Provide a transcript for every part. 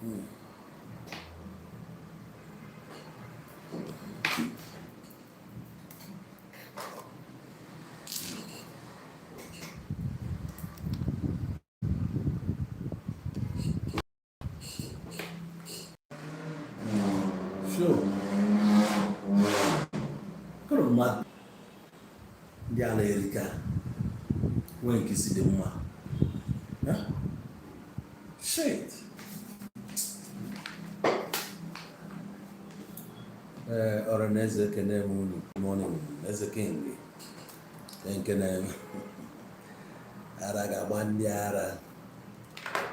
Sure. Kụrụ mmadụ ndị ala erika nwee nke isi dị mma. Huh? Shit. Ee, ọra na eze, ekene m unu. Good morning, Eze King. Ekene m. Ara ga-agba ndị ara.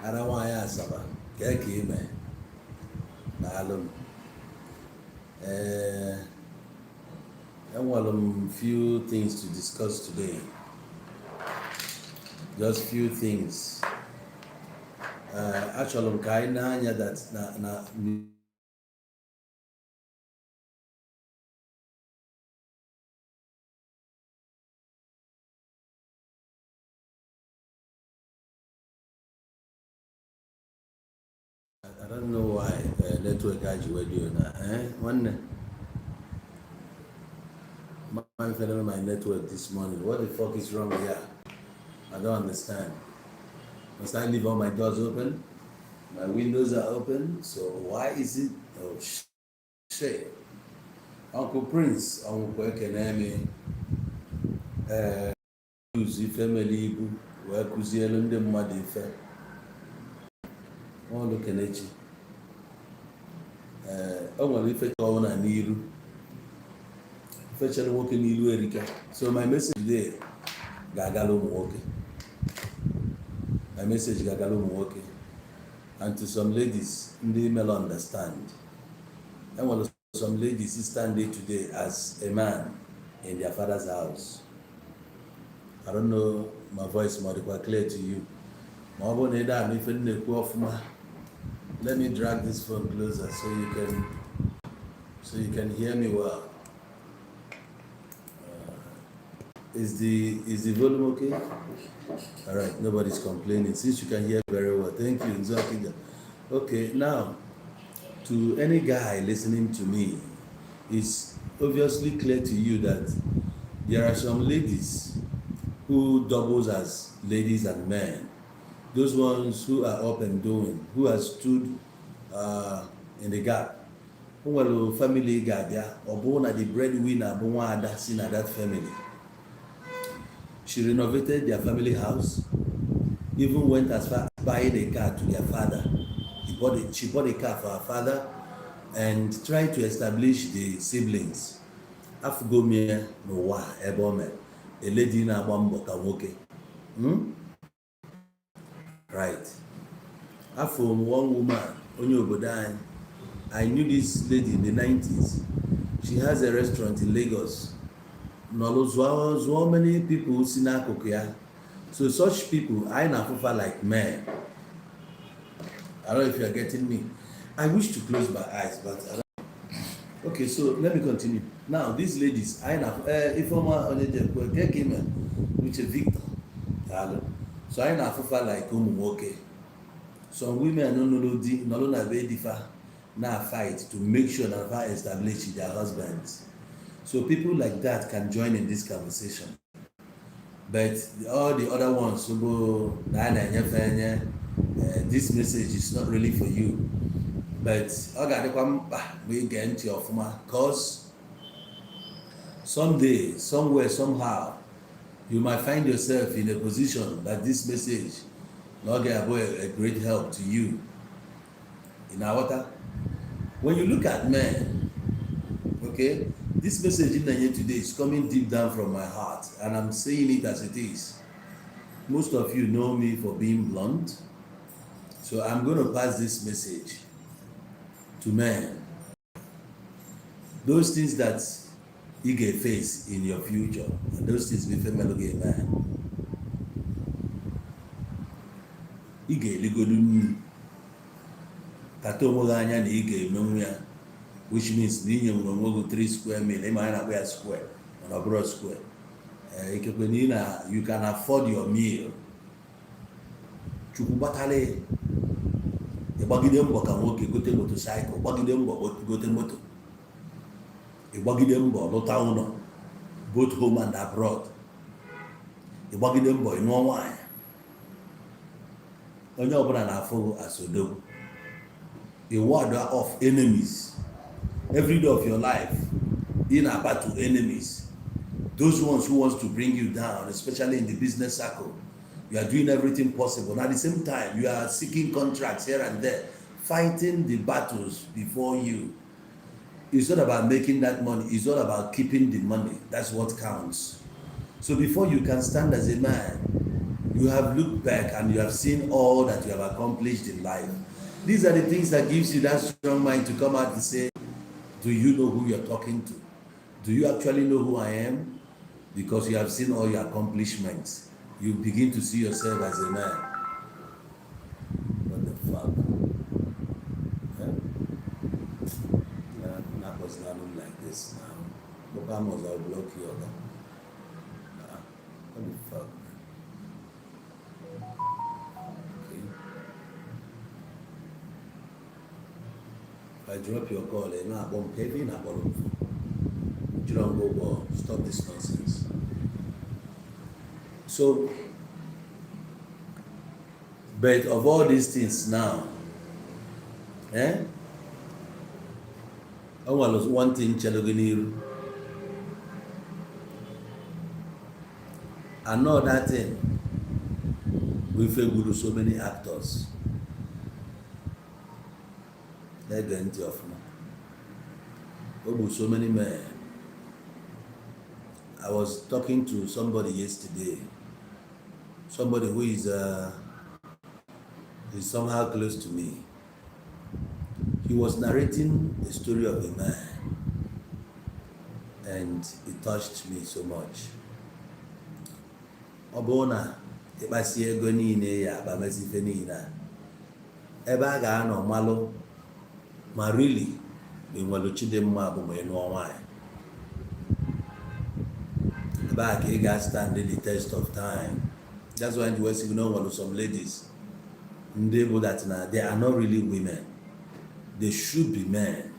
Ara nwaanyị Asaba, kee ka ime. Daalụ m. Ee, enwere m few things to discuss today. Just few things. Achọrọ m ka anyị na-anya that na I don't know why network a ji wee dị na nwanne. Man, fell my network this morning. What the fuck is wrong here? I don't understand. Must I leave all my doors open? My windows are open, so why is it? Oh shit. Uncle Prince ọnwụkwa, ekene m. Ee, use ife mere ibu wee kụzielu ndị mmadụ ife ọlụ. Kenechi, ee, o nwere ife chọọ na n'iru, ife chere nwoke n'iru erika. So my message today ga-agala ụmụ nwoke. My message ga-agala ụmụ nwoke and to some ladies ndị melo understand. Enwere some ladies stand there today as a man in their father's house. I don't know my voice ma ọ dịkwa clear to you. Ma ọ bụrụ na ị da anụ ife m na-ekwu ọfụma, let me drag this phone closer so you can hear me well. Is the volume okay? All right, nobody's complaining since you can hear very well. Thank you, Nzakija. Okay, now to any guy listening to me, it's obviously clear to you that there are some ladies who doubles as ladies and men. Those ones who are up and doing, who has stood in the gap. O nwere family ga-abịa, ọ bụrụ na the breadwinner bụ nwaada si na that family. She renovated their family house, even went as far as buying a car to their father. She bought a car for her father and tried to establish the siblings. Afụgo m ya n'ụwa ebe o mere. A lady na-agba mbọ ka nwoke. Right. Afọ m one woman, onye obodo anyị. I knew this lady in the 90s. She has a restaurant in Lagos. Nọlụ zụọ zụọ many people si n'akụkụ ya. So such people, anyị na-afụfa like men. I don't know if you are getting me. I wish to close my eyes, but I don't. Okay, so let me continue. Now, these ladies, anyị na Ifeoma Onyejekwe, nke ka ime Uche Victor, daalụ. So anyị na-afụfa like ụmụ nwoke. Some women nụrụ di nọrọ na be di fa na fight to make sure that fa establish their husbands. So people like that can join in this conversation. But all the other ones bụ na a na-enyefe enye, this message is not really for you. But ọ ga-adịkwa mkpa ma ị gee ntị ọfụma, cause someday, somewhere, somehow, you might find yourself in a position that this message na ọ ga-abụ a great help to you. Ị na-aghọta? When you look at men, okay, this message in Nigeria today is coming deep down from my heart, and I'm saying it as it is. Most of you know me for being blunt, so I'm going to pass this message to men. Those things that you get face in your future, and those things be family man. Ị ga-eligodu nri kata onwe gị anya na ị ga-emenwu ya, which means na inye nwere onwe gị 3 square meal. Ịma anyị na-akpọ ya square, mana ọ bụrụ square. Ee, ikekwe na ị na you can afford your meal. Chukwu gbatala. Ịgbagide mbọ ka nwoke gote motorcycle, gbagide mbọ gote moto, ịgbagide mbọ lụta ụlọ, both home and abroad, ịgbagide mbọ ịnụọ nwaanyị, onye ọbụla na-afụ as odogwu, a ward off enemies. Every day of your life ị na-battle enemies, those ones who wants to bring you down, especially in the business circle. You are doing everything possible, and at the same time you are seeking contracts here and there, fighting the battles before you. It's not about making that money, it's all about keeping the money. That's what counts. So before you can stand as a man, you have looked back and you have seen all that you have accomplished in life. These are the things that gives you that strong mind to come out and say, "Do you know who you're talking to? Do you actually know who I am?" Because you have seen all your accomplishments, you begin to see yourself as a man. What the fuck? Huh? That was not like this now. Obama was, I'll block you. Nah, what the fuck, man? Okay. If I drop your call, eh, na akpọ m ka ebe ị na-akpọrọ m. Jiri ngwa ụgwọ, stop this nonsense. So, but of all these things now, eh? O nwere one thing chere gị n'iru. Another thing bụ ife gburu so many actors. Na-ege ntị ọfụma. O gburu so many men. I was talking to somebody yesterday, somebody who is somehow close to me. He was narrating the story of a man, and it touched me so much. Ọ bụrụ na ịkpasi ego niile ya akpa mesị ife niile a, ebe a ga-anọ malụ ma really ma ị nwere Chidimma bụ ma ị nụọ nwaanyị, ebe a ka ị ga-stand the test of time. That's why ndị west na nwere some ladies ndị bụ that na they are not really women. They should be men,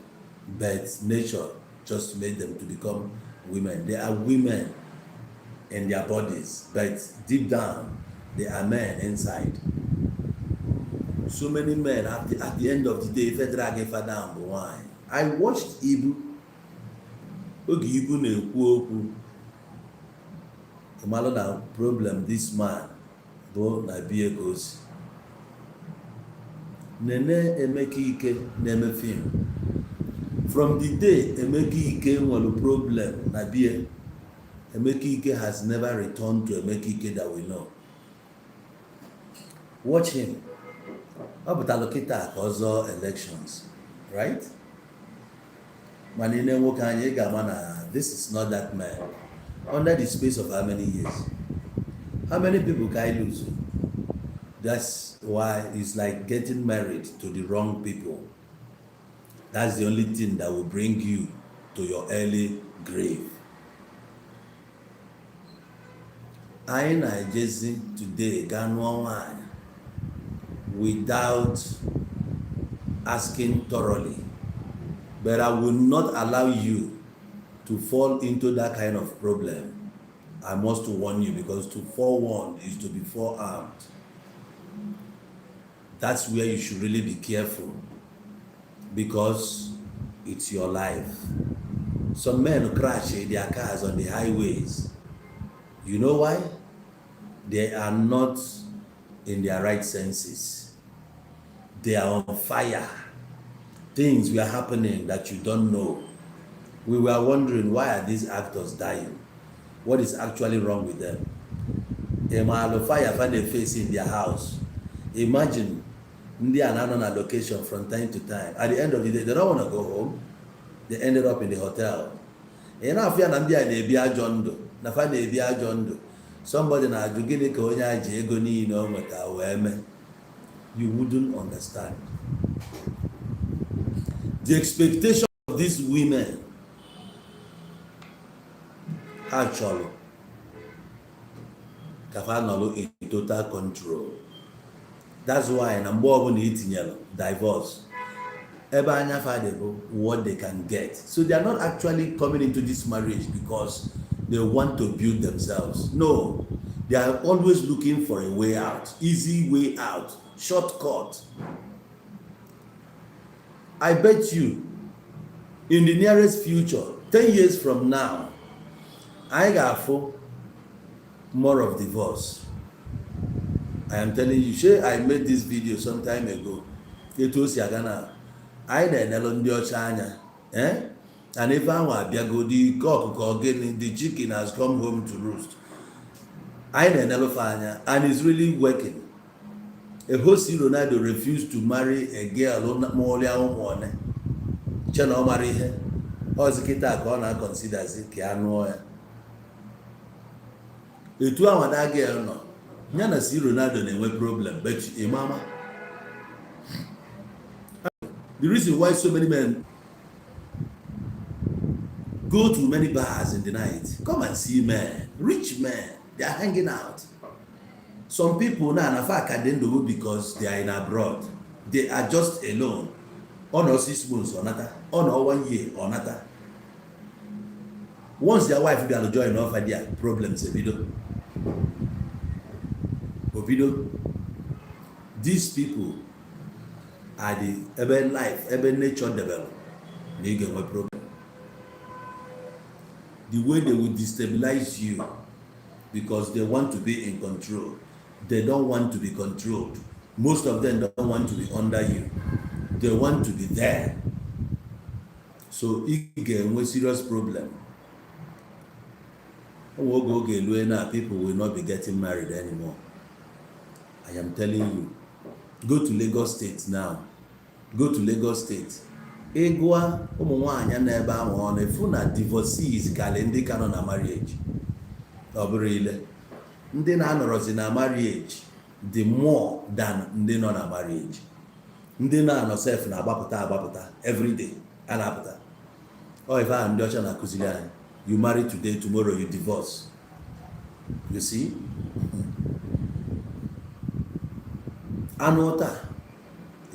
but nature just made them to become women. They are women in their bodies, but deep down they are men inside. So many men, at the end of the day, ife drag ife down bụ nwanyị. I watched Ibu oge Ibu na-ekwu okwu, ịmalụ na problem this man bụ na bie ka o si nene. Emeka Ike na-eme film, from the day Emeka Ike nwere problem na bie, Emeka Ike has never returned to Emeka Ike that we know. Watch him. Ọ pụtalụ kịta ka ọ zọọ elections, right? Mana ị nwoke anyị, ị ga-ama na this is not that man. Under the space of how many years, how many people can I lose? That's why it's like getting married to the wrong people. That's the only thing that will bring you to your early grave. Anyị na-ejezi today gaa nụọ nwaanyị without asking thoroughly, but I will not allow you to fall into that kind of problem. I must warn you, because to forewarn is to be forearmed. That's where you should really be careful, because it's your life. Some men crash their cars on the highways. You know why? They are not in their right senses. They are on fire. Things were happening that you don't know. We were wondering, why are these actors dying? What is actually wrong with them? Ịmalụ fire fa na-face in their house. Imagine ndị a na-anọ na location from time to time. At the end of the day, they don't want to go home. They ended up in the hotel. Ị na-afụ ya na ndị a na-ebi ajọ ndụ, na fa na-ebi ajọ ndụ. Somebody na-ajụ, gịnị ka onye a ji ego niile o nweta wee mee? You wouldn't understand the expectation of these women. Ha chọrọ ka fa nọrọ in total control. That's why na mgbe ọbụla itinyere divorce, ebe anya fa dị bụ what they can get. So they are not actually coming into this marriage because they want to build themselves. No, they are always looking for a way out, easy way out, shortcut. I bet you in the nearest future, 10 years from now, anyị ga-afụ more of divorce. I am telling you. Shey I made this video some time ago? Etu o si aga na anyị na-enelu ndị ọcha anya, eh? And ife ahụ abịago, the ọkụkọ gịnị, the chicken has come home to roost. Anyị na-enelu fa anya and it's really working. A host Ronaldo refused to marry a girl mụọlịa ụmụ one, che na ọ mara ihe ọzi. Kịta ka ọ na-aconsiderzi ka ya nụọ ya. Etu ahụ that girl nọ ya na si Ronaldo na-enwe problem, but ịmama the reason why so many men go to many bars in the night? Come and see men, rich men, they are hanging out. Some people now na fa ka dị ndụ because they are in abroad. They are just alone. Ọ nọ 6 months, ọ nata. Ọ nọ one year, ọ nata. Once their wife bịara join offer, their problems ebido obido. These people are the ebe life, ebe nature develop na ị ga-enwe problem. The way they will destabilize you, because they want to be in control. They don't want to be controlled. Most of them don't want to be under you. They want to be there. So ị ga-enwe serious problem. Onwe oge elue na people will not be getting married anymore. I am telling you. Go to Lagos State now. Go to Lagos State, ịgụa ụmụ nwaanyị nọ ebe ahụ ọ na-efu na divorcees karị ndị ka nọ na marriage. Ọ bụrụ ile ndị na-anọrọzi na marriage dị more than ndị nọ na marriage. Ndị na-anọ sef na-agbapụta agbapụta everyday a na-apụta. Ọ ife ahụ ndị ọcha na-akụziri anyị: you marry today, tomorrow you divorce. You see, anụ taa,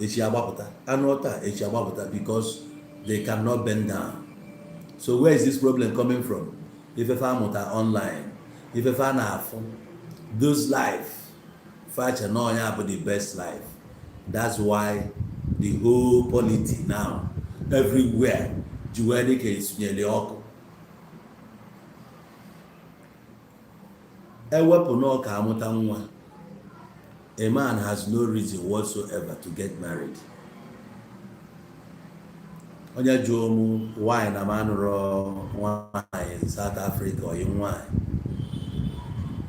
echi agbapụta, anụ taa, echi agbapụta, because they cannot bend down. So where is this problem coming from? Ifefe amụta online, ifefe a na-afụ, those life facha na ọnya bụ the best life. That's why the whole polity now everywhere ji wee dị ka esunyere ọkụ. Ewepụ n'ọka amụta nwa, a man has no reason whatsoever to get married. Onye jụọ mụ why na m anụrụ nwaanyị South Africa, oyi nwaanyị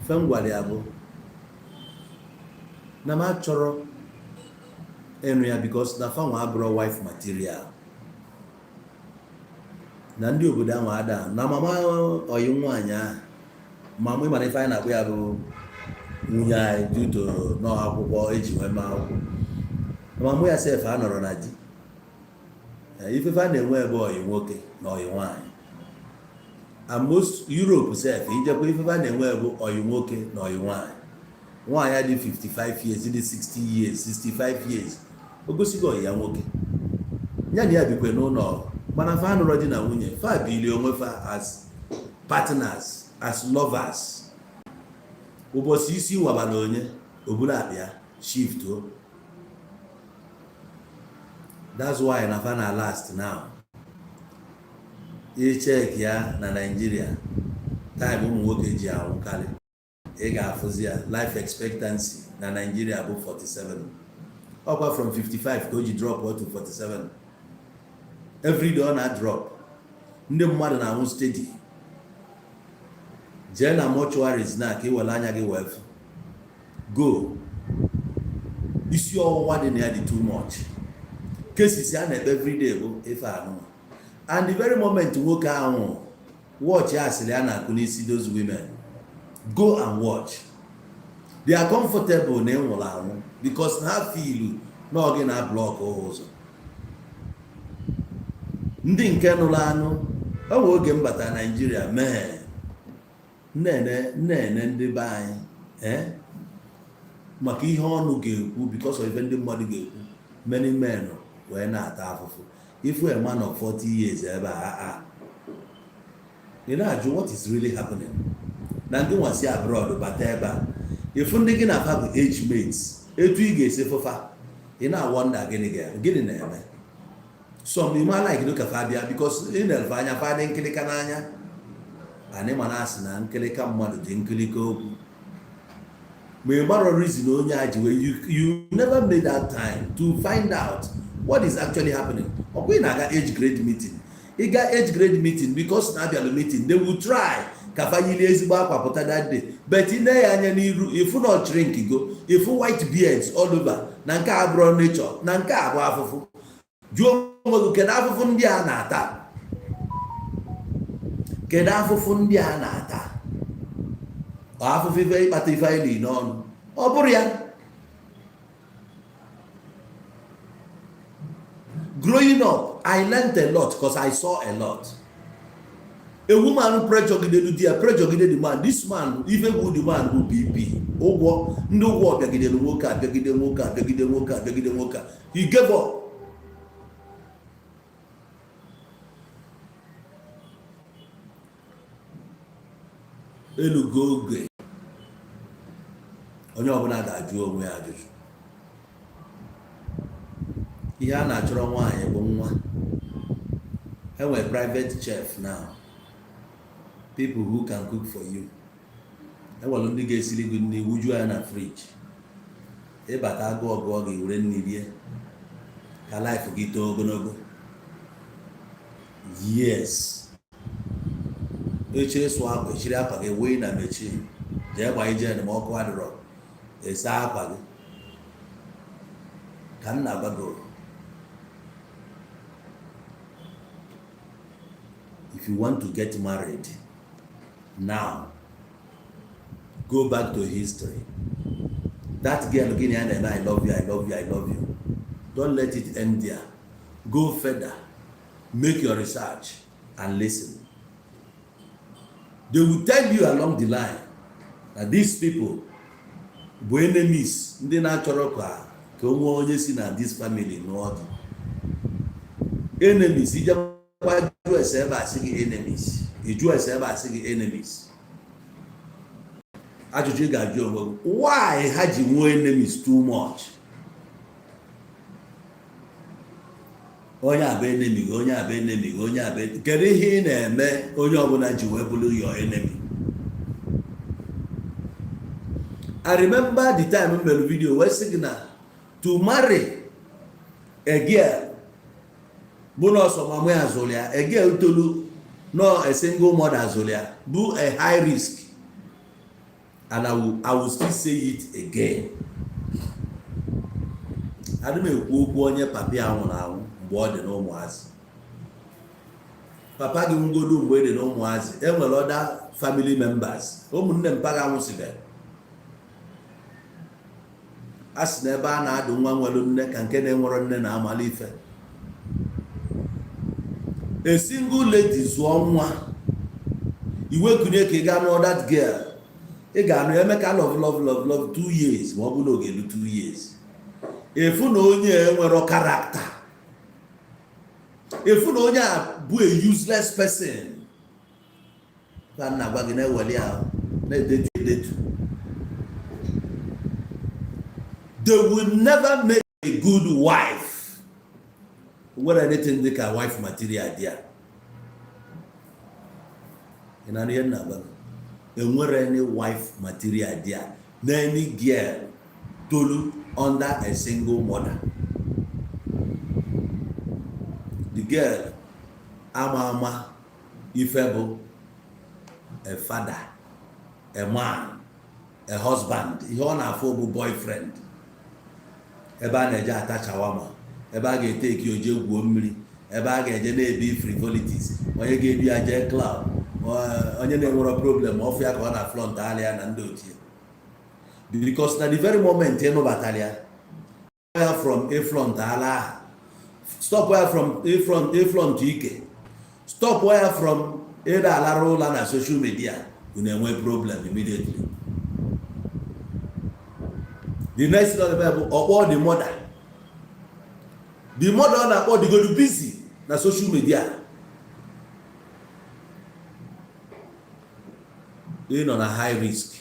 fe m gwara ya bụ na m achọrọ ịnụ ya because na fanwa abụrụ wife material, na ndị obodo ahụ ada na mama oyi nwaanyị ahụ. Mama, ịmara ife anyị na-akpọ ya bụ nwunye anyị due to nọ akwụkwọ eji nwee mee akwụkwọ. Mama ya sef a nọrọ na di. Ifefe a na-enwe ebe oyi nwoke na oyi nwaanyị, and most Europe sef, ijekwa, ifefe a na-enwe bụ oyi nwoke na oyi nwaanyị. Nwaanyị dị 55 years, dị 60 years, 65 years, o gosigo oyi ya nwoke ya na ya bikwe n'ụlọ, mana fa nụrụ di na nwunye, fa bili onwe fa as partners, as lovers. Ụbọchị isi wabara onye oburu akpa shift o. That's why na fa na last now. Icheck ya na Nigeria, time ụmụ nwoke ji anwụkarị, ị ga-afụzi ya. Life expectancy na Nigeria bụ 47, ọkwa from 55 ka o ji drop to 47. Every day ọ na-drop. Ndị mmadụ na-anwụ steady. Jee na mortuaries na ka ị were anya gị wee fụ. Go, isi ọwụwa dị na ya dị too much. Cases a na-ekpe everyday bụ ife anụ. And the very moment nwoke ahụ, watch asịrị a na-akụ n'isi those women. Go and watch. They are comfortable na ịnwụrụ anwụ because ha feel na ọ gị na block ụzọ. Ndị nke nụrụ anụ, o nwere oge m bata Naijiria mee nnene nnene ndị be anyị, eh? Maka ihe ọnụ ga-ekwu, because of ife ndị mmadụ ga-ekwu, many men wee na-ata afụfụ. If a man of 40 years ebe a, a ị na-ajụ, what is really happening? Na ndị nwa si abroad bata ebe a, ịfụ ndị gị na fa bụ age mates, etu ị ga-esi fụfa, ị na-wonder gịnị na-eme. Some ime like ka fa bịa, because ị na-elfe anya, fa dị nkịlịka n'anya. Anyị ma na-asị na nkịlịka mmadụ dị nkịlịka okwu, ma ị marọ reason onye a ji wee. You never made that time to find out what is actually happening. Ọkwa ị na-aga age grade meeting, ị ga age grade meeting, because na abịalụ meeting, they will try ka fa yiri ezigbo akwa pụta that day, but ị na ya anya n'iru, ifu na shrink go, ifu white beards all over, na nke a bụrụ nature, na nke a bụ afụfụ. Jụọ onwe gị, kedu afụfụ ndị a na-ata? Kedu afụfụ ndị a na-ata? Ọ afụfụ ife ịkpata ife anyị li n'ọnụ? Ọ bụrụ ya, growing up, I learned a lot because I saw a lot. A woman pressure gidelu di ya, pressure gide the man. This man, ife bụ the man bụ BP ụgwọ, ndị ụgwọ bịagidere nwoke a, bịagide nwoke a, bịagide nwoke a, bịagide nwoke a. He gave up. Elugo oge onye ọbụla ga-ajụ onwe ya ajụjụ. Ihe a na-achọrọ nwaanyị bụ nwa. Enwere private chef now, people who can cook for you. Enwere ndị ga-esiri gị nri, wujuo ya na fridge. Ịbata, agụọ gụọ gị, were nri rie ka life gị too ogologo. Yes, eche ịsụ akwa, echiri akwa gị wee na machine, jee gbanye gen, ma ọkụ adịrọ, esa akwa gị. Ka m na-agwa gị, if you want to get married now, go back to history. That girl gịnị ya na-eme, "I love you, I love you, I love you," don't let it end there. Go further, make your research and listen. They will tell you along the line that these people bụ enemies, ndị na-achọrọ ka o nwee onye si na this family nụọ dị. Enemies, ijekwa jụọ ese ebe a sị gị enemies, ịjụọ ese ebe a sị gị enemies. Ajụjụ ị ga-ajụ onwe gị, why ha ji nwee enemies too much? Onye a bụ enemy gị, onye a bụ enemy gị, onye a bụ. Kedu ihe ị na-eme onye ọbụla ji wee bụrụ your enemy? I remember the time m mere video wee sị gị na to marry a girl bụ na ọsọ mama ya zụrụ ya, a girl tolu nọ a single mother zụrụ ya, bụ a high risk, and I will still say it again. Adị m ekwu okwu onye papa ya nwụrụ anwụ mgbe ọ dị n'ụmụazị. Papa gị nwụgodu mgbe ị dị n'ụmụazị, enwere other family members, ụmụnne mpa gị anwụsịbere. A sị na ebe a na-adụ nwa nwere nne ka nke na-enwero nne na-amala ife. A single lady zụọ nwa, iwe kunye ka ị gaa nụọ that girl. Ị ga-anụ emeka love, love, love, love 2 years, ma ọ bụ na oge elu 2 years, efu na onye enwero character, efu na onye a bụ a useless person. Ka m na-agwa gị, na-eweli ahụ na-edetu edetu, they will never make a good wife. Nwere anything dị ka wife material dị a? Ị na ihe m na-agwa gị, enwere any wife material dị a na any girl tolu under a single mother? The girl ama ama ife bụ a father, a man, a husband. Ihe ọ na-afụ bụ boyfriend, ebe a na-eje ata shawarma, ebe a ga-ete eki oje gwuo mmiri, ebe a ga-eje na-ebi frivolities, onye ga-ebi ya jee club, onye na-enwero problem ọfụ ya ka ọ na flaunt alịa na ndị otu ya. Because na the very moment ị nụbatara ya, ya from a flaunt ala ahụ, stop ya from a flaunt, a flaunt ike, stop ya from ịda alarụ ụla na social media, unu enwe problem immediately. The next thing ọ na-eme bụ ọkpọ the mother. The mother ọ na-akpọ dịgodu busy na social media. Ị nọ na high risk,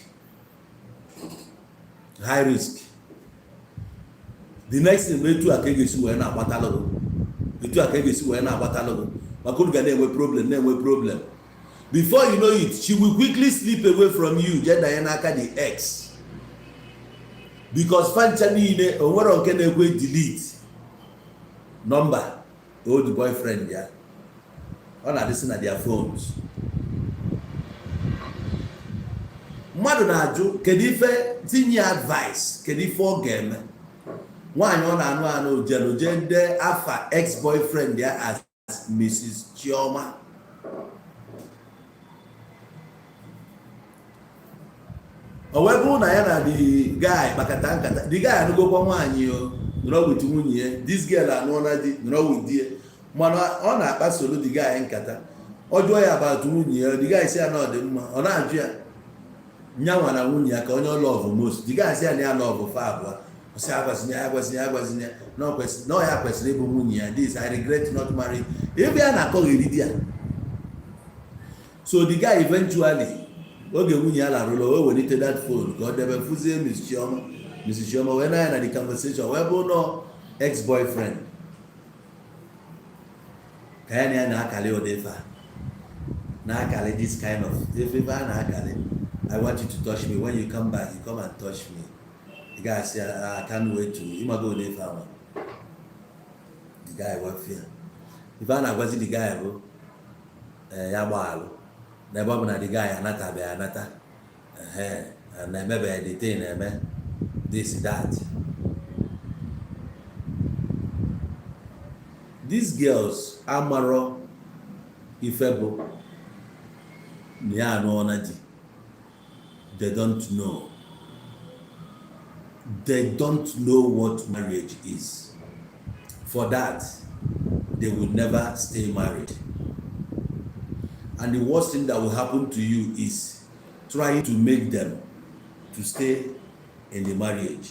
high risk. The next thing bụ etu a ka e ga-esi wee na-agbatalụ gị, etu a ka e ga-esi wee na-agbatalụ gị, maka unu ga na-enwe problem, na-enwe problem. Before you know it, she will quickly slip away from you, jee danye n'aka the ex, because fancha niile o nwere nke na-ekwe delete number old boyfriend ya. Ọ na-adịsị na their phones. Mmadụ na-ajụ, kedu ife tinye advice, kedu ife ọ ga-eme? Nwaanyị ọ na-anụ anụ jelu jee dee afa ex boyfriend ya as Mrs. Chioma. O wee bụrụ na ya na the guy kpakọta nkata, the guy anụgokwa nwaanyị, o nọrọ with nwunye ya. This girl anụọla di, nọrọ with di ya, mana ọ na-akpasoro the guy nkata. Ọ jụọ ya about nwunye ya, the guy si ya na ọ dị mma. Ọ na-ajụ ya nyanwa na nwunye ya ka onye love most. The guy si ya na ya love fa abụọ. Ọ sị agwazinye ya, agwazinye ya, agwazinye ya na ọ kwesịrị, na ọ ya kwesịrị ịbụ nwunye ya. This, I regret not marrying. Ebe ya na-akọgheri di ya. So the guy eventually, oge nwunye ya larụla, o welite that phone ka ọ debe, fụzie Mrs. Chioma. Mrs. Chioma wee na ya na the conversation wee bụ nọ ex boyfriend ka ya na ya na-akali ụdị ife a na-akali, this kind of ife a na-akali. "I want you to touch me. When you come back, you come and touch me." The guy say, "I can't wait to." Ịmago ụdị ife ahụ. The guy wee ife a na-agwazi the guy bụ ya gbaalụ n'ebe ọ bụ na the guy anatabeghị anata, ehe, na-emebeghị the thing, na-eme this, that. These girls amarọ ife bụ na ya anụọ di. They don't know, they don't know what marriage is. For that, they will never stay married. And the worst thing that will happen to you is trying to make them to stay in the marriage.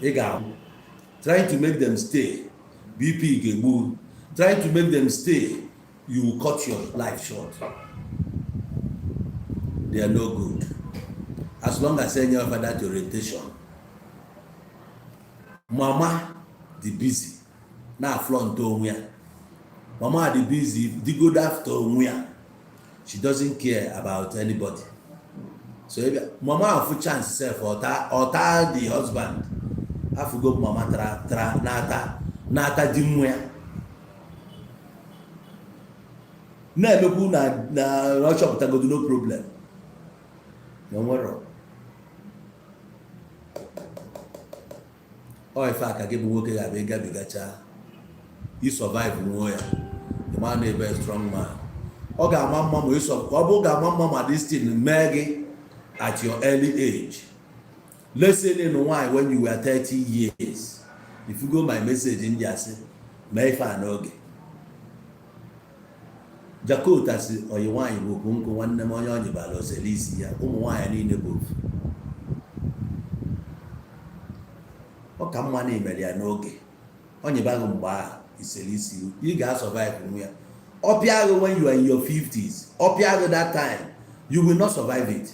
Ị ga-ahụ, trying to make them stay, BP ga-egbu. Trying to make them stay, you will cut your life short. They are no good. As long as enye offer that orientation, mama dị busy na flaunt onwe ya, mama dị busy digodo after onwe ya. She doesn't care about anybody. So ebe mama afụ chance sef, ọta ọta the husband. Afụgo mama tara tara na-ata na-ata di nwa ya na-emekwu na ọ chọpụtagodo no problem na o nwero. Ọ ife a ka gị bụ nwoke ga-abịa ịgabigacha, i survive nwuo ya, ịma na ebe strong man. Ọ ga-ama mma ma ịsọ ọ bụ ga-ama mma ma this thing mee gị at your early age. Let's say na nwaanyị when you were 30 years. If you go my message ndị asị mee ife a n'oge. Jakota si oyi nwaanyị bụ okwu nkụ nwanne m, onye ọ nyebara osele isi ya. Ụmụ nwaanyị niile bụ ofu. Ọ ka mma na imere ya n'oge. Ọ nyebaghị mgbe ahụ isere isi, ị ga-survive nwe ya. Ọ pịa gị when you are in your 50s, ọ pịa gị that time, you will not survive it.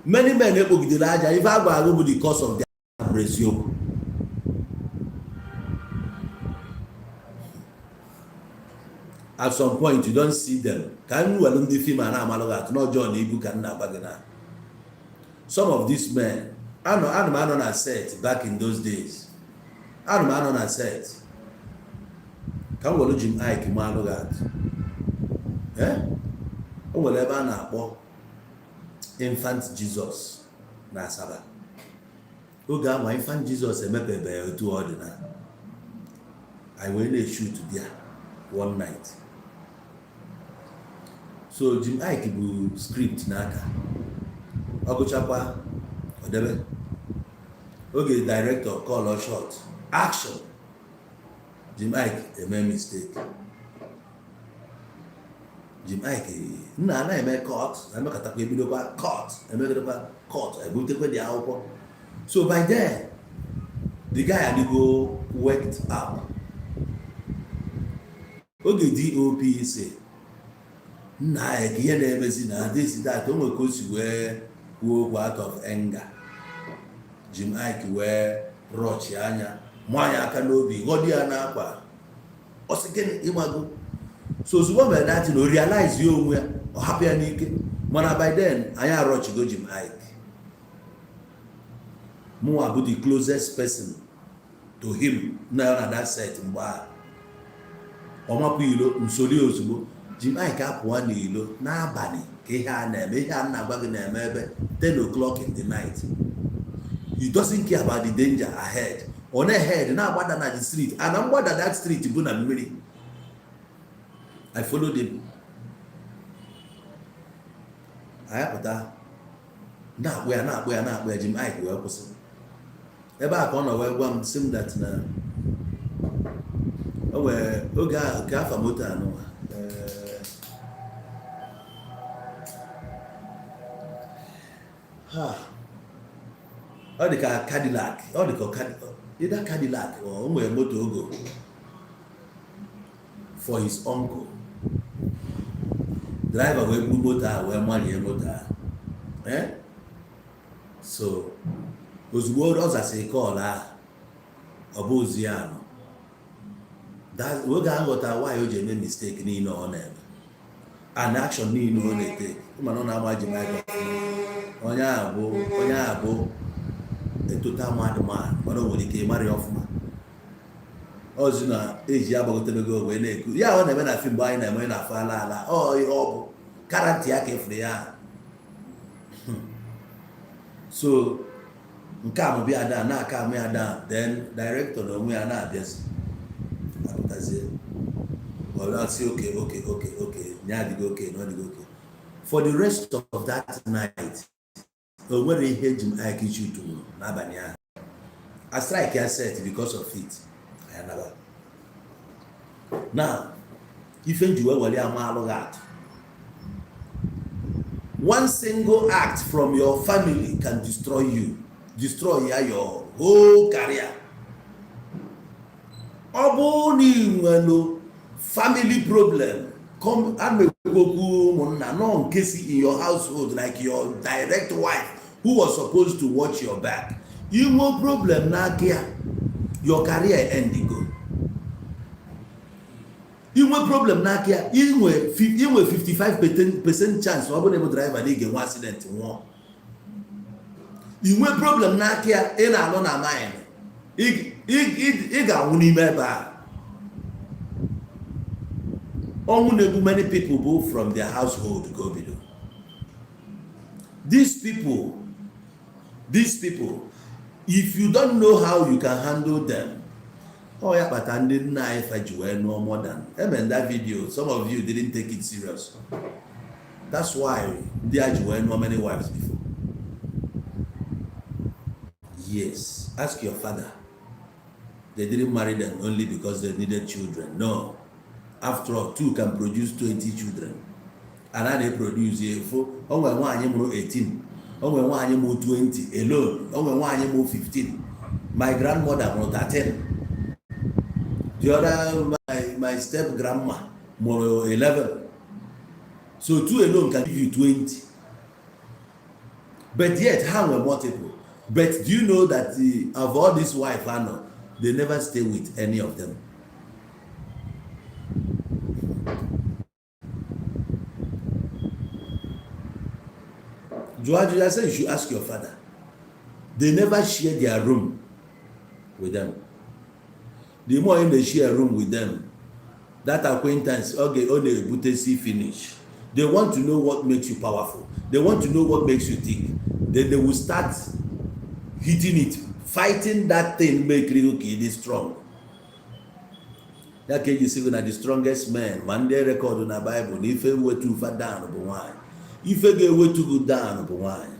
Many men ekpogidere aja ife agwa agụ bụ the cause of their bụ eziokwu. At some point you don't see them. Ka m were ndị film a na-amalụghị atụ n'ọjọọ na ibu ka m na-agba gị na some of these men anọ. Ana m anọ na set back in those days, ana m anọ na set. Ka m were Jim Iyke m alụghị atụ. O nwere ebe a na-akpọ Infant Jesus na Asaba. Oge ahụ Infant Jesus emepebeghị otu ọ dị na anyị wee na-eshoot there one night. So Jim Iyke bụ script n'aka, ọ gụchakwa, ọ debe. Oge director call shot, action, Jim Iyke eme mistake. Jim Iyke nna anaghị eme court, emekọtakwa, ebidokwa court, emegidekwa court, ebutekwa dị akwụkwọ. So by then the guy adịgo worked up. Oge DOP si nna ya ka ihe na-emezi na this, that, o nwere ka o si wee kwuo okwu out of anger. Jim Iyke wee rọchi anya mụ anya aka n'obi, ghọdi ya n'akwa. Ọ sị gịnị? Ịmago. So ozugbo mere that, na o realize ya onwe ya, ọ hapụ ya n'ike. Mana by then anyị arọchigo Jim Iyke. Mụnwa bụ the closest person to him na na that set. Mgbe a ọ mapụ ilo nsoli, ozugbo Jim Iyke apụọ n'ilo n'abalị ka ihe a na-eme, ihe a na-agwa gị na-eme ebe 10 o'clock in the night. He doesn't care about the danger ahead. Ọ na-ahead na-agbada na the street, and na mgbada that street bụ na mmiri. I followed him. Anyị pụta, na-akpụ ya, na-akpụ ya, na-akpụ ya. Jim Iyke wee kwụsị ebe a ka ọ nọ wee gwa m, sị m that na o nwere oge a nke afa moto anụnwa, ha ọ dị ka Cadillac, ọ dị ka either Cadillac or o nwere moto ogo for his uncle. Driver wee buru moto a wee marie moto a. Eh? So ozugbo ọ zasịrị call ahụ, ọ bụ ozi ya nọ oge ahụ ghọtara nwaanyị o ji eme mistake niile ọ na-eme and action niile ọ na-ete. Mana ọ na-ama Jim Iyke ọfụma. Onye ahụ bụ a total madman, mana o nwere ike ịmara ya ọfụma ozi na eji ya gbagotebego wee na-ekwu ya ọ na-eme na film. Mgbe anyị na-eme na-afụ ala ala, ọ ihe ọ bụ karantị ya ka efuru ya. So nke a mụbịa down, na-aka amụ ya down. Then director na onwe ya na-abịazi, apụtazie, ọ sị okay, ya adịghị okay, na ọ dịghị okay. For the rest of that night, o nwere ihe eji m Iyke chuturu n'abalị ahụ. A strike ya set because of it. Anyị naba. Now ife nji wee were ama alụghị atụ, one single act from your family can destroy you, destroy ya your whole career. Ọ bụrụ na ị nwere family problem, come a na-ekwu okwu ụmụnna nọ nke si in your household, like your direct wife who was supposed to watch your back, inwe problem n'aka ya, your career end go. Inwe problem n'aka ya, inwe 55% chance, ọ bụrụ na ịbụ driver, na ị ga-enwe accident nwụọ. Inwe problem n'aka ya, ị na-alụ na mine, ị ga-anwụ n'ime ebe a. Ọnwụ na-egbu many people bụ from their household ka o bido. These people, if you don't know how you can handle them, ọ ya kpata ndị nna anyị fa ji wee nụọ more than eme that video. Some of you didn't take it serious. That's why ndị a ji wee nụọ many wives before. Yes, ask your father. They didn't marry them only because they needed children. No, after all, two can produce 20 children, and a na-eproduce ya efo. O nwere nwaanyị mụrụ 18, o nwere nwaanyị mụrụ 20 alone, o nwere nwaanyị mụrụ 15. My grandmother mụrụ 13. The other, my step grandma mụrụ 11. So two alone can give you 20, but yet ha nwere multiple. But do you know that of all these wife anọ, they never stay with any of them? Jụọ ajụjụ. I say you should ask your father. They never share their room with them. The more you na-share room with them, that acquaintance, oge ọ na-ebutesi finish. They want to know what makes you powerful. They want to know what makes you think. Then they will start hitting it, fighting that thing make you ka ị dị strong. Ya ka eji sị gị na the strongest men, ma ndị record na Bible, na ife wetu ufa down bụ nwanyị. Ife ga-ewetu gị down bụ nwanyị.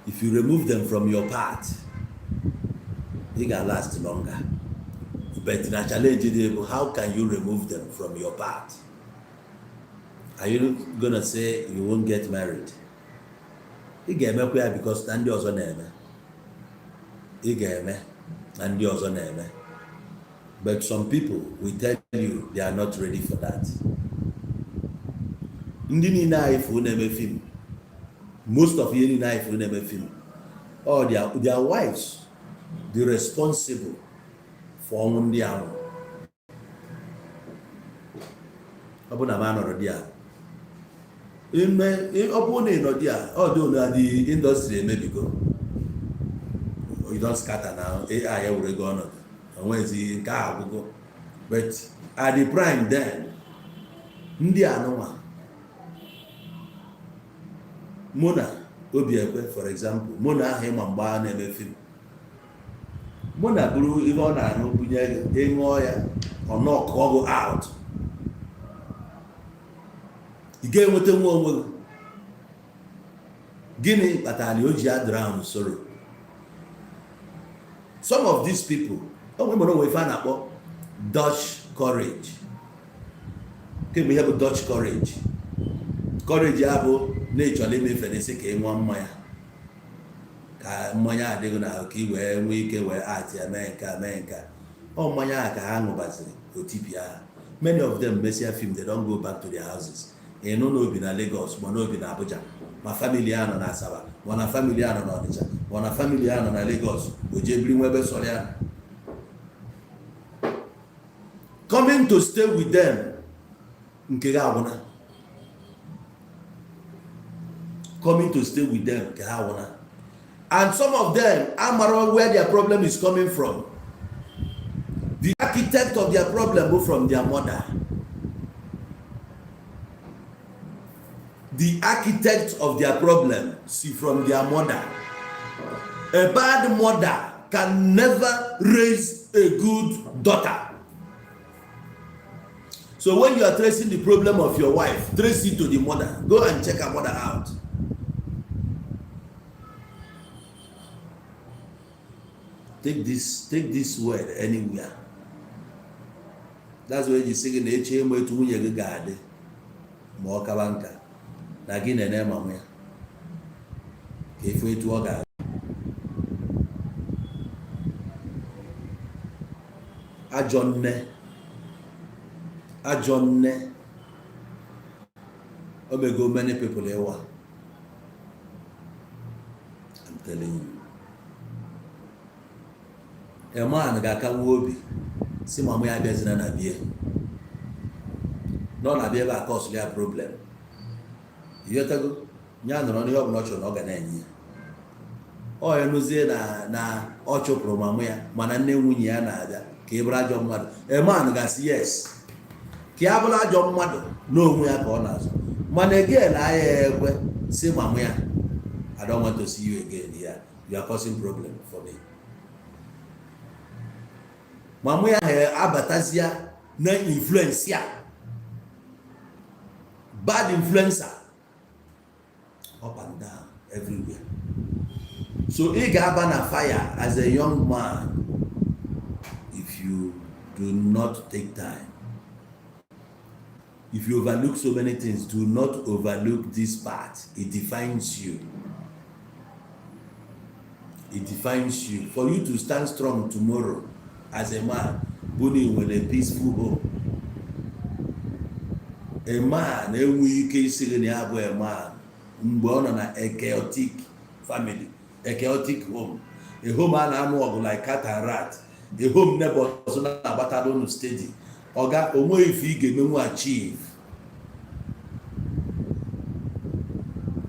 If you remove them from your path, ị ga-last longer. But na challenge dị bụ, how can you remove them from your path? Are you gonna say you won't get married? Ị ga-emekwa ya because na ndị ọzọ na-eme. Ị ga-eme na ndị ọzọ na-eme. But some people will tell you they are not ready for that. Ndị niile anyị fụ na-eme film, most of ihe niile anyị fụ na-eme film, all their wives the responsible for ọnwụ ndị ahụ. Ọ bụ na m anọrọ di a ime, ọ bụrụ na ị nọ di a, ọ dị na the industry emebigo. You don scatter na AI ewere gị ọnọdụ, onwezi nke a agwụgo. But at the prime then, ndị anụnwa, Mona Obiekwe for example, Mona ahụ ịma mgbe a na-eme film, Mona bụrụ ihe ọ na-aṅụ bunye gị, ịṅụọ ya, ọ knock gị out, ị ga-enweta nwa onwe gị. Gịnị kpatara na o ji adrown soro some of these people? O nwere onwe ife a na-akpọ Dutch courage. Kemgbe ihe bụ Dutch courage, courage ya bụ na ị chọrọ imefe n'isi ka ị ṅụọ mmanya, ka mmanya adịghị n'ahụ, ka ị wee nwee ike wee atị ya mee nke a, mee nke a. Ọ mmanya a ka ha ṅụbaziri otipịa ha. Many of them mesia film, they don't go back to their houses. Ịnụ na obi na Lagos, ma na obi na Abuja, ma family ya nọ na Asaba, ma na family ya nọ na Ọnịcha, ma na family ya nọ na Lagos, o jee biri nwa ebe sọrọ ya. Coming to stay with them, nke gị agwụna. Coming to stay with them, nke ha agwụna. And some of them amara where their problem is coming from. The architect of their problem bụ from their mother. The architect of their problem si from their mother. A bad mother can never raise a good daughter. So when you are tracing the problem of your wife, trace it to the mother. Go and check her mother out. Take this word anywhere. That's why you sị gị na eche ịma etu nwunye gị ga-adị ma ọ kaba nka, na gị nene mama ya ka efu etu ọ ga-adị. Ajọ nne, ajọ nne, o mego many people ịwa. I'm telling you. A man ga-aka nwa obi si mama ya abịazina na bie na ọ na-abịa ebe a cause ya problem. Ịghọtago? Ya nọrọ n'ihe ọbụla ọ chọrọ na ọ ga na-enye ya. Ọ ya nụzie na ọ chụpụrụ mama ya, mana nne nwunye ya na-abịa ka ị bụrụ ajọ mmadụ. A man ga-asị yes, ka ya bụrụ ajọ mmadụ n'onwe ya ka ọ na-azụ. Mana again, aya ekwe si mama ya, "I don't want to see you again here. You are causing problem for me." Mama ya ha abatazia na influence ya, bad influencer, up and down everywhere. So ị ga-aba na fire as a young man if you do not take time. If you overlook so many things, do not overlook this part. It defines you. It defines you. For you to stand strong tomorrow as a man, bụ na ị nwere peaceful home. A man enweghị ike isi gị na ya bụ a man mgbe ọ nọ na a chaotic family, a chaotic home, a home a na-anụ ọgụ like cat and rat, a home neighbors na-agbatara unu steady. Ọga, onweghị ife ị ga-emenwu achieve.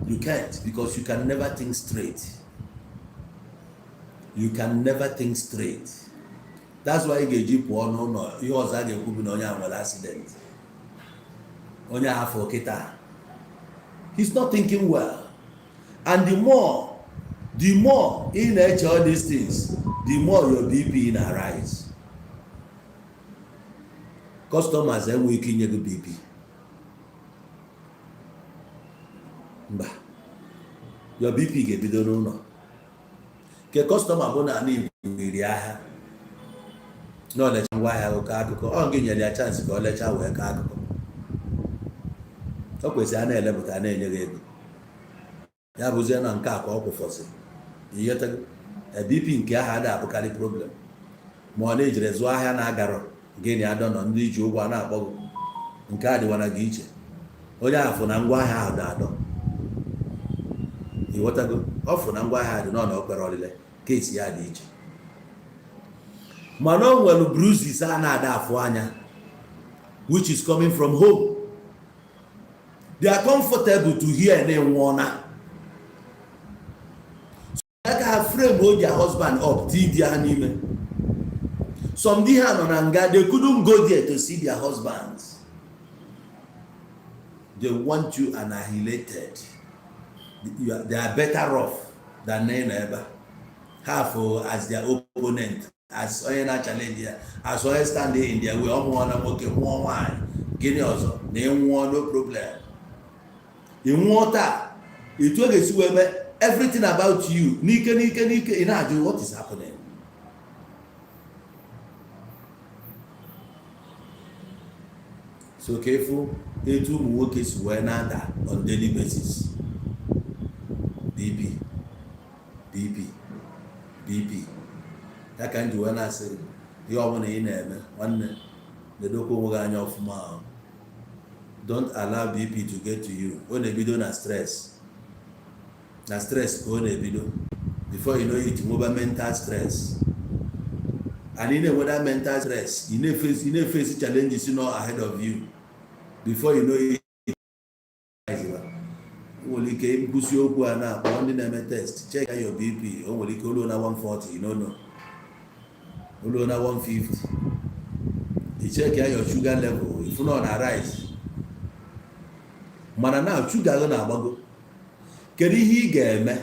You can't, because you can never think straight. You can never think straight. That's why ị ga-eji pụọ n'ụlọ, ihe ọzọ a ga-ekwu bụ na onye a nwere accident, onye afọ kịta, he's not thinking well. And the more ị na-eche all these things, the more your BP na-rise. Customers enweghị ike inye gị BP. Mba, your BP ga-ebido n'ụlọ. Nke customer bụ na Igbo iri ahịa na ọ lecha ngwa ahịa, ụkọ akụkọ ọ gị nyere ya chance ka ọ lechaa wee kọọ akụkọ. O kwesịrị a na-elepụta, na-enye gị ego. Ya bụzie na nke a ka ọ kwụfọsị ịghọtago. BP nke ahụ ada abụkarị problem, ma ọ na-ejere zụọ ahịa na-agarọ gịnị, adọ nọ ndị ji ụgwọ a na-akpọ gị. Nke a dịwara gị iche. Onye ahụ fụ na ngwa ahịa ahụ dị adọ, ịghọtago. Ọ fụ na ngwa ahịa dị nọ na o kwere ọlịle kesi ya dị iche, mana o nwere bruises a na-ada afụ anya, which is coming from home. They are comfortable to hear na enwụọna aka ha frame o their husband up tii di ha n'ime. Some di ha nọ na nga, they couldn't go there to see their husbands. They want you annihilated. They are better off than na ịnọ ebe a half as their opponent, as onye na-challenge ya, as onye standing in their way. Ọ mụọ na nwoke, mụọ nwaanyị, gịnị ọzọ? Na ịnwụọ, no problem. Ị nwụọ taa, etu ọ ga-esi wee mee everything about you n'ike n'ike n'ike, ị na-ajụ what is happening. So ka efu etu ụmụ nwoke si wee na-ada on daily basis. BP, BP, BP. Ya ka m ji wee na-asị, ihe ọbụla ị na-eme, nwanne, ledokwa onwe gị anya ọfụma ahụ. Don't allow BP to get to you. Ọ na-ebido na stress, na stress ka ọ na-ebido. Before you know it, nweba mental stress, and ị na-enweda mental stress, ị na-efesi challenges nọ ahead of you. Before you know it, nwere ike nkwụsị okwu a na-akpọ ndị na-eme test, check your BP. O nwere ike oluo na 140, you no know, oluo na 150. I check your sugar level, ifu na ọ na rise, mana na sugar gị na-agbago. Kedu ihe ị ga-eme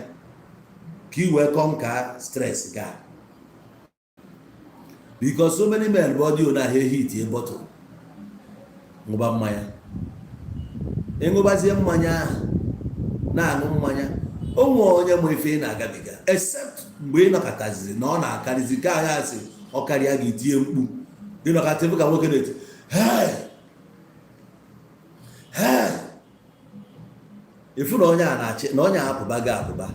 ka ị wee conquer stress ga? Because so many men bụ ọdịo na ha hit a bottle, ṅụba mmanya, ịṅụbazie mmanya ahụ, na-aṅụ mmanya, o nwee onye ma ife ị na-agabiga, except mgbe ị nọkọtaziri na ọ na-akarịzi ka anya asị ọ karịa gị, tie mkpu. Ịnọkọta ebe ka nwoke na-eti, "Hey! Hey!" Ịfụ na onye a na-achị na onye a apụba gị apụba,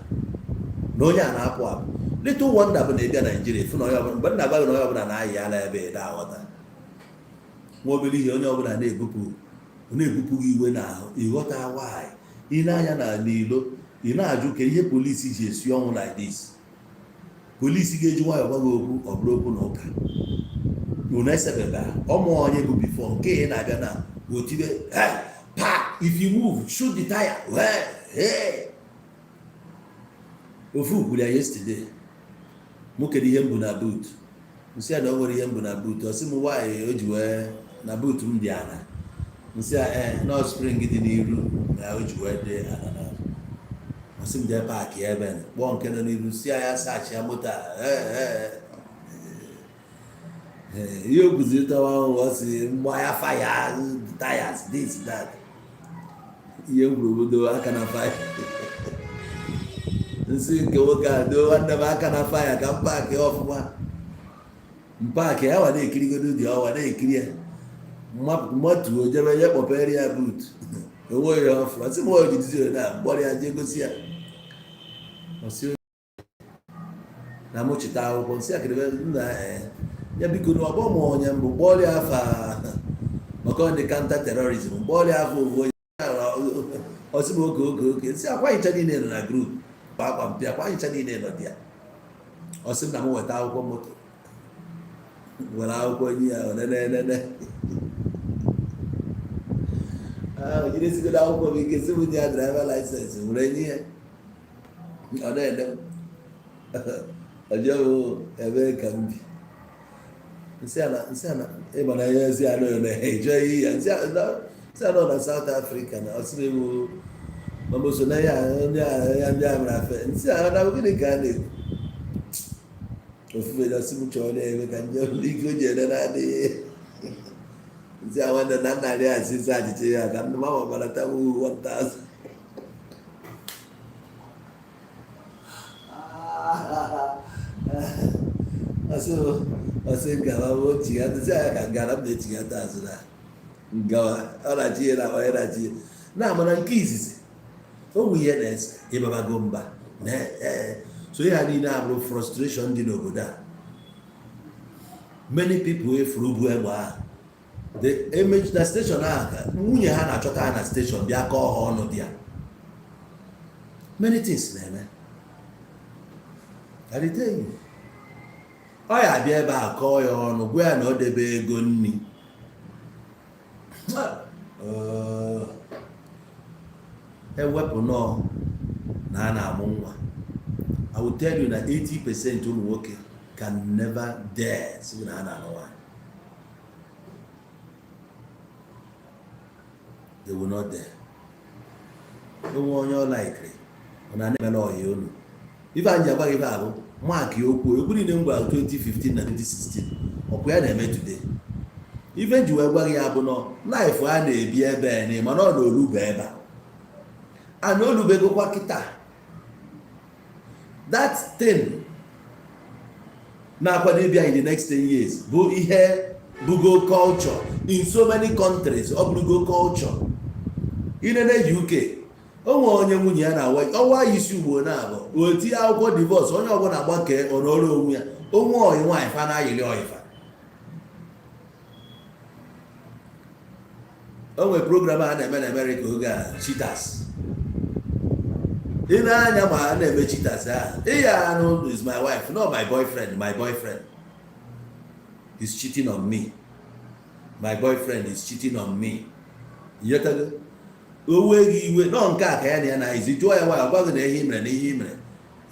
na onye a na-apụ apụ. Little wonder bụ na ịbịa Naijiria, ịfụ na onye ọbụla, mgbe m na-agwa gị na onye ọbụla na-ayị ala ebe ị na-aghọta nwa obere ihe, onye ọbụla na-ebupụ na-ebupụ gị iwe n'ahụ. Ịghọta why? Ị na-anya na n'ilo, ị na-ajụ ka ihe polisi ji esi ọnwụ like this. Polisi ga-eji nwayọọ gwa gị okwu, ọ bụrụ okwu na ụka unu esebeba ọmụ onye bụ before nke ị na-abịa na otibe, "Hey, pa, if you move, shoot the tire." Hey, hey. Ofu kwuru ya yesterday, mụ kedu ihe m bụ na boot? Nsị ya na o nwere ihe m bụ na boot. Ọ sị m nwaanyị o ji wee na boot m dị ana. Nsị ya ee, nọ spring dị n'iru na o ji wee dị ana na. Ọ sị m jee park ebe kpọọ nke nọ n'iru, si ya search ya moto a. Ee, ee, ihe o kwuziri tawa ahụ, ọ sị mgbaya fire tires, this, that. Ihe m kwuru obodo aka na fire. Nsị nke nwoke a, doo nwanne m, aka na fire ka m park ọfụma. M park ya, wa na-ekirigodo dị ọwa na-ekiri ya mmatuo jebe ya kpọpere ya boot, onweghị ya ọfụ. Ọsị m o jidizi na mkpọrọ ya jee gosi ya. Ọsị na mụ chịta akwụkwọ. Nsị akịrịbe nna ya, biko na ọgbọ m onye mbụ kpọrọ ya afa maka ọ dị counter terrorism, kpọrọ ya afa ofu onye. Ọsị m oke oke oke. Nsị akwa ncha niile nọ na group akwa mpi, akwa ncha niile nọ dị ya. Ọsị m na m weta akwụkwọ moto, were akwụkwọ nye ya onenenene ahụ, jidezigodo akwụkwọ m ike, sị m nye ya driver license, were nye ya. Ọ na-ene m ọjọọ ebe ka m bi. Nsị ana, nsị ana ịma na ihe ezi anụ na ejọ ihe ya. Nsị anọ na South Africa na ọsị m ewu ma so na ya ndị ya ndị a mere afe. Nsị ahụ na gịnị ka a na-ekwu ofufe na ọsị m chọọ na ebe ka nje ike o ji ede na-adịghị. Nsị a nwanne na nna ya asịsị achịcha ya ka ndị mama gbarata m 1000. Ọsị ọsị gawa o chighata. Sị ya ka ngara m na-echighata azụ na ngawa. Ọ na-achị ihe na onye na-achị ihe. Na mana nke izizi o nwe ihe na-ese ịbabago mba na so ihe a niile abụrụ frustration dị n'obodo a. Many people efuru bu egbe ahụ, the image na station ahụ ka nwunye ha na-achọta ha na station bịa kọọ ha ọnụ dị ya. Many things na-eme. I dey tell you. Ọ ya abịa ebe a kọọ ya ọnụ, gwa ya na ọ debe ego nri. Ewepụ nọọ na a na-amụ nwa, I will tell you na 80% ụmụ nwoke can never dare sị na ha na-alụ nwaanyị. They will not dare. Onwe onye ọ laikiri, ọ na na-emela ọhịa unu. Ife anyị ji agwa gị ife a bụ mark okwu okwu niile m gwara 2015 na 2016, ọkwa ya na-eme today. Ife nji wee gwa gị ya bụ nọ life a na-ebi ebe a na mana ọ na olube ebe a na olubegokwa kịta. That thing na-akwado ịbịa in the next 10 years bụ ihe bugo culture in so many countries. Ọ bụrụgo culture. Inene UK, o nwee onye nwunye ya na-awa ọwa ya isi ugbo na abụọ, o tinye akwụkwọ divorce, onye ọbụla gbakee ọnọrọ onwe ya. Onwe ọyị nwaanyị fa na-ayịrị ọyịfa. O nwere program a na-eme na Amerịka oge a, Cheaters. Ị na-anya ma a na-eme Cheaters ahụ, ị ya anụ, "Is my wife, not my boyfriend. My boyfriend is cheating on me. My boyfriend is cheating on me." Ịghọtago? O wee gị iwe nọ nke a ka ya na ya na-ezi jụọ ya nwaanyị, gwa gị na ihe i mere na ihe i mere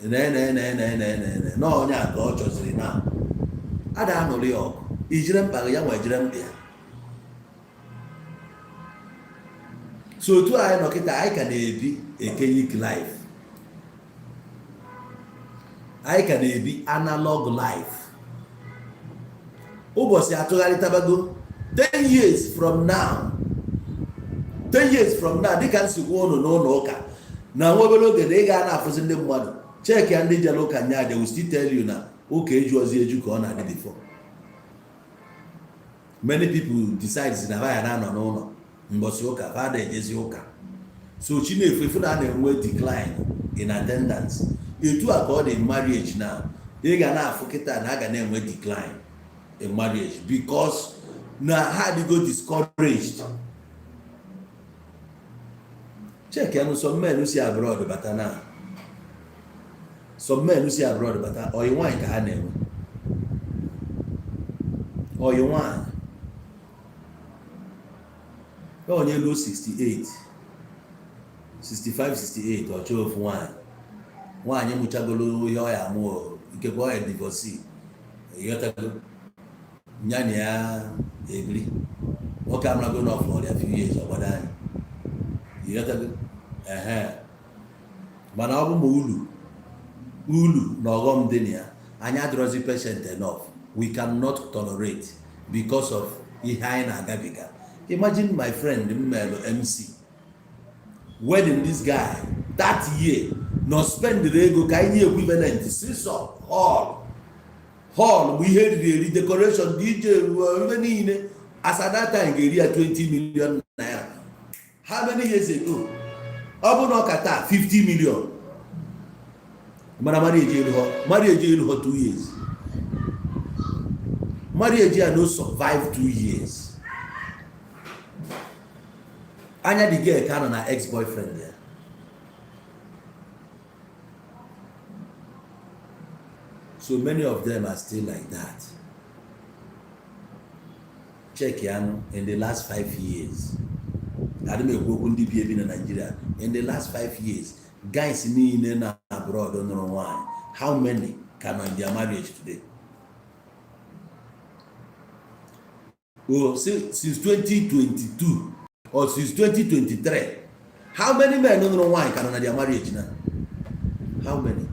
na na na na na na na na onye a ka ọ chọziri na ada anụrụ ya ọgụ. Ijire mkpa gị, ya nwa ejire mkpa ya. So otu anyị nọ kịta, anyị ka na-ebi archaic life, anyị ka na-ebi analog life. Ụbọchị atụgharịtabago. 10 years from now, 10 years from now, dịka nsi gwa ụnụ n'ụlọ ụka na nwa obere oge na ị ga na-afụzi ndị mmadụ check ya, ndị jere ụka nya, they will still tell you na ụka eju ozi eju ka ọ na-adị before. Many people decide na ha ya na-anọ n'ụlọ mbọsị ụka, fa na-ejezi ụka. So chi na-efu efu na a na-enwe decline in attendance. Etu a ka ọ dị marriage na ị ga na-afụ kịta na a ga na-enwe decline in marriage because na ha adịgo discouraged. Check ya, some men si abroad bata na some men si abroad bata, ọyị nwaanyị ka ha na-enwe, ọyị nwaanyị. Onye luo 68, 65, 68, ọ chọọ ofu nwaanyị. Nwaanyị mụchagolo ihe ọ ya amụ, ikekwe ọ ya divorce, ịghọtago? Nya na ya ebiri, nwoke amarago na ọfụ ọrịa few years ọgbado anyị, ịghọtago? Ehe, mana ọ bụ ma ulu ulu na ọghọm dị na ya, anyị adịrọzi patient enough. We cannot tolerate because of ihe anyị na-agabiga. Imagine my friend m melụ MC wedding, this guy that year nọ spendịrị ego ka anyị nye equivalent sisọ hall hall bụ ihe eriri eri, decoration, DJ, ebe niile. As at that time ga-eri ya 20 million naira. How many years ago? Ọ bụ na ọ ka taa 50 million. Mana marriage elu họ, marriage elu họ 2 years, marriage ya no survive 2 years. Anya the girl ka nọ na ex boyfriend ya. So many of them are still like that. Check ya nụ, in the last 5 years, adị m ekwu okwu ndị bi ebi na Nigeria, in the last 5 years, guys niile na abroad nụrụ nwaanyị, how many ka nọ in their marriage today? Oh, since 2022 or since 2023, how many men nụrụ nwaanyị ka nọ na their marriage now? How many?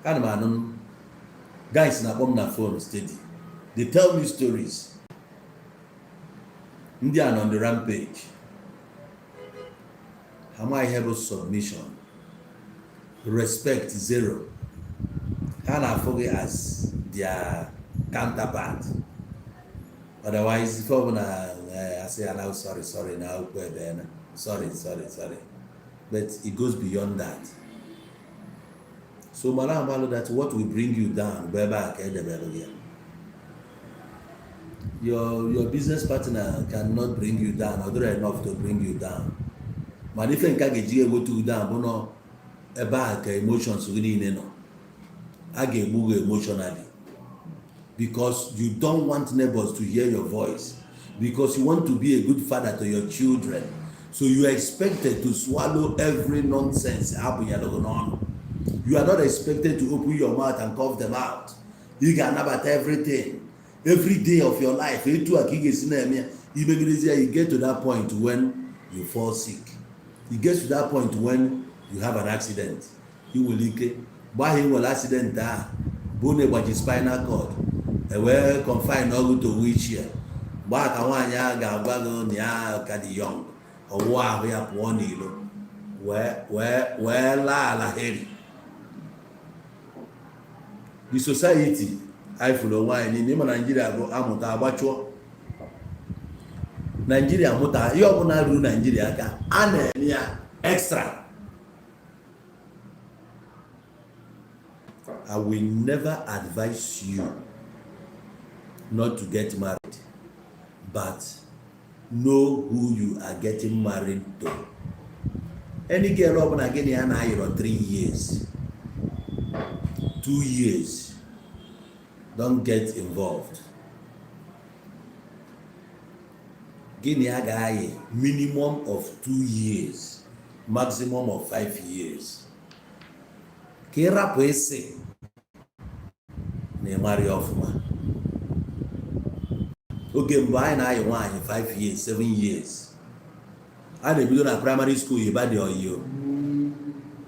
Ana m anụ guys na-akpọ m na phone steady. They tell me stories. Ndị a nọ on the rampage. Ha ma ihe bụ submission, respect zero. Ha na-afụ gị as their counterpart. Otherwise, ife ọbụla asị ya na sorry, sorry, na okwu ebe na sorry, sorry, sorry, but it goes beyond that. So mara amalụ that what will bring you down bụ ebe a ka edebere gị ya. Your business partner cannot bring you down. Ọ dịrọ enough to bring you down. Mana ife nke a ga-eji ewetu gị down bụ nọ ebe a ka emotions gị niile nọ. A ga-egbu gị emotionally because you don't want neighbors to hear your voice, because you want to be a good father to your children. So you are expected to swallow every nonsense abụnyere gị n'ọnụ. You are not expected to open your mouth and cough them out. Ị ga-anabata everything every day of your life. Etu a ka ị ga-esi na-eme ya, imegidezi ya. You get to that point when you fall sick, you get to that point when you have an accident. Ị nwere ike mgbe ahụ ị nwere accident ahụ bụ na ịgbaji spinal cord, ewee confine ọgụ to wheelchair. Mgbe ahụ ka nwaanyị ahụ ga-agwa gị na ya ka dị young, ọwụwa ahụ ya pụọ n'ilo wee wee wee laa ala heri. The society anyị fụrụ onwe anyị n'ime ịma Naijiria bụ amụta agbachụọ. Naijiria mụta ihe ọbụla ruru Naijiria aka, a na-eme ya extra. I will never advise you not to get married, but know who you are getting married to. Any girl ọbụla gị na ya na-ayọrọ 3 years, 2 years, don't get involved. Gị na ya ga-ayị minimum of 2 years, maximum of 5 years, ka ị rapụ ịsị na ị mara ya ọfụma. Oge mbụ anyị na-ayị nwaanyị 5 years, 7 years, a na-ebido na primary school yiba dị oyi o.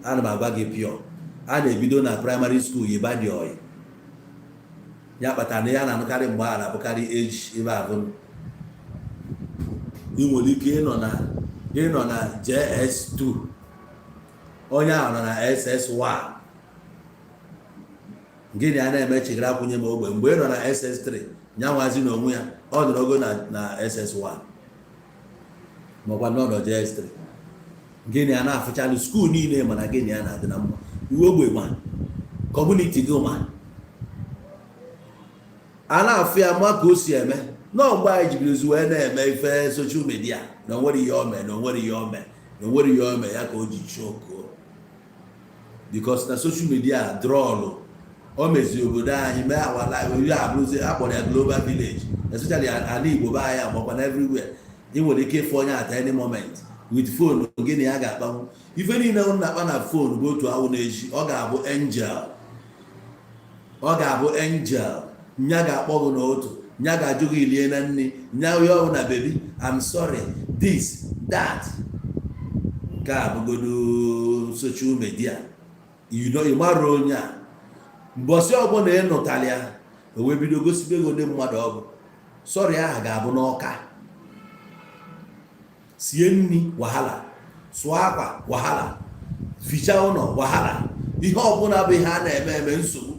Ana m agwa gị pure, a na-ebido na primary school yiba dị oyi. Ya kpatara na ya na-anụkarị mgbe a na-abụkarị age ebe abụ ị nwere ike ịnọ na JS2, onye ahụ nọ na SS1. Gịnị a na-eme chigara akwụnye m ogbe mgbe ị nọ na SS3, nyanwazi n'onwe ya ọ nọrọ ogo na SS1 makwa na ọ nọ JS3. Gịnị a na-afụchalụ school niile, mana gịnị a na-adị na mma uwe ogbe ma community gị ma a na-afụ ya ma ka o si eme nọọ. Mgbe anyị jibidozi wee na-eme ife social media na onwere ihe ome, na onwere ihe ome, na onwere ihe ome ya ka o ji chokuo, because na social media drọlụ o meziri obodo anyị mee our life ya abụrụzi akpọrọ ya global village, especially ala Igbo be anyị, amakwa na everywhere. Ị nwere ike ịfụ onye at any moment with phone. Gị na ya ga-akpanwu ife niile unu na-akpa na phone bụ otu awụ na-eji. Ọ ga-abụ angel, ọ ga-abụ angel. Nya ga-akpọ gị n'otu, nya ga-ajụ gị ilie na nri, nya onye ọbụla, "Baby, I'm sorry," this, that. Nke a bụgodo social media. You know, ị mara onye a. Mbọsị ọbụla ị nụtara ya, o wee bido gosibe ego ndị mmadụ. Ọ bụ sorry ahụ ga-abụ n'ọka sie nri wahala, sụọ akwa wahala, fichaa ụlọ wahala, ihe ọbụla bụ ihe a na-eme eme nsogbu.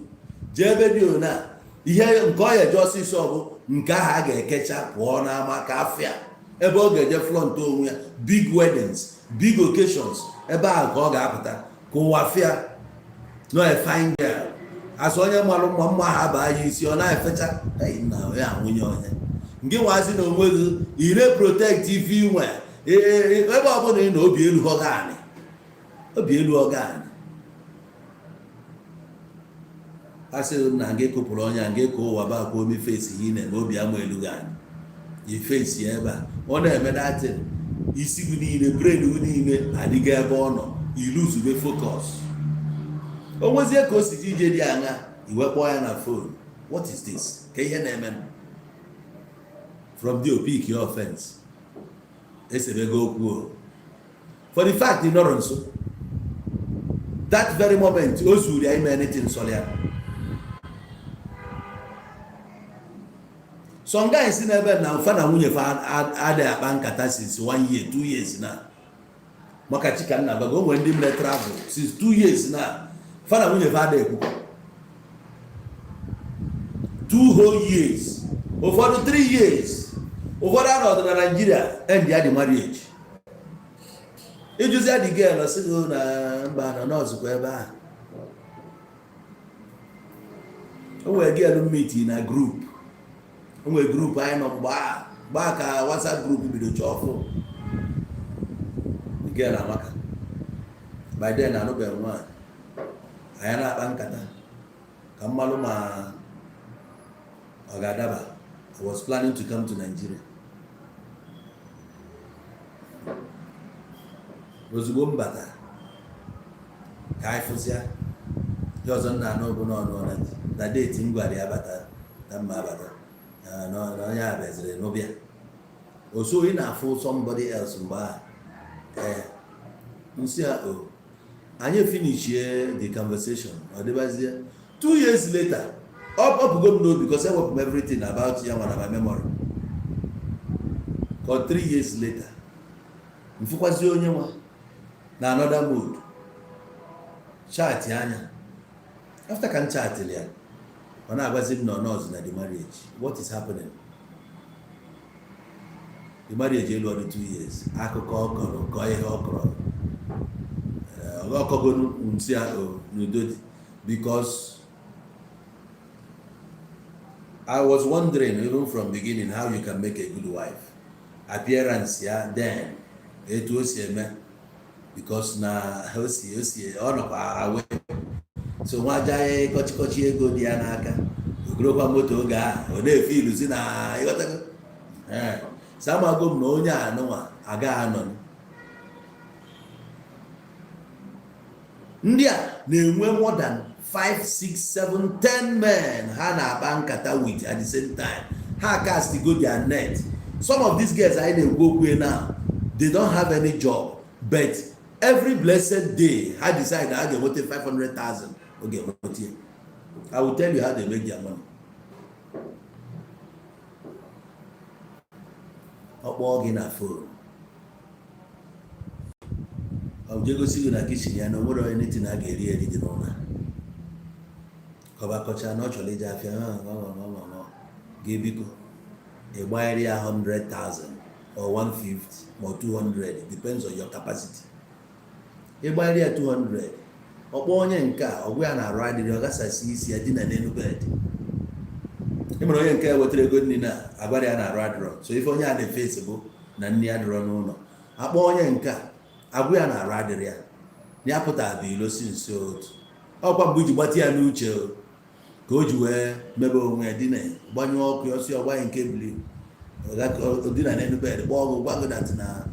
Jee ebe dị ona ihe nke ọ ya eje ọsịsọ bụ nke ahụ a ga-ekecha pụọ n'ama ka afịa ebe ọ ga-eje flaunt onwe ya. Big weddings, big occasions, ebe ahụ ka ọ ga-apụta ka ụwa fịa no a fine girl, asị onye marụ mma mma ha baa ya isi, ọ na-efecha. Ei, na ya nwunye onye nke nwazi na onwe gị ire protect ife inwe ebe ọbụla ị na obi elu ọganị, obi elu ọganị. A sị na gị kụpụrụ ọnya gị ka ụwa ba akwa omi fesi ị na-eme obi ama elu gị anyị ifesi ebe a ọ na-eme datin. Isi gị niile, brain gị niile adịghị ebe ọ nọ. Iluzube focus. O nwezie ka o si ji ije dị aṅa, iwe kpọọ ya na phone, "What is this? Ka ihe na-eme?" From there, pick your offense, esebego okwu o. For the fact ị nọrọ nso that very moment, o zuru ya ime anything sọrọ ya. Some guys si n'ebe na mfa na nwunye fa adịghị akpa nkata since one year, 2 years na maka chika nna bago. O nwere ndị mere travel since 2 years na fa na nwunye fa adịghị ekwukọ 2 whole years. Ụfọdụ 3 years, ụfọdụ anọdụ na Nigeria end ya the marriage. Ịjụzi ya, the girl sị gị na mba, nọ nọọsụkwa ebe ahụ. O nwere girl meet na group, o nwere group anyị nọ mgbe a gbaa ka WhatsApp group bido chọọ ọfụ. The girl amaka. By then anụbeghị nwaanyị. Anyị na-akpa nkata ka mmalụ ma ọ ga-adaba. I was planning to come to Nigeria. Ozugbo m batara ka anyị fụzịa ndị ọzọ nna anụ bụ n'ọnụ na date m gwara ya bata na mma abata na onye a bịaziri n'ụbịa oso ị na-afụ somebody else mgbe ahụ. Ee, nsị a o anyị finishie the conversation, ọ dịbazie 2 years later, ọ pụgo m n'obi because ewepụ m everything about ya nwa na my memory. Ka 3 years later, mfụkwazi onye nwa na another mood chat anya. After ka m chatịrị ya, ọ na-agwazi m na ọ nọọsụ na the marriage. What is happening? The marriage elu ọdụ 2 years. Akụkọ ọ kọrọ kọọ ihe ọ kọrọ, ọkọgonu nsị a n'udo dị, because I was wondering even from beginning how you can make a good wife. Appearance ya then, etu o si eme, because na o si ọ nọkwa awe so nwa ajaghị kọchịkọchị ego dị ya n'aka, ogorokwa moto oge ahụ, ọ na-efe iluzi na ịghọtago. Ee, samago m na onye a nụnwa agaghị anọ. Ndị a na-enwe more than 5, 6, 7, 10 men ha na-akpa nkata with at the same time. Ha cast go their net. Some of these girls anyị na-ekwu okwu now, they don't have any job, but every blessed day ha decide na ha ga-enweta 500,000, ọ ga-enweta ya. I will tell you how they make their money. Ọ kpọọ gị na phone, ọ jee gosi gị na kitchen ya na o nwere anything a ga-eri eri dị n'ụlọ. Kọba kọcha na ọ chọrọ ije afịa gị, biko ị gbanyere ya 100,000 or 150 or 200, depends on your capacity. Ịgbanyere ya 200, ọ kpọọ onye nke a, ọgwụ ya na-arụ adịrị, ọ gasasị isi ya dina n'elu bed. Ị mara onye nke a wetara ego nri na agwara ya na-arụ adịrọ, so ife onye a na-efesi bụ na nri adịrọ n'ụlọ. Akpọ onye nke a, agwụ ya na-arụ adịrị ya, na ya pụtara bụ ilo si nso otu ọkwa mgbe iji gbata ya n'uche o, ka o ji wee mebe onwe ya dina, gbanyụọ ọkụ ya, ọsị ọgbanye nke bili dina n'elu bed, kpọọ ọgụ gwa gị that na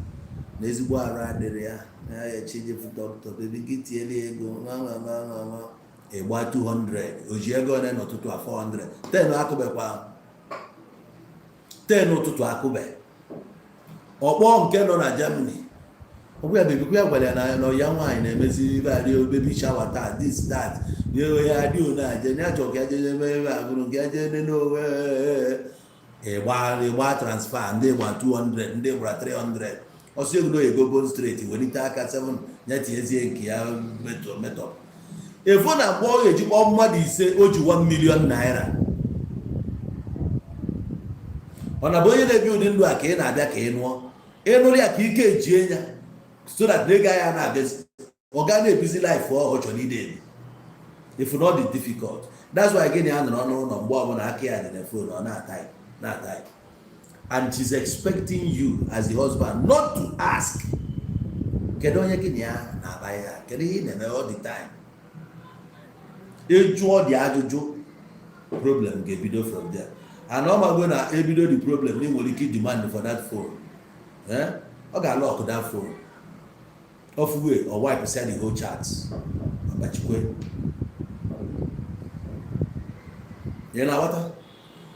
ezigbo arụ adịrị ya, na ya echejefu dọkịta. Baby, gị tiele ya ego nwa nwa nwa nwa nwa, ịgba 200, o ji ego one n'ụtụtụ a? 400. 10 akụbekwa, 10 ụtụtụ akụbe. Ọkpọ nke nọ na Germany, ọgwụ ya, baby, ya gwara ya na ya nwaanyị na-emezi ibe adị baby shower taa, this, that, nye ya adị one aje ya chọrọ ka ya jee eme ebe a bụrụ nke ya jee nene onwe. Ịgba transfer, ndị gba 200, ndị gbara 300, ọsọ ego ego bone straight, welite aka 7 ya tinyezie nke ya metọ metọ efo na mgbe ọ ga-eji kpọọ mmadụ ise, o ji 1 million naira. Ọ na bụ onye na-ebi ụdị ndụ a ka ị na-abịa ka ị nụọ, ịnụrụ ya ka ike ejie ya, so that na ego ya na-abịazi, ọ ga na-ebizi life ọ chọrọ ide ebi. If not dị difficult. That's why gịnị a nọrọ n'ụlọ, mgbe ọbụla aka ya dị na phone, ọ na-atype, na-atype, and she's expecting you as the husband not to ask, kedu onye gị na ya na-aba ya, kedu ihe ị na-eme all the time. Ịjụọ dị ajụjụ, problem ga-ebido from there. And ọ mago na ebido the problem na ị nwere ike demand for that phone, eh? Ọ ga-alock that phone off way or wipe the whole chat, agbachikwe. Ị na-aghọta?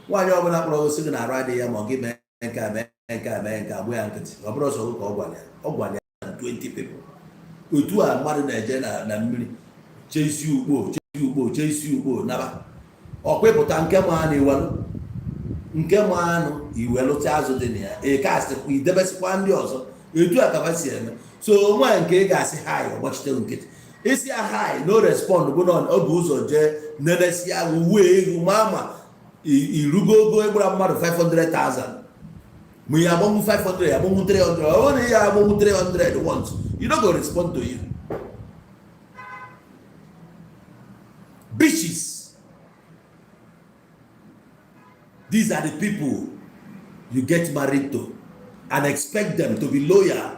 Nwaanyị ọbụla kpọrọ osi gị na arụ adịghị ya, ma ọ gị mee nke a, mee nke a, mee nke a, gba ya nkịtị. Ọ bụrụ ọsọ ka ọ gwara ya, ọ gwara ya 20 people. Otu a mmadụ na-eje na mmiri chee isi ukpo, chee isi ukpo, chee isi ukpo, naba ọkwepụta nke ma anụ, iwelụ nke ma anụ, iwelụcha azụ dị na ya, ị idebesịkwa ndị ọzọ. Etu a ka si eme. So nwaanyị nke ị ga-asị hi, ọgbachite nkịtị. Isi ya hi, no respond, bụ na ọ bụ ụzọ jee nenesia uwe ego ma ama Irugo ogo ịgbara mmadụ 500,000, ma ya agbanwu 500, ya agbanwu 300. Ọ bụrụ na ya agbanwu 300 once, you no go respond to you. Bitches, these are the people you get married to and expect them to be loyal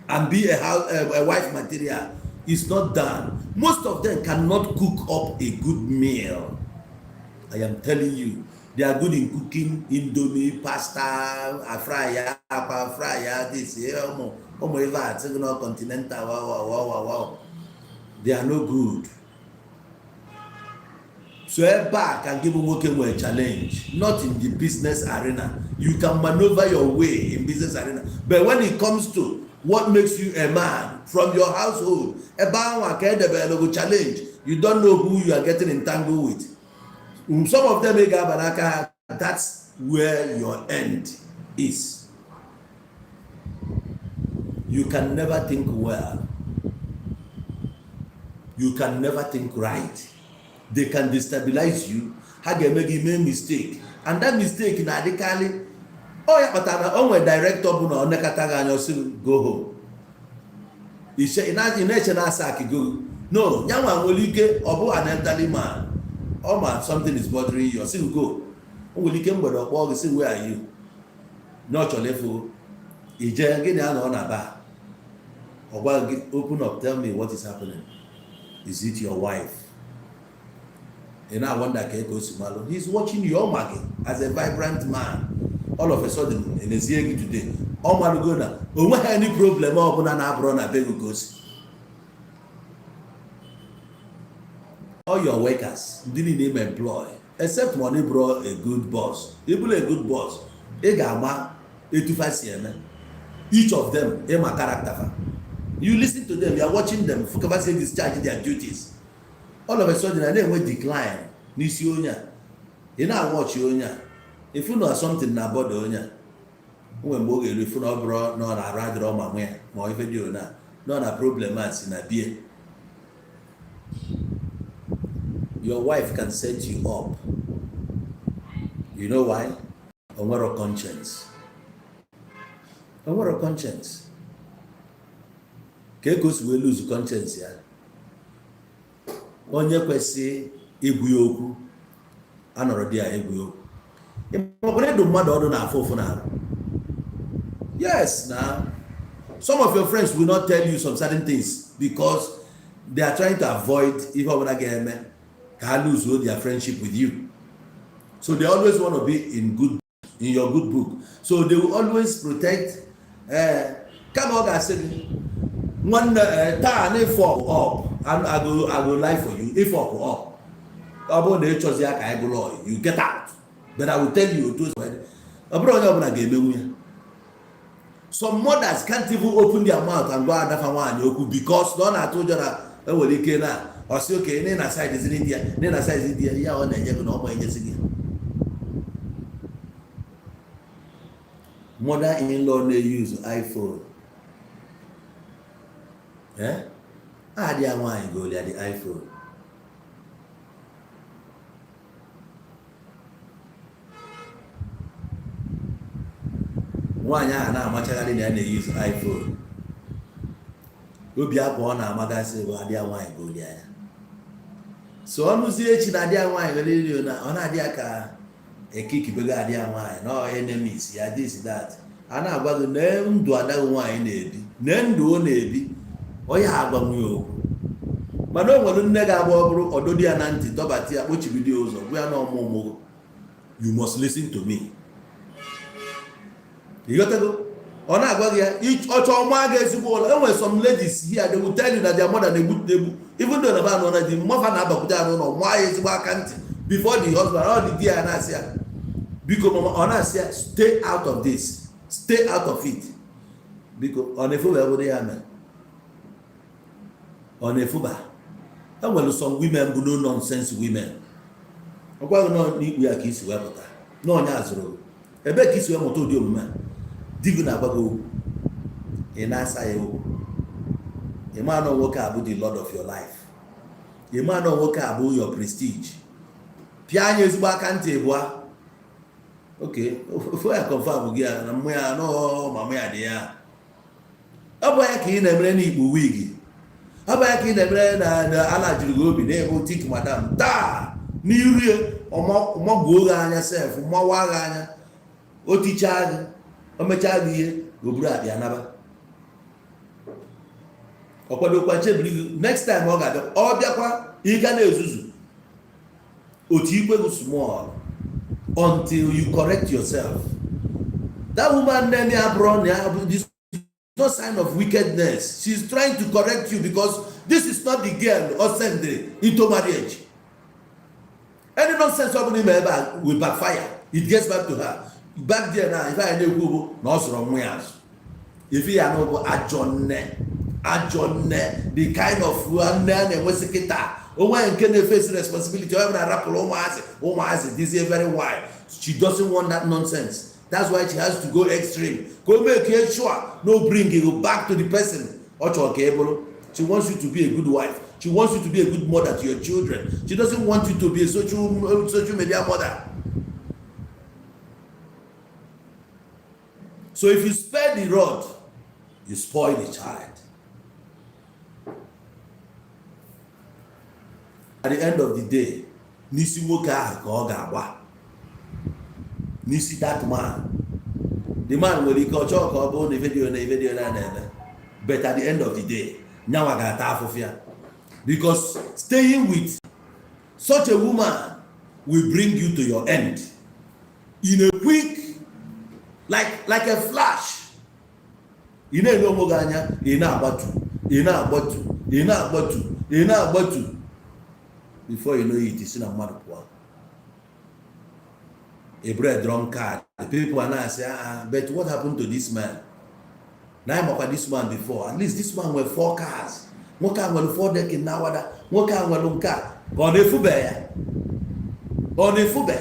and be a wife material. It's not done. Most of them cannot cook up a good meal. I am telling you, they are good in cooking Indomie, pasta, fry ya akwa, fry ya this, ụmụ ụmụ ife a sị gị na continental. Wow, they are no good. So ebe a ka gị bụ nwoke nwere challenge, not in the business arena. You can maneuver your way in business arena, but when it comes to what makes you a man from your household, ebe ahụ ka edebere go challenge. You don't know who you are getting entangled with. Some of them, ị ga-aba n'aka ha, that's where your end is. You can never think well, you can never think right. They can destabilize you. Ha ga-eme gị mee mistake, and that mistake na-adịkarị. Ọ ya kpatara na o nwere director bụ na ọ nekata gị anya, ọ sị gị, "Go home." Ị na-eche na asa akigo. No, ya nwa nwere ike ọ bụ an elderly man, ọ ma something is bothering you, ọ sị gị go. O nwere ike mgbede ọ kpọọ gị, sị, "Where are you?" Na ọ chọrọ ịfụ ije gị na ya nọ na bar. Ọ gwa gị, "Open up, tell me what is happening. Is it your wife?" Ị na-wonder ka eke o si malụ. He's watching you. Ọ ma gị as a vibrant man. All of a sudden, enezie gị today, ọ malụgo na o nweghị any problem ọbụla na-abụrụ na be gị ka o si. All your workers, ndị niile ime employ, except ma ọ bụrụ a good boss. Ị bụrụ a good boss, ị ga-ama etu fa si eme. Each of them, ịma character fa. You listen to them, you are watching them fụ ka fa si discharge their duties. All of a sudden, a na-enwe decline n'isi onye a. Ị na-awatch onye a, ifu na something na bother onye a. O nwere mgbe ọ ga-eru, ifu na ọ bụrụ na ọ na-arụ adịrọ ma nwe ya, ma ọ ife dị ona nọ na problem a si na bie. Your wife can set you up. You know why? O nwero conscience, o nwero conscience. Ka o si wee lose conscience ya, onye kwesị igwu ya okwu anọrọ di ya egwu ya okwu. Ịmakwara ịdụ mmadụ ọdụ na-afụ ụfụ n'arụ. Yes, na some of your friends will not tell you some certain things because they are trying to avoid ihe ọbụla ga-eme ka ha lose their friendship with you. So they always want to be in your good book, so they will always protect. Kama ọ ga-asị gị, "Nwanne, taa na if up up, I go lie for you. If up up, ọ bụrụ na ị chọzi ya ka anyị bụrụ ọyị, you get out, but I will tell you otu o si wee dị." Ọ bụrụ onye ọbụla ga-emenwu ya. Some mothers can't even open their mouth and gwa adafa nwaanyị okwu because na ọ na-atụ ụjọ na enwere ike na ọ sị oke nne na side ziri di ya, nne na side di ya, ya ọ na-enye gị na ọ ma enyezi gị. Mother in law na-use iPhone, eh, adị ya nwaanyị goli ya the iPhone. Nwaanyị ahụ na-amachagharị na ya na-use iPhone, obi akwa ọ na-amagasị bụ adị ya nwaanyị goli ya. So ọnụzie echi na adị ya nwaanyị were na ọ na-adị ya ka ekikibego adị ya nwaanyị na enemies ya, this, that. A na-agwa gị na ndụ adaghị nwaanyị na-ebi, na ndụ ọ na-ebi, onye ha agwanwu ya okwu. Mana o nwere nne ga-agba, ọ bụrụ ọdọdị ya na ntị, dọbata ya, kpochibido ya ụzọ, gwa ya na ọmụmụ, "You must listen to me." Ịghọtago? Ọ na-agwa gị ya, ọchọ ọma ga ezigbo ụlọ. E nwere some ladies here, they will tell you na their mother na-egbu egbu, even though na ba anọ na di mmafa na-abakwute ya n'ụlọ, nwa ya ezigbo aka ntị before the husband. Ọ dị di ya na-asị ya, "Biko mama." Ọ na-asị ya, "Stay out of this, stay out of it, biko." Ọ na-efuba ebe ya mere ọ na-efuba. E nwere some women bụ no nonsense women. Ọ gwaghị nọ n'ikpu ya ka isi wepụta na onye azụrụ ebee ka isi wee mụta ụdị omume a. Di gị na-agwa gị okwu, ị na-asa ya okwu. Ị ma na nwoke a bụ the lord of your life. Ị ma na nwoke a bụ your prestige. Pịa anya ezigbo aka ntị bụa. Okay, ofu ya confirm gị ya na mmụ ya nọ, mama ya dị ya. Ọ bụ ya ka ị na-emere n'ikpu wig, ọ bụ ya ka ị na-emere na ala jiri gị obi na-ebu tik madam taa n'iru ya, ọmagbuo gị anya sef, mawa gị anya, o tichaa gị, o mechaa gị ihe, o buru abịa naba, ọ kwadokwa chebiri gị. Next time ọ ga-abịa, ọ bịakwa, ị ga na-ezuzu otu ikwe gị small until you correct yourself. That woman name ya bụrụ na ya this no sign of wickedness. She's trying to correct you because this is not the girl or send into marriage. Any nonsense ọ bụla ime ebe a will backfire. It gets back to her back there. Na ife anyị na-ekwu bụ na ọ sọrọ nwa ya azụ ife ya na bụ ajọ nne, ajọ nne, the kind of nne a na-enwesị kịta. Onwe nke na-efesi responsibility, onye bụla rapụrụ ụmụazị, ụmụazị dizie very wide. She doesn't want that nonsense. That's why she has to go extreme ka o make sure no bring you back to the person ọ chọrọ ka ị bụrụ. She wants you to be a good wife. She wants you to be a good mother to your children. She doesn't want you to be a social media mother. So if you spare the rod, you spoil the child. At the end of the day, n'isi nwoke ahụ ka ọ ga-agba, n'isi that man. The man nwere ike ọ chọọ ka ọ bụrụ na video na video na na-eme, but at the end of the day, nyanwa ga-ata afụfụ ya, because staying with such a woman will bring you to your end in a quick, like a flash. Ị na-ele onwe gị anya, ị na-agbatu, ị na-agbatu, ị na-agbatu, ị na-agbatu. Before you know it, si na mmadụ pụọ, a bread drunkard. The people are now say, "Ah, but what happened to this man na anyị makwa this man before? At least this man nwere four cars, nwoke a nwere four decking na awada, nwoke a nwere nke a." Ka ọ na-efube ya, ọ na-efube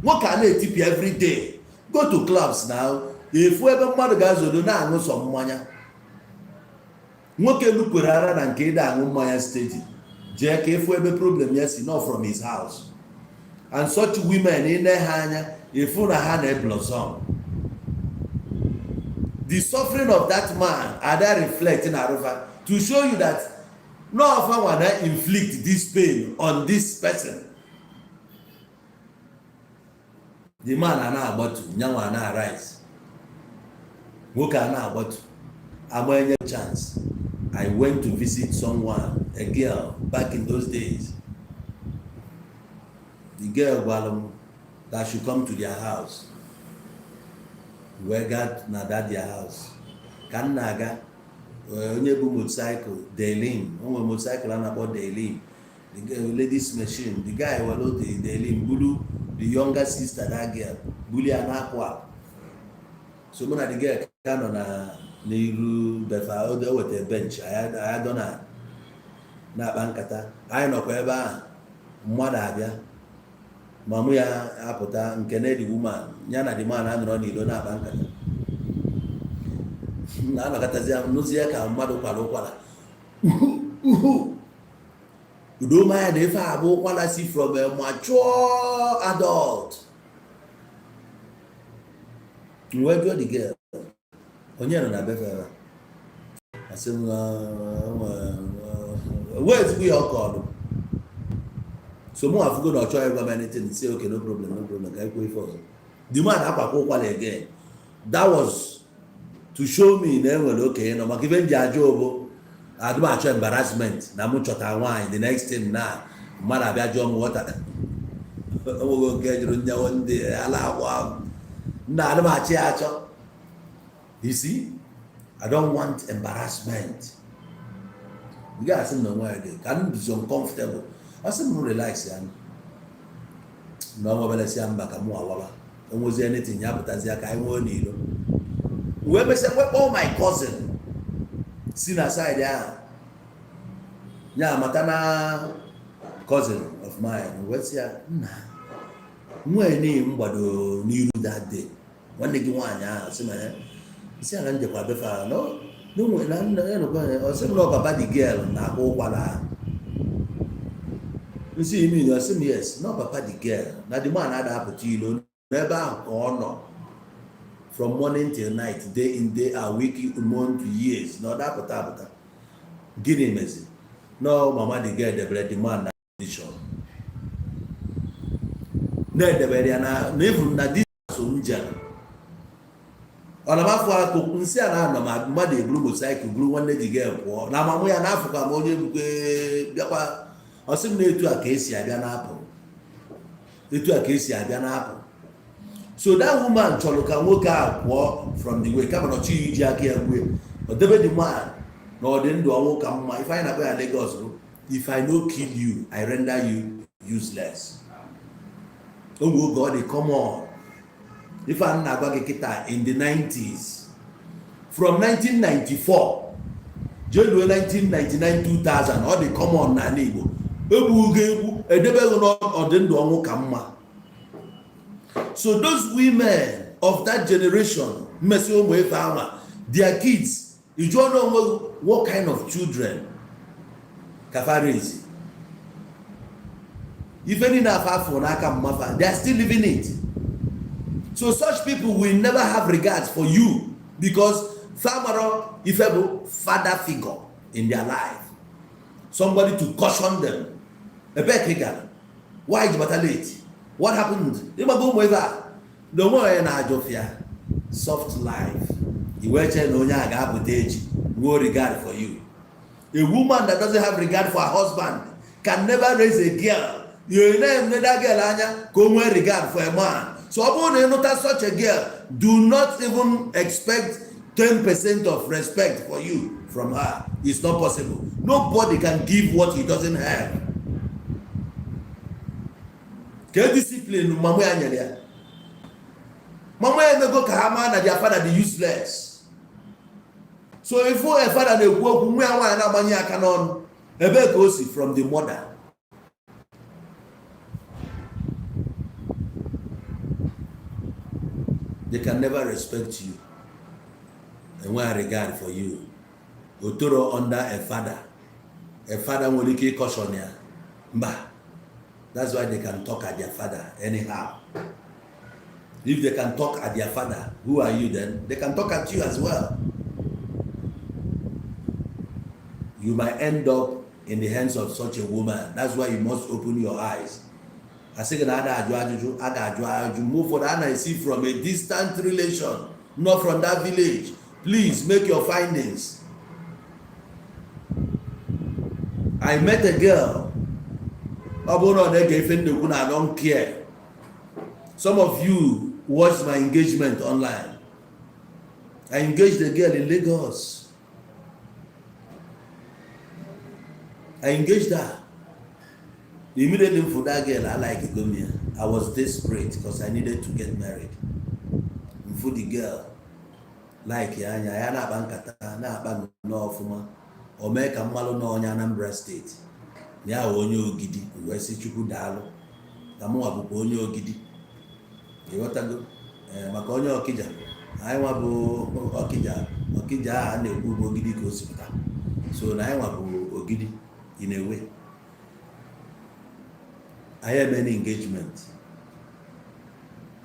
nwoke a na-etipi every day. Go to clubs now, efu ebe mmadụ ga-azodo na-aṅụ sọ mmanya. Nwoke lukwere ara na nke ịda aṅụ mmanya steady, jee ka efu ebe problem ya si, not from his house. And such women, ị ne ha anya, efu na ha na-blossom. The suffering of that man ada reflect na arụfa to show you that no ọfa wana inflict this pain on this person. The man a na-agbatu, nyanwa a na-arise, nwoke a na-agbatu ama enye chance. I went to visit someone, a girl, back in those days. The girl gwara m that I should come to their house. Wee gaa na that their house. Ka m na-aga, onye bụ motorcycle Daelim, o nwere motorcycle a na-akpọ Daelim, the girl, ladies machine. The guy were the Daelim bulu the younger sister, that girl, bulu ya na-apụ apụ. So mụ na the girl ka nọ na n'iru befa, o weta bench, anyị dọ na na-akpa nkata. Anyị nọkwa ebe ahụ, mmadụ abịa, ma mụ ya apụta nke na the woman ya na the man anọrọ n'ilo na-akpa nkata. Na-anọkọtazi ya, nụzie ka mmadụ kwara ụkwara. Udo ya na ife a bụ ụkwara si from a mature adult. Wee jụọ the girl, onye nọ na befe ebe a? Asị m wee ezigbo ya ọkọ ọdụ. So mụ afụgo na ọ chọghị ịgwa m anything. Say, "Okay, no problem, no problem," ka ekwe ife ọzọ. The man akwakwa ụkwara again. That was to show me na enwere okenye nọ, maka ife m ji ajụ bụ adị m achọ embarrassment na mụ chọta nwaanyị, the next thing na mmadụ abịa jụọ m ghọta onwego nke jụrụ nyawo ndị ala agwa nna adị m achọ ya achọ. You see, I don't want embarrassment. You guys sị na onwe ya dị ka m dị uncomfortable. Ọ sị m relax ya na ọ nwebere ya mba ka mụ awaba enwezi anything ya pụtazi ka anyị nwee n'ilo. Wee mesịa wee kpọọ my cousin si na side ahụ ya mata na cousin of mine. Wee sị ya, nna nwanyị m gbado n'iru that day, nwanne gị nwaanyị ahụ sị ma ya sị ya na njekwa befa no na nna ya nọkwa ya. Ọ sị m na ọ papa the girl na-akwa ụkwara ahụ. Nsị imi, ọ sị m yes, no, papa the girl na the man ada apụta ilo. N'ebe ahụ ka ọ nọ from morning till night, day in, day out, week, month, years, na ọ dapụta apụta. Gịnị mezi? No, mama the girl debere the man na condition na-edebere ya na even na this so m jere ọ na mafụ akụ nsị a na-anọ ma mmadụ eburu motorcycle buru nwanne ji ga pụọ na amamụ ya na-afụkwa m onye bukwe bịakwa. Ọ sị m na etu a ka esi abịa na-apụ, etu a ka esi abịa na-apụ. So that woman chọrọ ka nwoke a pụọ from the way, kama na ọ chọghị iji aka ya gbue. Ọ debe the man na ọ dị ndụ, ọnwụ ka mma. Ife anyị na-akpọ ya Lagos bụ, "If I no kill you, I render you useless." Oge oge ọ dị common. Ife a na-agwa gị kịta, in the 90s, from 1994 jee ruo 1999, 2000, ọ dị common n'ala Igbo. Egbughị egbu, edebeghị n'ọdị ndụ, ọnwụ ka mma. So those women of that generation mmesị ụmụ ife ama their kids, ịjụọ na onwe gị, what kind of children ka fa raise? Ife niile afọ afọ n'aka mmafa, they are still living it. So such people will never have regards for you because famaro ife bụ father figure in their life, somebody to caution them. Ebee ka ị gara? Why ji bata late? What happened? Ịgbago ụmụ ife a na onwe onye na-ajụfịa soft life, iwe chee na onye a ga-apụta echi nwee regard for you. A woman that doesn't have regard for her husband can never raise a girl. You na-eme that girl anya ka o nwee regard for a man. So ọ bụrụ na ịnụta such a girl, do not even expect 10% of respect for you from her. It's not possible. Nobody can give what he doesn't have. Ka discipline mama ya nyere ya, mama ya emego ka ha maa na their father dị useless. So if a father na-ekwu okwu, nwa ya nwaanyị na-agbanye aka n'ọnụ. Ebee ka o si? From the mother. They can never respect you, enweghị regard for you. Otoro under a father, a father nwere ike ịcaution ya, mba. That's why they can talk at their father anyhow. If they can talk at their father, who are you then? They can talk at you as well. You might end up in the hands of such a woman. That's why you must open your eyes. Asị gị na a ga-ajụ ajụjụ, a ga-ajụ ajụjụ. Mgbe ụfọdụ a na-esi from a distant relation, not from that village. Please make your findings. I met a girl. Ọ bụrụ na ọ na-ege ife nnekwu na I don't care. Some of you watched my engagement online. I engaged a girl in Lagos. I engaged her. Immediately for that girl, I like Gomia. I was desperate because I needed to get married. For the girl, like ya anya ya na-akpa nkata, na-akpa nnọọ ọfụma. O mee ka mmalụ na onye Anambra State ya wụ onye Ogidi. Wee sị Chukwu daalụ na mụnwa bụkwa onye Ogidi. Ịghọtago? Ee, maka onye Ọkịja anyị nwa bụ Ọkịja. Ọkịja ahụ a na-ekwu bụ Ogidi ka o si pụta. So na anyị nwa bụ Ogidi in a way. Anyị emena engagement.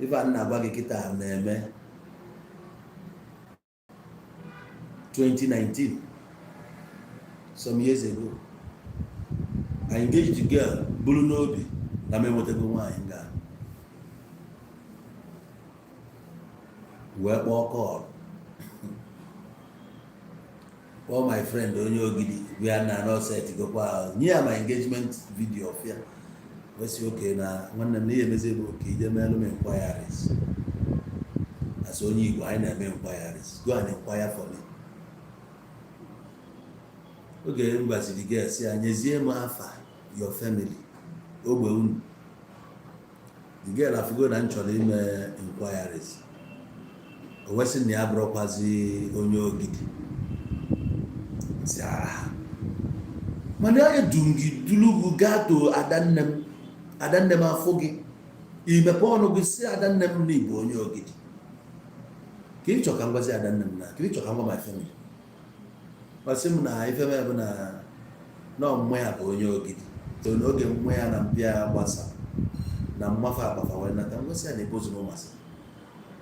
Ife a na-agwa gị kịta na-eme 2019, some years ago. I engaged the girl buru n'obi na m enwetago nwaanyị nga wee kpọọ call, kpọọ my friend onye Ogidi bịa na nọset gokwa nye ya my engagement video of ya. Wee sị oke na nwanne m na ihe emezi bụ ka ije meelụ m inquiries. As onye Igbo, anyị na-eme inquiries. Go and inquire for me. Oge m gwaziri gị, sị ya nyezie m afa your family, ogbe unu. The girl afugo na m chọrọ ime inquiries. O wee sị na ya bụrụkwazi onye Ogidi. Sị, "Ah." Mana edu gị dulugu gaa to adanne m, adanne m afụ gị, imepe ọnụ gị si adanne m na igbo onye Ogidi. Ka ị chọ ka m gwazi adanne m na ka ị chọ ka m gwa my family? Ọ sị m na ife m bụ na ọmụmụ ya bụ onye Ogidi. To n'oge mmụọ ya na mpịa ya gbasa. Na mmafe akpafa wee nata ngosi ya na-ebozu na ụmasị.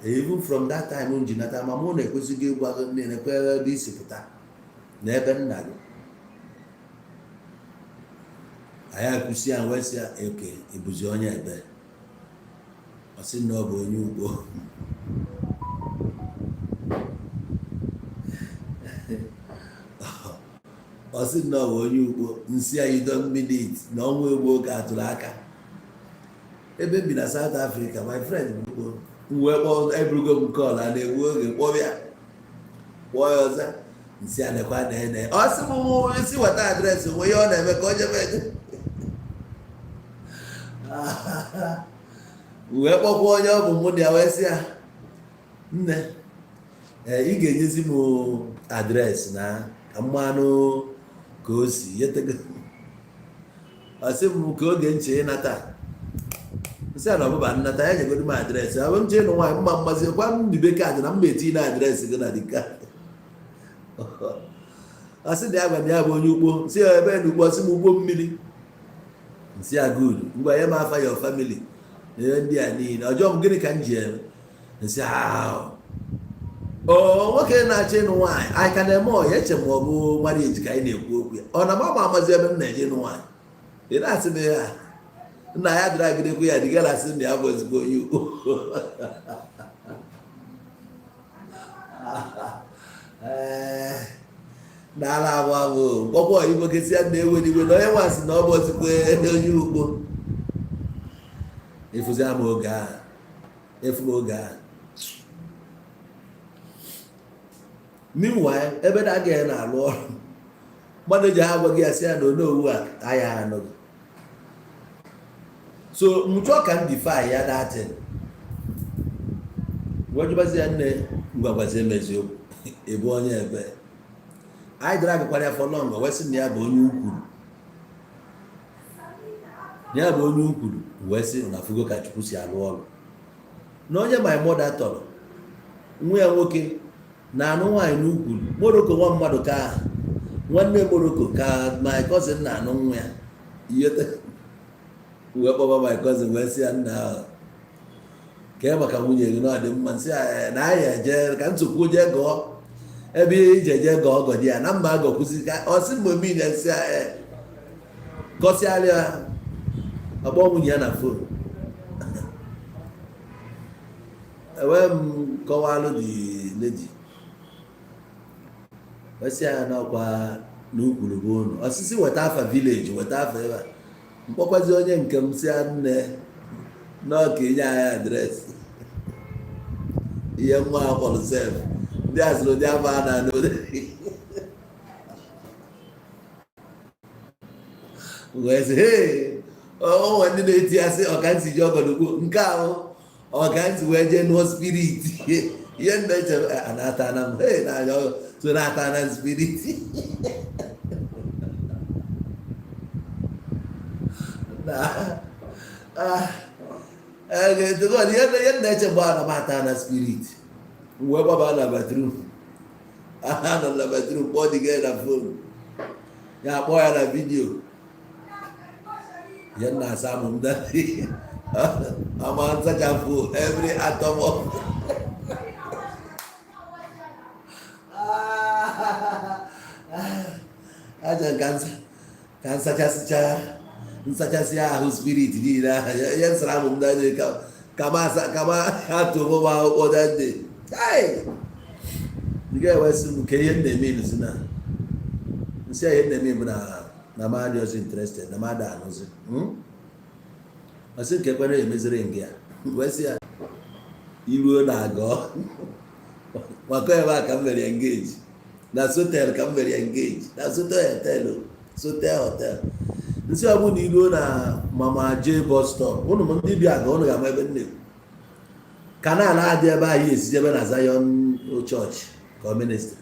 Even from that time m ji nata, ma mụ na-ekwesịghị ịgwa gị na-ekwe ebe isi pụta na ebe nna gị. Anyị akwụsị ya, wee sị ya eke ịbụzi onye ebe. Ọ sị na ọ bụ onye ugbo. Ọ sị na ọ bụ onye ugbo. Nsị ya, you don't mean it, na ọnwa egbu oge atụrụ aka ebe m bi na South Africa. My friend bụ ugbo. M wee kpọọ, eburugo m call a na-egbu oge, kpọọ ya, kpọọ ya ọzọ. Nsị ya nekwa na ene. Ọ sị m mụ si weta address nwe ihe ọ na-eme ka o jebe eje. Wee kpọkwa onye ọ bụ mụ na ya, wee sị ya, nne, ee, ị ga-enyezi m address na ka mmanụ ka o si yetego. Ọ sị m ka oge nche ịnata. Nsị a na ọbụba nnata ya nyegodo m address. Ọ bụ nche ịnụ nwaanyị mma mmazi kwa m bibe card na mma etinye na address gị na dị card. Ọ sị na ya gwa na ya bụ onye ugbo. Nsị ya ebe na ugbo. Ọ sị m ugbo mmiri. Nsị ya good, ngwa, nye m afa your family na ihe ndị a niile. Ọjọọ m, gịnị ka m ji eme? Nsị ahụ o nwoke na-achọ ịnụ nwaanyị, anyị ka na-eme ọya eche ma ọ bụ marriage ka anyị na-ekwu okwu ya. Ọ na mama amazi ebe m na-eje ịnụ nwaanyị. Ị na-asị m ya nna ya dịrị agidekwu ya dịgara, asị na ya bụ ezigbo onye ukwu. Ee, n'ala abụ abụ mkpọkpọ oyibo kesị ya na-ewe n'iwe na onye nwasị na ọ bụ ezigbo onye ugbo. Ịfụzi ama oge ahụ, efu m oge ahụ. Meanwhile, ebe na-aga ya na-alụ ọrụ, mmadụ ji ha agwa gị ya sị ya na onowu a aya anụghị. So m chọọ ka m defy ya datin, wee jụbazi ya, nne, ngwa, gwazie m eziokwu, ị bụ onye ebe? Anyị dara agụkwara ya for long, wee sị na ya bụ onye ukwuru, na ya bụ onye ukwuru. Wee sị na fugo ka Chukwu si alụ ọrụ, na onye my mother tọrọ nwa ya nwoke na-anụ nwaanyị n'ukwuru Morocco, nwa mmadụ ka nwanne Morocco ka my cousin na-anụ nwa ya. Wee kpọba my cousin, wee sị ya, nna ahụ, kee maka nwunye gị na ọ dị mma? Nsị ya na anyị eje ka nsogbu jee gọọ ebe ije jee gọọ ọgọ di ya na mma agọkwụzi ka ọ sị mgbe mmiri. Nsị ya gọsịarịa ya, ọkpọ nwunye ya na phone. Ewee m kọwalụ the lady, wee sị ya n'ọkwa na ukwuru bụ unu osisi, weta afa village, weta afa ebe a. Mkpọkwazi onye nke m, si ya, nne, n'ọka inye anyị address ihe nwa a kpọrọ sef. Ndị asịrị ụdị afọ a na-anụ wee sị, hey, onwe ndị na-eti asị ọka ntị ji ọgọdọgbo nke ahụ ọka ntị wee jee nụọ spirit. Ihe nna eche a na-ata na m, hey, na-anya so na-ata na spirit na ihe nna eche mgbe a na m ata na spirit. Wee gbaba na bathroom, anọ na bathroom, kpọọ dị gị na phone ya, kpọọ ya na video. Ihe nna asa amụ m ama nsachapụ every atom of aja ka nsachasịcha nsachasị ahụ spirit niile ahụ. Ihe nsara amụ m dade ka m asa ka m atụ m akwụkwọ dade. Ị ga-ewesị m ka ihe m na-eme ịnụzi na nsị a. Ihe m na-eme bụ na na m adịghịzi interested, na m ada anụzi. Ọ sị nke kwere emeziri ngị ya. Wee sị ya iruo na agọ maka ebe a ka m mere engage na Sotel, ka m mere engage na Sotel Hotel, Sotel Hotel. Nsị ọ bụrụ na iruo na Mama J bus stop, ụnụ m ndị bịa ga ụnụ ga-ama ebe m na-ekwu. Canal adị ebe ahụ esijebe na Zion Church ka ọ ministry.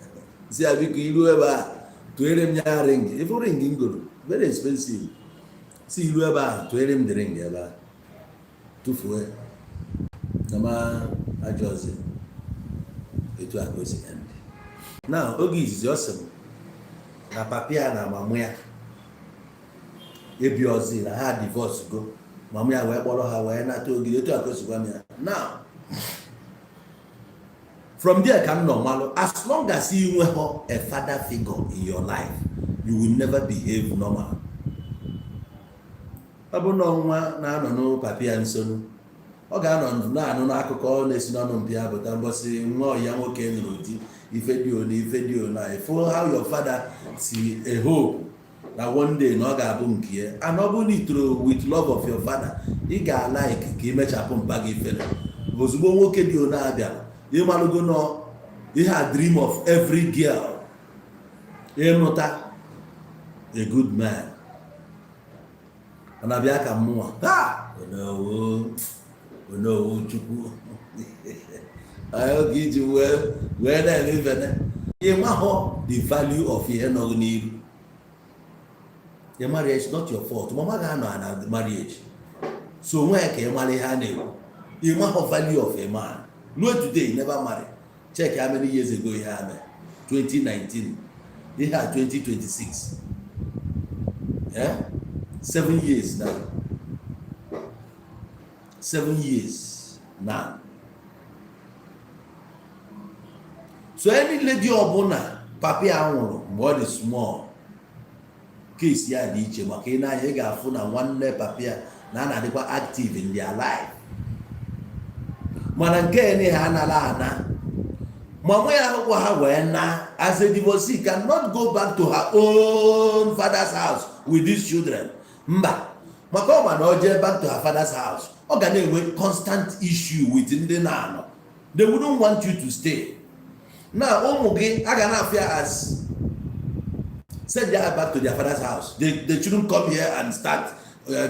Si ya, biko, iru ebe a, tụere m ya ring. Ifu ring m goro, very expensive. Si iru ebe a, tụere m the ring ebe a, tụfuo ya na ma ajọzi. Etu a ka o si end. Na oge izizi ọ sị m na papi ya na mamụ ya ebi ozi na ha divorce go. Mama ya wee kpọrọ ha wee nata Ogidi. Etu a ka o si gwa m ya. Now, from there ka m nọ malụ, as long as you nweghọ a father figure in your life, you will never behave normal. Ọ bụ na nwa na-anọ n'papi ya nsonu, ọ ga-anọ na-anụ n'akụkọ na-esi n'ọnụ mpi ya pụta. Mbọsị nwa ọya nwoke nụrụ di, ife dị one, ife dị one, ifo how your father si a hope na one day na ọ ga-abụ nke ya. And ọ bụrụ na itoro with love of your father, ị ga-alike ka imechapụ mpa gị ifere ozugbo nwoke dị one abịara. Ịmalụgo nọ ihe a, dream of every girl, ịnụta a good man. Ọ na-abịa ka mmụọ ha. Onowu, onowu, Chukwu oge iji wee na-eme ifene. Ị mahụ the value of ihe nọ gị n'iru. Your marriage is not your fault. Mama ga-anọ na marriage, so nwee ka ị mara ihe a na-ekwu. Ị mahụ value of a man. Ruo today, you never marry. Check how many years ago ihe a mere, 2019. Ihe a 2026, eh? 7 years now, 7 years now. So any lady ọbụla papi ya nwụrụ mgbe ọ dị small, case ya dị iche, maka ị na-anya, ị ga-afụ na nwanne papi ya na a na-adịkwa active in their life. Mana nke ya ha anara ana mama ya ahụkwa ha wee na as a divorcee cannot go back to her own father's house with these children. Mba, maka ọ ma na ọ jee back to her father's house, ọ ga na-enwe constant issue with ndị na-anọ. They wouldn't want you to stay. Na ụmụ gị a ga na-afịa as send their back to their father's house. They shouldn't come here and start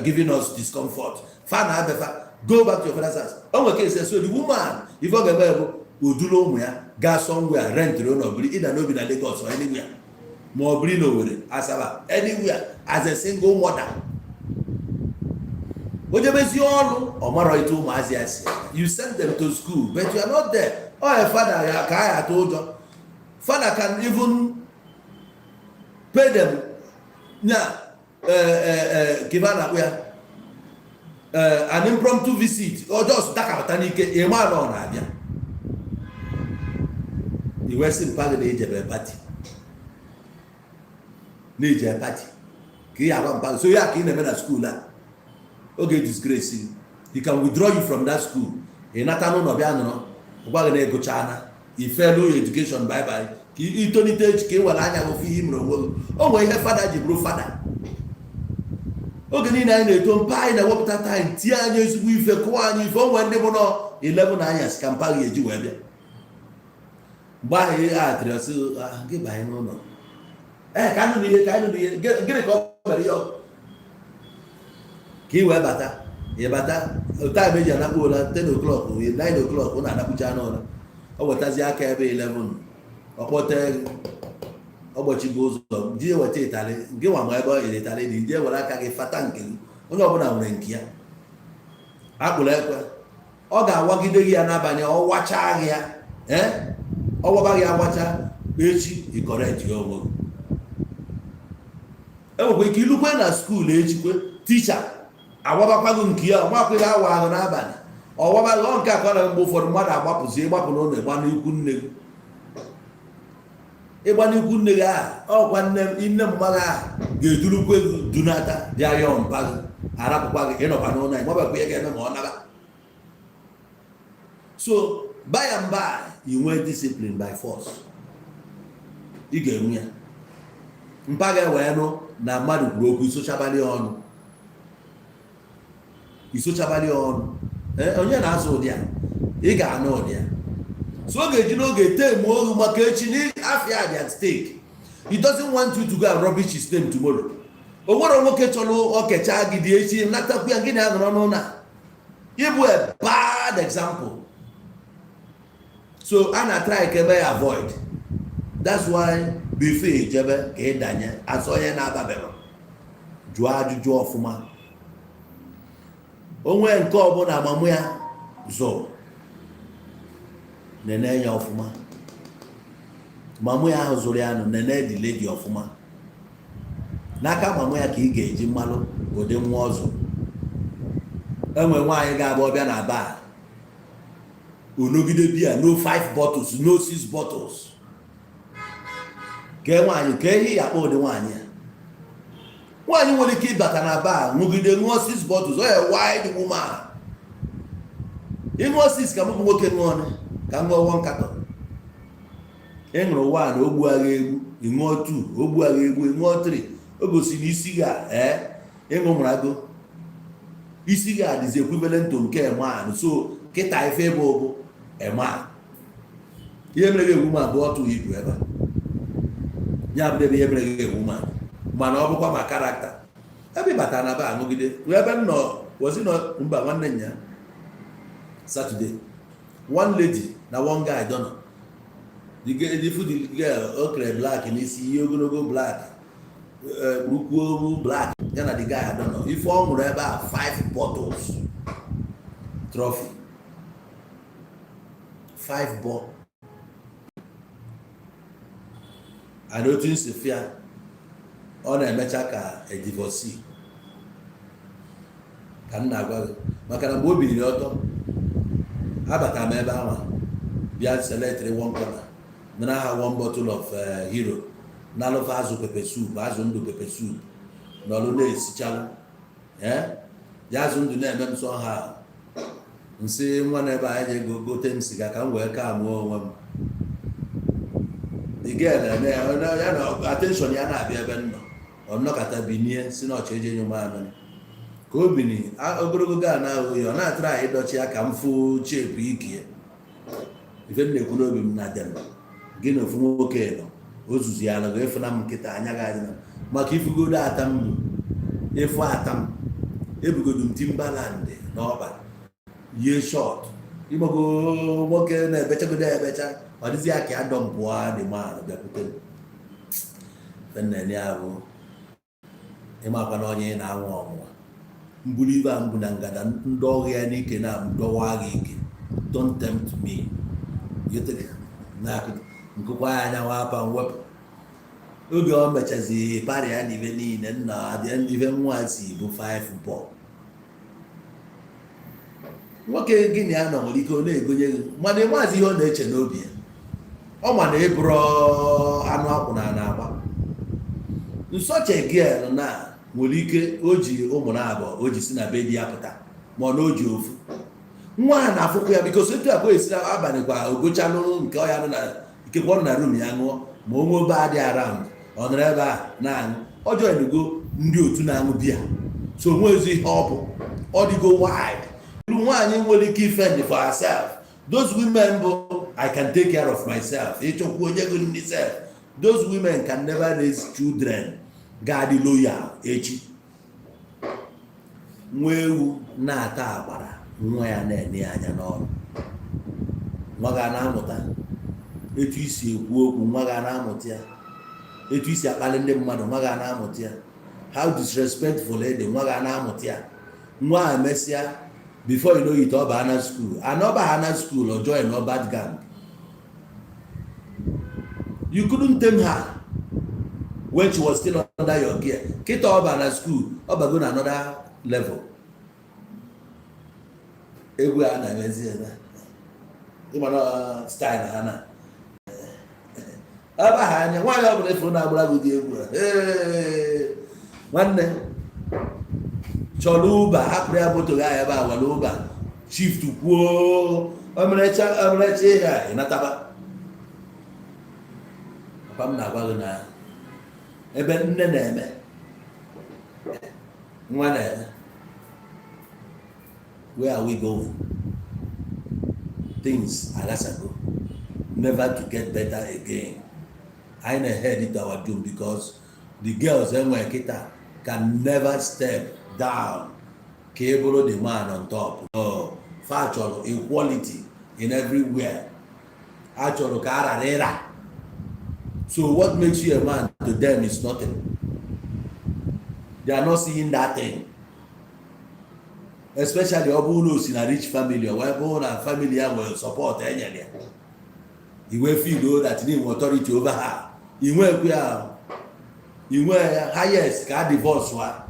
giving us discomfort. Fa na abefa, go back to your father's house. O nwere case. So the woman, ife ọ ga-eme bụ odulu ụmụ ya gaa somewhere, rent ụlọ, biri ịda n'obi na Lagos or anywhere, ma ọ biri n'Owerri, Asaba, anywhere, as a single mother. O jebezie ọrụ, ọ marọ etu ụmụazị ya si. You send them to school, but you are not there. Ọ ya father ya ka a ya atụ ụjọ. Father can even pay them nya kiva na-akpụ ya an impromptu visit, ọ just dakapụta n'ike, ịma na ọ na-abịa. Iwe sị mpa gị na ijebe party, na ije party ka ị agwa mpa gị. So ya ka ị na-eme na school a, oge disgrace you, he can withdraw you from that school. Ị nata n'ụlọ, bịa nọrọ, gwa gị na ịgụchana ifelu education, bye bye. Ka itolite echi, ka ị were anya gị fụ ihe i mere onwe gị. O nwere ihe father ji bụrụ father. Oge niile anyị na-eto, mpa anyị na-ewepụta time tie anyị ezigbo ife, kụọ anyị ife. O nwere ndị bụ nọ 11 anyasị ka mpa gị eji wee bịa. Mgbe ahụ ihe a tịrị ọsị gị banye n'ụlọ, ee, ka anyị nụ ihe, ka anyị nụ ihe. Gịnị ka ọ mere ihe ọkụ ka ị wee bata? Ị bata, time eji anakpu ụra 10 o'clock, 9 o'clock, ọ na-anakpucha n'ụra. Ọ wetazi aka ebe 11, ọ kpọte ọgbochi gị ụzọ, jee weta ịtarị gị nwa. Ma ebe ịtarị dị, jee were aka gị fata nke gị. Onye ọbụla nwere nke ya akpụrụ ekwe. Ọ ga-awagide gị ya n'abalị, ọ wachaa gị ya, ee, ọ waba gị awacha. Echi ị correct ya onwe gị. Enwekwa ike ilukwe na school echikwe, teacher awabakwa gị nke ya. Ọmakwa ihe awa ahụ n'abalị, ọwaba gị. Ọ nke akọ na mgbe ụfọdụ mmadụ agbapụzi, ịgbapụ n'ụlọ, ịgba n'ikwu nne gị, ịgba n'ikwu nne gị ahụ, ọkwa nne nne mma gị ahụ ga-edurukwa gị dunata bịa yọọ mpa gị, arapụkwa gị. Ịnọkwa n'ụlọ ya, nwebakwa ihe ga-eme ma ọ naba. So by and by, you nwee discipline by force. Ị ga-enwe ya. Mpa ga-ewee nụ na mmadụ kwuru okwu, isochabali ọnụ, isochabali ọnụ. Onye na-azụ ụdị a, ị ga-anụ ụdị a. So ọ ga-eji n'oge temu ohu maka echi n'afịa dị at stake. He doesn't want you to go and rubbish his name tomorrow. O nwere nwoke chọrọ okecha gị dị echi natakwu ya, gị na ya nọrọ n'ụlọ a. Ịbụ a bad example. So a na-try ka ebe ya avoid. That's why before ejebe ka ị danye azụ onye na-ababero, jụọ ajụjụ ọfụma. Onwe nke ọbụla amamụ ya zụrụ, nene ya ọfụma. Mamụ ya ahụ zụrụ ya nụ, nene the lady ọfụma. N'aka mamụ ya ka ị ga-eji mmalụ ụdị nwa ọ zụrụ. Enwe nwaanyị ga-abụ ọbịa na bar, onogide biya, no five bottles, no six bottles. Kee nwaanyị, kee ihe ya akpọ ụdị nwaanyị a? Nwaanyị nwere ike ịbata na bar, ṅụgide, ṅụọ six bottles, ọ ya wide woman. Ịṅụọ six ka mụ bụ nwoke ṅụọ ka m ṅụọ one carton. Ị ṅụrụ one, ogbu agha egbu. Ị ṅụọ two, ogbu agha egbu. Ị ṅụọ three, o gosi na isi gị a, ee, ịṅụ mụrago isi gị adịzi equivalent to nke man. So kịta ife bụ eman ihe mere gị egwu ma bụ ọtụ ibu ebe a ya bụ ebe ihe mere gị egwu ma. Mana ọ bụkwa ma character ebe ị batara na ba aṅụgide ebe m nọ wozi nọ mba nwanne nya Saturday, one lady na one guy dọnọ. The girl, the food, the girl o kere black n'isi, ihe ogologo black, kpurukwuo black, ya na the guy adọnọ. Ife ọ ṅụrụ ebe a, five bottles Trophy, five bottle. And otu nsi fịa, ọ na-emecha ka a divorcee ka m na-agwa gị, maka na mgbe o biliri ọtọ, abatara m ebe ahụ, bịa selectịrị one corner, nara ha one bottle of Hero, na-alụfa azụ pepper soup, azụ ndụ pepper soup n'ọlụ na-esichalụ. Ee, ya azụ ndụ na-eme m sọ ha nsị nwa na ebe anyị ego gote m siga ka m wee ka mụọ onwe m. The girl na-eme ya na attention ya na-abịa ebe m nọ. Ọ nnọkọta binie, si na ọchọ eje nye mamịrị ka o bini ogologo gaa na ahụ ya, ọ na-atara anyị ịdọchi ya ka m fụ chepu ike. Ife m na-ekwu n'obi m na dem gị na ofu nwoke nọ ozuzu ya nọ ga-efuna m nkịta anya gị adị na maka ifugodo ata m bụ ịfụ ata m ebugodo m Timberland n'ọkpa, yie short. Ịgbago nwoke na-ebechagodo ebecha, ọ dịzị ya ka ya dọmpụọ dị man bịakwute m. Fenne ya bụ ịmakwa na onye ị na-anwụ ọnwụnwa mbuli ibe a mbụ na ngada ndị ọhịa n'ike na dọwa gị ike. Don't tempt me. Nkụkwa ya anya nwapa mwepụ. Oge o mechazi parị ya n'ibe niile nna abịa, ife nwa si bụ 5 bọl. Nwoke gị na ya nọ nwere ike ọ na-egonye gị, mana ịmazi ihe ọ na-eche n'obi ya. Ọ ma na ịbụrụ anụ akwụ na agba nsọche. Girl na nwere ike o ji ụmụ na abụọ, o ji si na be di ya pụta, ma ọ na o ji ofu nwa a na-afụkwa ya, because etu akwa esi abalị kwa ogochalụ nke ọ ya nọ na ikekwe ọ nọ na room ya ṅụọ, ma onwe obe adị around, ọ nọrọ ebe a na-aṅụ. Ọ joinugo ndị otu na-aṅụ biya, so onwezi ihe ọ bụ, ọ dịgo wide. Nwaanyị nwere ike ifend for herself, those women bụ "I can take care of myself", ịchọkwu onye go ndị self, those women can never raise children ga-adị loyal echi. Nwa ewu na-ata agbara, nwa ya na-ene ya anya n'ọnụ. Nwa ga na-amụta etu isi ekwu okwu, nwa ga na-amụta ya etu isi akpali ndị mmadụ, nwa ga na-amụta ya how disrespectful dị, nwa ga na-amụta ya. Nwa a mesịa, before you know it, ọ baa na school, and ọ baa na school, ọ join ọ bad gang. You couldn't tame her when she was still under your care. Kịta ọ baa na school, ọ bago na another level. Egwu a na-emezi eme, ịmana style ha na ebe ha anya. Nwaanyị ọbụla ifuru na-agbara gị ụdị egwu a, ee, nwanne, chọrọ Uber, hapụrụ ya moto gị ahụ ebe a, were Uber shift kwuo omerecha omerecha ihe a, ịnataba. Papa m na-agwa gị na ebe nne na-eme, nwa na-eme. Where are we going? Things agasago, never to get better again. Anyị na-head to our doom, because the girls enwe kịta can never step down ka ị bụrụ the man on top. No, fa chọrọ equality in everywhere. A chọrọ ka a rara ịra. So what makes you a man to them is nothing. They are not seeing that thing, especially ọ bụrụ na o si na rich family, ọ wee bụrụ na family ya nwere support enyere ya, iwe feel that na inwe authority over her. Inwe ekwe ya, inwe ya highest ka a divorce ha,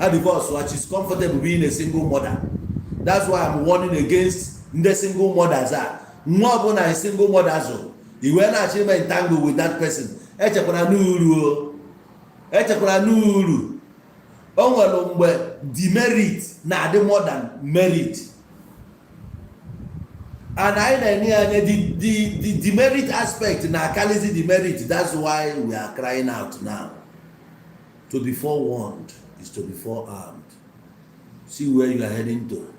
a divorce ha. She's comfortable being a single mother. That's why I'm warning against ndị single mothers a. Nwa ọbụla single mothers o iwe na-achọ ime entangle with that person, echekwara n'uru o, echekwara n'uru. O nwere mgbe demerit na-adị more than merit, and anyị na-enye ya anya, the demerit aspect na-akalizi the merit. That's why we are crying out now. To be forewarned is to be forearmed. See where you are heading to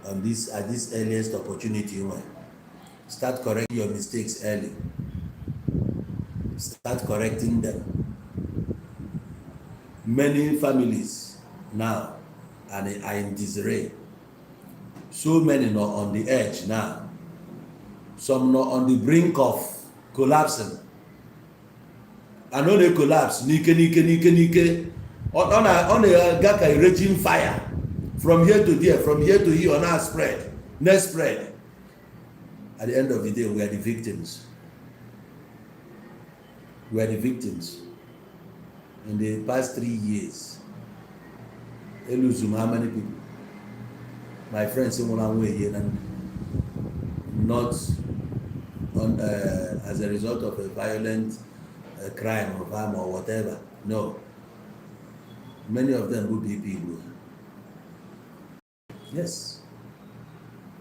on this. At this earliest opportunity, nwe start correcting your mistakes early. Start correcting them. Many families now are in disarray. So many are on the edge now. Some are on the brink of collapsing, and ọ na-collapse n'ike n'ike n'ike n'ike. Ọ na-aga ka raging fire from here to there, from here to here. Ọ na-spread, next spread. At the end of the day, we are the victims. We are the victims. In the past 3 years, eluzum how many people, my friends, nwụrụ anwụ ehie na nne, not on, as a result of a violent crime or harm or whatever. No, many of them bụ BP gburu ha. Yes,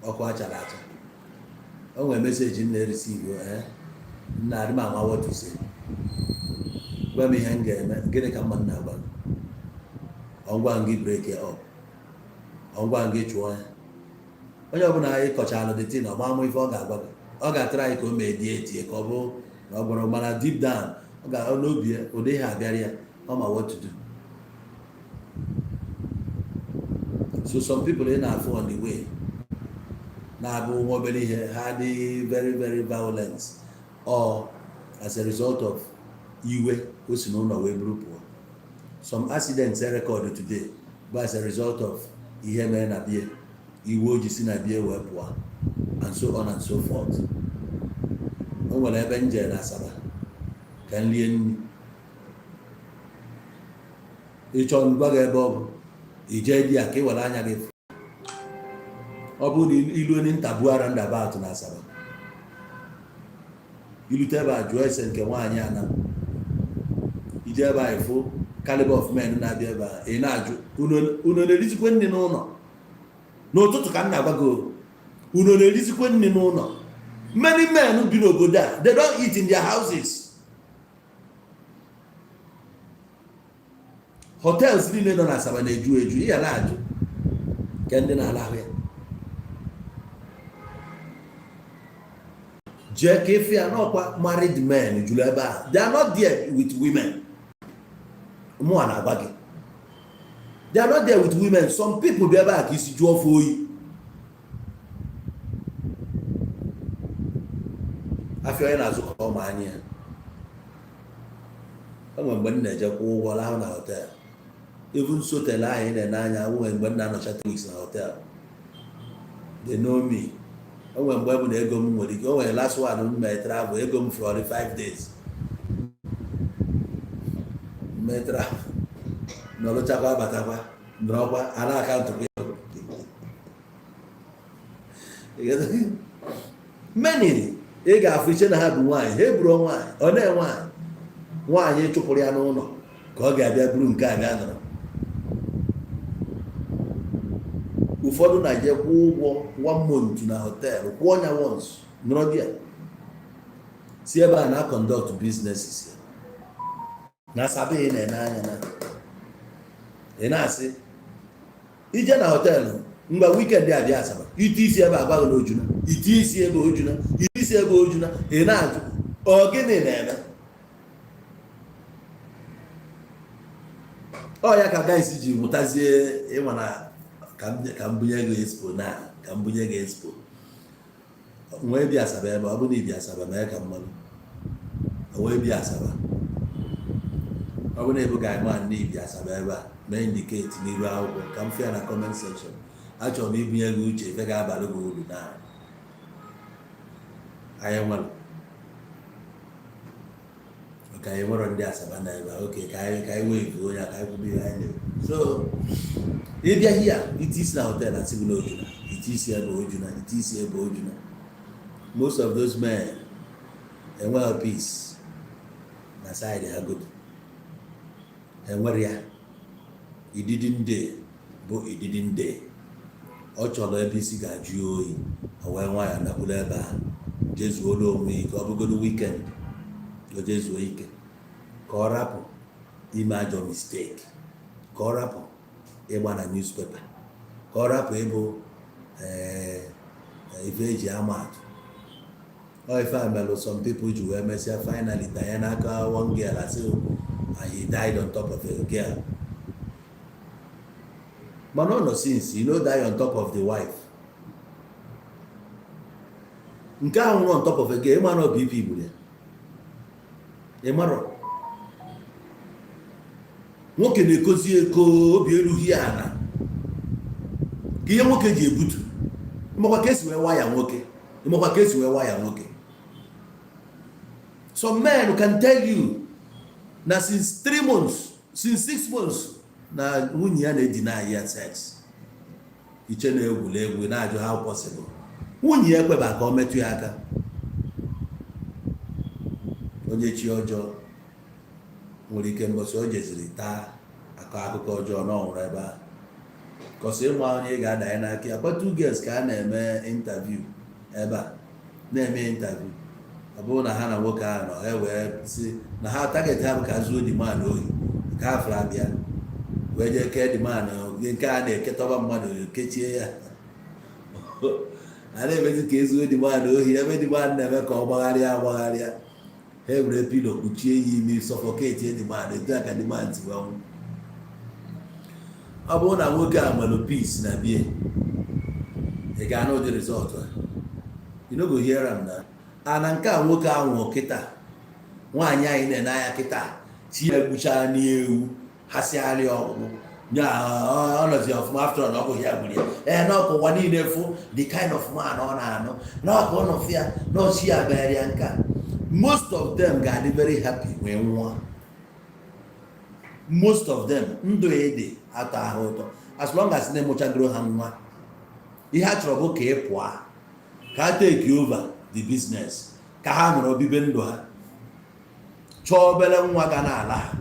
ọkụ achara acha. O nwere message m na-ereceive. Nna, adị m ama what to say. Gwa m ihe m ga-eme. Gịnị ka mma m na-agwa gị? Ọngwa gị break it up, ọngwa gị chụọ ya. Onye ọbụla anyị kọchalụ the thing, ọgba amụ ife ọ ga-agwa gị, ọ ga-atara anyị ka o mee die etie ka ọ bụ na ọ gwọrọ, mana deep down ọ ga n'obi ya ụdị ihe abịara ya, ọ ma what to do. So some people ị na-afụ on the way na-abụ nwa obere ihe, ha dị very very violent, or as a result of iwe o si n'ụlọ wee buru pụọ. Some accidents e record today bụ as a result of ihe mere na bie, iwe o ji si na bie wee pụọ, and so on and so forth. O nwere ebe m jere na Asaba ka m rie nri. Ịchọ ngwa gị ebe ọ bụ ijee di ya ka ị were anya gị fụ. Ọ bụrụ na ilu onye ntabu roundabout na Asaba, ilute ebe a, jụọ ese nke nwaanyị a na ije ebe a, ịfụ caliber of men na-abịa ebe a. Ị na-ajụ, unu na-erizikwe nri n'ụlọ n'ụtụtụ? Ka m na-agwa gị o, unu na-erizikwe nri n'ụlọ? Many men bi n'obodo a, they don't eat in their houses. Hotels niile nọ na Asaba na-eju eju. Ị ya na-ajụ nke ndị na-alahụ ya jee ka efe ya n'ọkwa. Married men juru ebe a. They are not there with women. Mụnwa na-agwa gị, they are not there with women. Some people bịa ebe a ka isi jụọ ofe oyi. Afịa onye na-azụ ka ọ ma anya ya. O nwere mgbe m na-eje kwụọ ụgwọ lahụ na hotel. Even sotel ahụ ị na-ene anya, nwere mgbe m na-anọcha 2 weeks na hotel. They know me. O nwere mgbe bụ na ego m nwere ike, o nwere last one m mee travel, ego m fọrọ 5 days mee travel, nọrụchakwa, abatakwa, nọrọkwa ana akaụntụ. Many ị ga-afụ iche na ha bụ nwaanyị, ha eburu nwaanyị, ọ na nwaanyị nwaanyị chụpụrụ ya n'ụlọ ka ọ ga-abịa buru nke a bịa nọrọ. Ụfọdụ na-eje kwụọ ụgwọ one month na hotel, kwụọ ya once, nọrọ di ya, si ebe a na conduct businesses ya na Asaba. Ị na-ene anya na ị na-asị ije na hotel mgbe weekend abịa Asaba, ite isi ebe agbaghị na ojuna, ite isi ebe ojuna, ite isi ebe ojuna. Ị na-ajụ, ọ gịnị na-eme? Ọ ya ka guys ji mụtazie ịnwa na ka m bunye gị expo na ka m bunye gị expo nwee bịa Asaba. Ebe ọ bụ na ịbịa Asaba, mee ka mmanụ nwee bịa Asaba. Ọ bụ na ịbụ guy man na ịbịa Asaba ebe a, mee indicate n'iru akwụkwọ ka m fịa na comment section. Achọrọ m ibunye gị uche ife ga-abalị gị uru na anyị nwere. Ka anyị nwere ndị Asaba na ebe a. Oke, ka anyị wee vuo ya, ka anyị kwube ihe anyị na-ekwu. So ịbịa hia, ite isi na hotel, asị gị na ojuna ite isi ebe ojuna, ite isi ebe ojuna. Most of those men enweghị peace na side ha godu, enwere ya. Ididi nde bụ ididi nde, ọ chọrọ ebe isi ga-ajụ ya oyi, o wee nwayọọ nakwuru ebe ahụ, jezuola onwe ya ike. Ọ bụgodo weekend, o jezuo ike, ka ọ rapụ ime ajọ mistake, ka ọ rapụ ịgba na newspaper, ka ọ rapụ ịbụ ife eji ama atụ. Ọ ife a melụ some people ji wee mesịa finally danye n'aka one girl, asị and he died on top of a girl. Mana ọ nọ since he no die on top of the wife. Nke ahụ nwụrụ on top of a girl, ịma na ọ BP gburu ya. Ịmarọ nwoke na-ekozi eko, obi erughị ya ala ka ihe nwoke ji ebutu. Ịmakwa ka esi wee waya nwoke, ịmakwa ka esi wee waya nwoke. Some men can tell you na since 3 months, since 6 months, na nwunye ya na-edina ya sex. Iche na egwuregwu, na-ajụ how possible. Nwunye ya ekweba ka ọ metụ ya aka. Onye chi ọjọọ nwere ike, mbọsị o jeziri taa akọ akụkọ ọjọọ na ọ nwụrụ ebe ahụ. Kọsị ịma onye ị ga-adanye n'aka ya. Kwa two girls ka a na-eme interview ebe a, na-eme interview, ọ bụrụ na ha na nwoke ahụ nọ, ha wee sị na ha target ha bụ ka zuo the man ohi. Ka ha fụrụ abịa wee jee kee the man nke a na-eketọba mmadụ, kechie ya, a na-emezi ka ezuo the man ohi. Ebe the man na-eme ka ọ gbagharịa agbagharịa, ha were pillow kpuchie ya imi, suffocate the man. Etu a ka the man si wee nwụ. Ọ bụrụ na nwoke a nwere peace na bie, ị ga-anụ ụdị result a? You no go hear am. Na ana nke a nwoke ahụ kịta, nwaanyị anyị na-ene anya kịta, chi ya egbuchaa n'ewu, hasịgharịa ọkpụkpụ nya, ọ nọzi ọfụma. After all, na ọ bụghị ya gburu ya. Ee, n'ọkụ ụwa niile fụ the kind of man ọ na-anụ, n'ọkụ ọ nọfụ ya n'ọchi ya bịara ya. Nka most of them ga-adị very happy wee nwụọ. Most of them, ndụ ede atọ ahụ ụtọ, as long as na-emụchagoro ha nwa. Ihe a chọrọ bụ ka ị pụọ, ka ha take over the business, ka ha nọrọ bibe ndụ ha, chọọ obere nwa ga na-ala ha.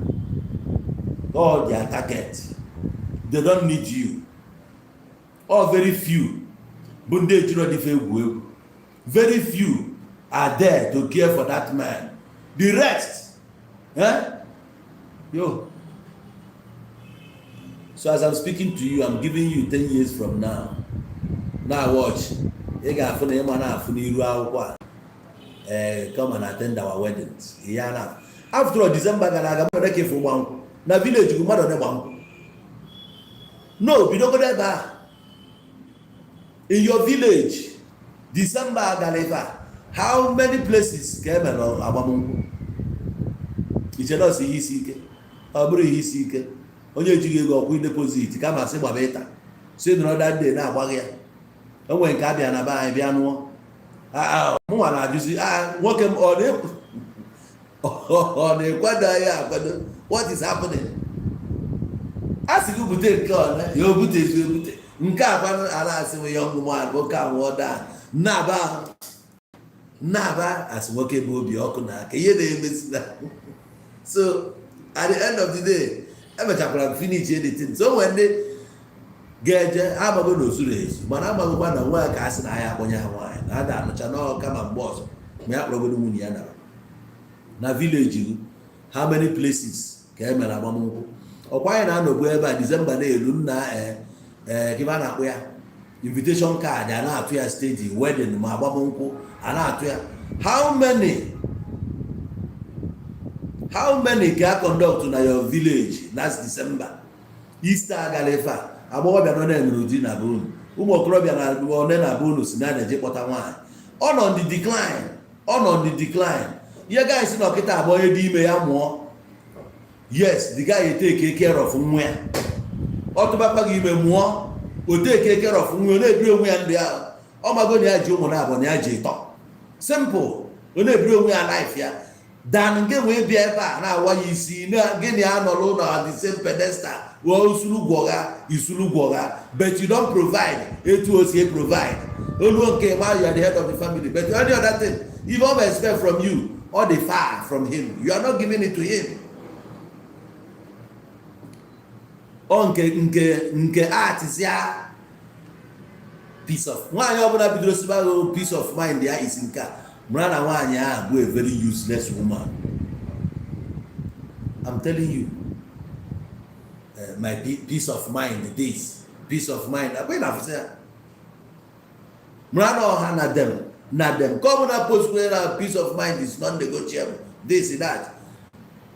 All their target, they don't need you. All very few bụ ndị ejiro dịfe egwu egwu. Very few are there to care for that man. The rest, eh? Yo, so as I'm speaking to you, I'm giving you 10 years from now. Now watch, ị ga-afụ na ịma na-afụ n'iru akwụkwọ a, ee, come and attend our weddings. Ya na after all, December gara aga, mmadụ ka efu gba nkwụ na village bụ mmadụ one gba nkwụ. No, bidogodo ebe a in your village, December gara ebe a, how many places ka e mere agbamnkwụ? Iche nọọsụ ihe isi ike, ọ bụrụ ihe isi ike, onye ejighị ego ọkwụ deposit, kama sị gbaba ịta si nọrọ that day na-agbaghị ya. O nwere nke abịa na be anyị bịa nụọ mụnwa na-ajụzi nwoke m, ọ na-ekwado anyị akwado? What is happening? A sị gị bute nke ọna ya, o bute ezi ebute nke a kwanụ. A na-asị m ya ọmụmụ nwoke a nwụọ daa nnaba ahụ nnaba asị nwoke bụ obi ọkụ na aka ihe na-emesi na. So at the end of the day, emechakwara m finish editing. So nwere ndị ga-eje amago na ozuru ezu, mana amagokwa na nwa ya ka a sị na ya akpọnye ha nwaanyị na ada anụcha n'ọ kama mgbe ọzọ ma ya kpọrọgodo nwunye ya nara na village gị. How many places ka e mere agbamnkwụ? Ọkwa anyị na-anọbu ebe a, December na-elu nna, ee ee, kebe a na-akpụ ya invitation card, a na-atụ ya steady, wedding ma agbamnkwụ a na-atụ ya. How many ka a conduct na your village last December? Easter agala ife a, agbọghọbịa nọ na-enwere di na be unu, ụmụ okorobịa na one na be unu si na na-eje kpọta nwaanyị. Ọ nọ on the decline, ọ nọ on the decline. Ihe guys na ọkịta abụ onye dị ime ya mụọ, yes, the guy take care of nwa ya. Ọ tụbakwa gị ime mụọ, o take care of nwa ya, ọ na-ebiri onwe ya ndụ ya. Ọ mago na ya ji ụmụ na abụọ na ya ji ịtọ, simple. Ọ na-ebiri onwe ya life ya. Than nke wee bịa ebe a na-awa ya isi na gịnị, anọrọ na the same pedestal, wee usulu gwọgha isulu gwọgha, but you don't provide etu o si provide. Oluo nke ma, you are the head of the family, but any other thing if ọ expect from you, all the far from him, you are not giving it to him. Ọ nke artisia peace of nwaanyị ọbụla bidoro siba peace of mind ya isi nke a, mara na nwaanyị ahụ bụ a very useless woman. I'm telling you. My peace of mind, this peace of mind abụghị na afụsị ya. Mara na ọha na them na them ka ọ bụ na post na peace of mind is non-negotiable, this, that,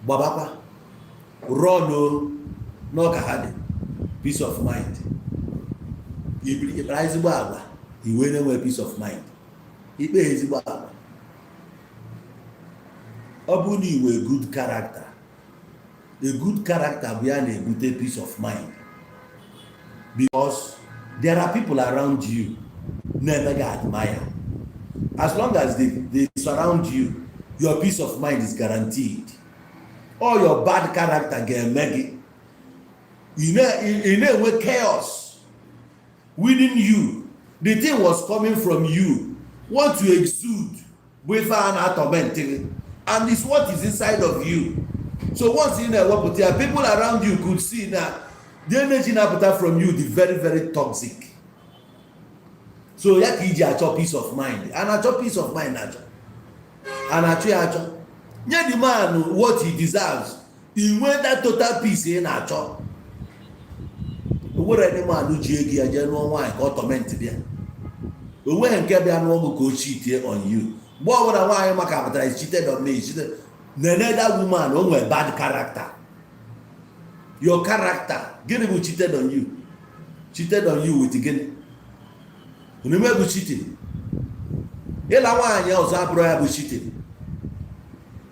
gbabakwa run o n'ọka ha dị peace of mind. Ibiri ịkpara ezigbo agwa, iwe na-enwe peace of mind. Ikpe ezigbo agwa, ọ bụrụ na iwe good character, a good character bụ ya na-ebute peace of mind, because there are people around you na-eme gị admire. As long as they surround you, your peace of mind is guaranteed. All your bad character ga-eme gị ị na-enwe chaos within you. The thing was coming from you. What you exude bụ ife a na-atorment gị, and it's what is inside of you. So once ị na-ewepụta ya, people around you could see na the energy na-apụta from you dị very, very toxic. So ya ka iji achọ peace of mind. A na-achọ peace of mind, achọ a na-achọ ya achọ. Nye the man what he deserves, i nwee that total peace ị na-achọ. O nwere ndị man ji ego ya jee nụọ nwaanyị ka ọ torment bịa. O nweghị nke bịa nụọ ọgụ ka o cheatie on you. Mgbe ọbụla nwaanyị maka pụtara is cheated on me, cheated, nene that woman, o nwere bad character. Your character, gịnị bụ cheated on you? Cheated on you with gịnị? Omume bụ cheating. Ịla nwaanyị ọzọ abụrụ ya bụ cheating.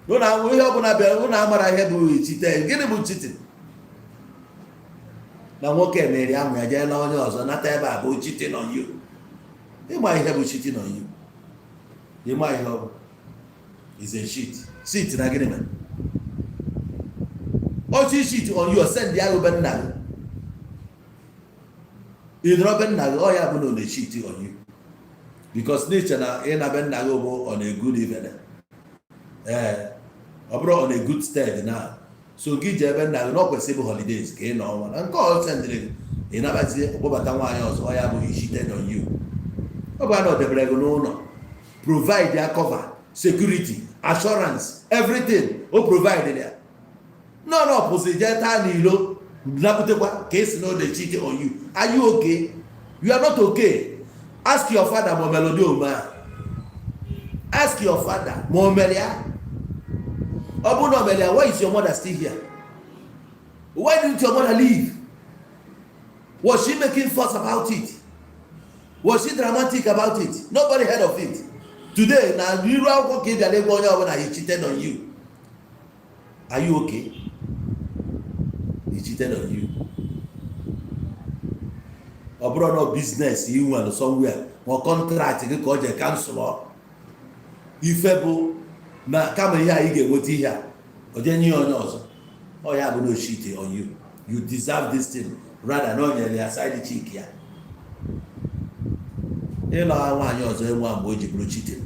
Ụnụ ihe ọbụla bịara, ụnụ amara ihe bụ cheated. Gịnị bụ cheating? Na nwoke mere amụ ya jee na onye ọzọ nata ebe a bụ cheating on you. Ịma ihe bụ cheating on you? Ịma ihe ọ bụ? Is a cheat cheat na gịnị mere otu cheat on you, send ya be nna gị, ị nọrọ be nna gị. Ọ ya bụ na ọ na-cheat on you, because nature na ịna be nna gị bụ on a good even, ee, ọ bụrụ on a good stead na. So gị jee ebe nna gị na ọ kwesịrị ịbụ holidays ka ị nọ ọnwa na nke ọ sendịrị gị, ị nabazie kpọbata nwaanyị ọzọ. Ọ ya bụ he cheated on you. Ọ bụ na ọ debere gị n'ụlọ, provide ya cover, security, assurance, everything o provide ya. No, no, pụsị jee taa n'ilo nabutekwa ka esi na ọ dey cheat on you. Are you okay? You are not okay. Ask your father ma o mere ụdị omume a. Ask your father ma o mere ya. Ọ bụrụ na o mere ya, why is your mother still here? Why didn't your mother leave? Was she making fuss about it? Was she dramatic about it? Nobody heard of it. Today na iru akwụkwọ ka ị bịara ịgwa onye ọbụla he cheated on you. Are you okay? He cheated on you. Ọ bụrụ na business ị nwere somewhere ma ọ contract gị ka ọ jee cancel, ife bụ na kama ihe a ị ga-enweta ihe a, ọ jee nye ya onye ọzọ. Ọ ya bụ na o cheat on you. You deserve this thing rather na o nyere ya side chick ya. Ịlọ nwaanyị ọzọ enwe mgbe o ji bụrụ cheating.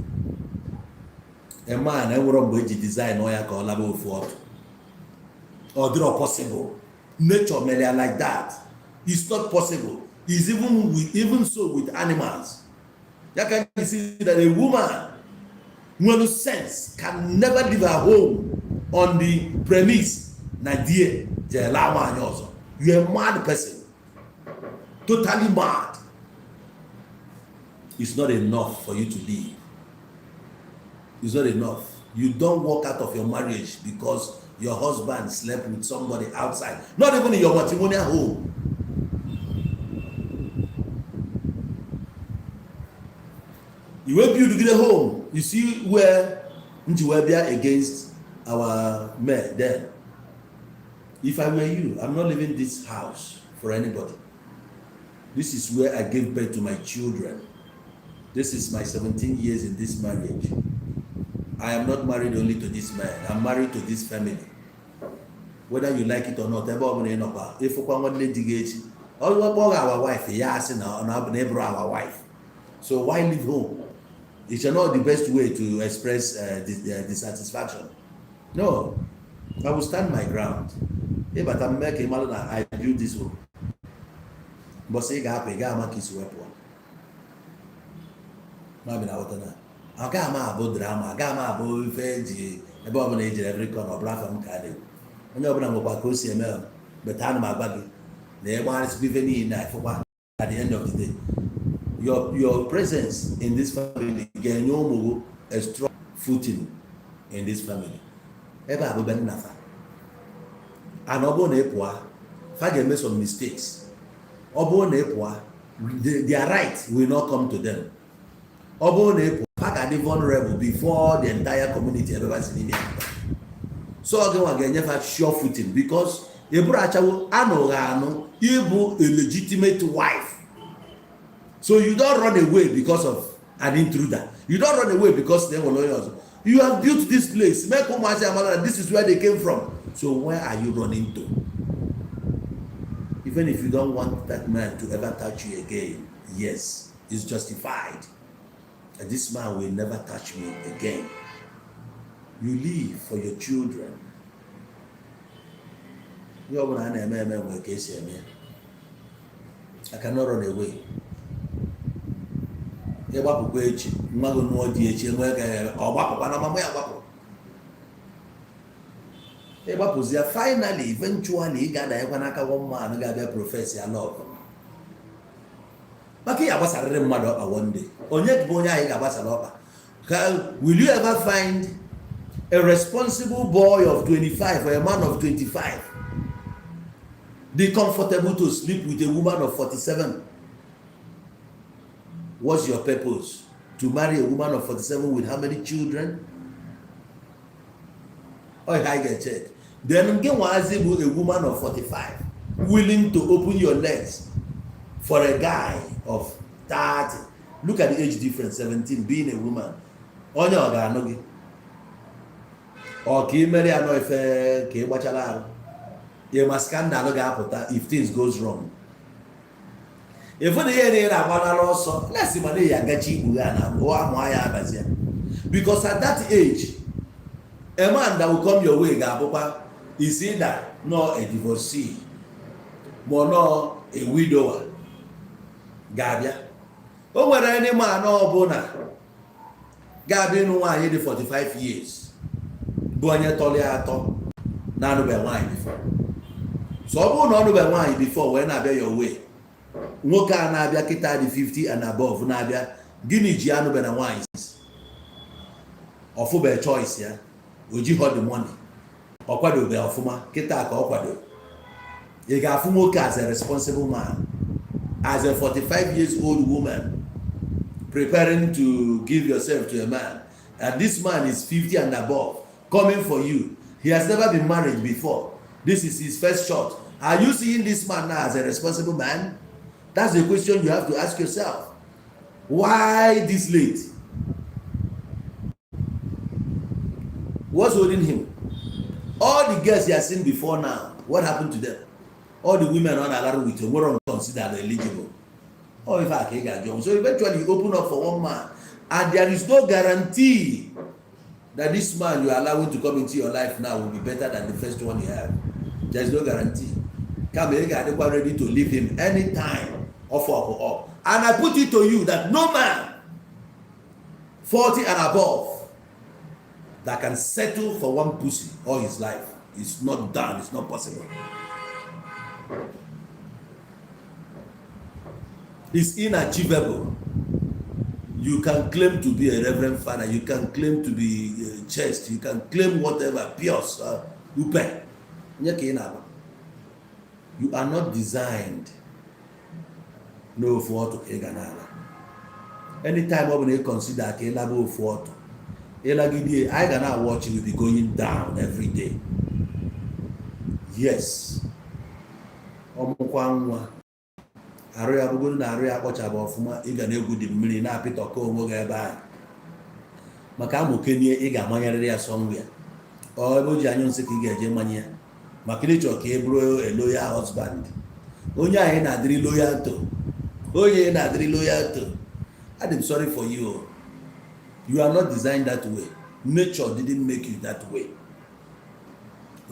A man enwere mgbe eji design ya ka ọ laba ofu ọtụ. Ọ dịrọ possible. Nature mere ya like that. It's not possible. It's even so with animals. Ya ka you see that a woman nwere sense can never leave her home on the premise na die jee laa nwaanyị ọzọ. You are a mad person, totally mad. It's not enough for you to leave. It's not enough. You don't walk out of your marriage because your husband slept with somebody outside, not even in your matrimonial home. You wey build gide home. You see where nji wee bịa against our men then. If I were you, I'm not leaving this house for anybody. This is where I gave birth to my children. This is my 17 years in this marriage. I am not married only to this man, I'm married to this family, whether you like it or not. Ebe ọ bụla ị nọkwa, ịfụkwa nwanne di gị echi, ọ kpọọ gị our wife, ya asị na ọ bụ na ịbụrụ our wife. So why leave home? It's not the best way to express dissatisfaction. No, I will stand my ground. Ịbata mme ka ị mara na I build this home. Mbọsị ị ga-apụ, ị ga-ama ka isi wepụ. Ma bi na aghọta na aga ama abụ drama, aga ama abụ ife eji ebe ọbụla ejere every corner. Ọ bụrụ afọ m ka a na-ekwu, onye ọbụla nwekwa ka o si eme. Beta ana m agwa gị na ịgbagharịsịkwa ife niile a, ịfụkwa at the end of the day, your presence in this family ga-enye ụmụ gị a strong footing in this family. Ebe a bụ be nna fa, and ọ bụrụ na ị pụọ, fa ga-eme some mistakes. Ọ bụrụ na ị pụọ, their right will not come to them. Ọ bụrụ na ị pụọ, fa ga-adị vulnerable before the entire community ebe ha si n'ime ya. So ọ gị nwa ga-enyefe sure footing, because ị bụrụ achawo anụghị anụ, ịbụ a legitimate wife. So you don't run away because of an intruder. You don't run away because na enwere onye ọzọ. You have built this place, make ụmụazị amara that this is where they came from. So where are you running to? Even if you don't want that man to ever touch you again, yes, it's justified that this man will never touch me again. You live for your children. Ihe ọbụla a na-eme eme nwere ka esi eme ya. I cannot run away. Ịgbapụkwa echi, nwa gị nụọ di echi, enwee ka ọ gbapụkwa na mama ya gbapụ. Ịgbapụzi ya, finally, eventually, ị ga-adanyekwa n'aka one man ga-abịa profess ya love, maka ị agbasarịrị mmadụ ọkpa one day. Onye bụ onye ahụ ị ga-agbasara ọkpa? Will you ever find a responsible boy of 25 or a man of 25 be comfortable to sleep with a woman of 47? What's your purpose to marry a woman of 47 with how many children? Oh, I get check. Then nke nwazi bụ a woman of 45 willing to open your legs for a guy of 30. Look at the age difference, 17. Being a woman, onye ọ ga-anụ gị, ọ ka ị mere ya nọ ife ka ị gbachara arụ ya, ma scandal ga-apụta if things goes wrong. Ịfụ na ihe niile agbanala ọsọ lesi, mana ya agachi ikpughe a na amụ ya abazi ya, because at that age, a man that will come your way ga-abụkwa is either nọ a divorcee ma ọ nọ a widower ga-abịa. O nwere any man ọbụla ga-abịa ịnụ nwaanyị dị 45 years, bụ onye tọrọ ya atọ, na-anụbeghị nwaanyị before? So ọ bụrụ na ọ nụbeghị nwaanyị before wee na-abịa your way, nwoke a na-abịa kịta dị 50 and above na-abịa, gịnị ji anụbe na nwaanyị? Ọfụbe choice ya, o jighọ the money, ọ kwadobe ọfụma. Kịta ka ọ kwado, ị ga-afụ nwoke as a responsible man, as a 45 years old woman preparing to give yourself to a man, and this man is 50 and above coming for you? He has never been married before. This is his first shot. Are you seeing this man now as a responsible man? That's the question you have to ask yourself. Why this late? What's holding him? All the girls he has seen before now, what happened to them? All the women ọ na-alarụ with nwere considered eligible. Ọ ife a ka ị ga-ajụ. So eventually you open up for one man, and there is no guarantee that this man you are allowing to come into your life now will be better than the first one you have. There is no guarantee. Kama ị ga-adịkwa ready to leave him anytime off up up. And I put it to you that no man 40 and above that can settle for one pussy all his life. It's not done. It's not possible. It's inachievable. You can claim to be a reverend father, you can claim to be chaste, you can claim whatever, pious, upe. Nye ka ị na-agba. You are not designed n'ofu ọtụ ka ị ga n'ala. Anytime ọ bụla ị consider ka ị laba ofu ọtụ, ịlagide, anyị ga na-watch you be going down every day. Yes. Ọmụkwa nwa arụ ya bụgoro na arụ ya akpọchabụ ọfụma, ị ga na-egwu dị mmiri na-apịtọkọ onwe gị ebe ahụ. Maka amụkenie, ị ga-amanyerịrị ya somewhere. Ọ ebe o ji anyụ nsị ka ị ga-eje manye ya, maka ịchọ ka ị bụrụ a loyal husband. Onye anyị na-adịrị loyal to, onye na-adịrị loyal to, I'm sorry for you, you are not designed that way. Nature didn't make you that way.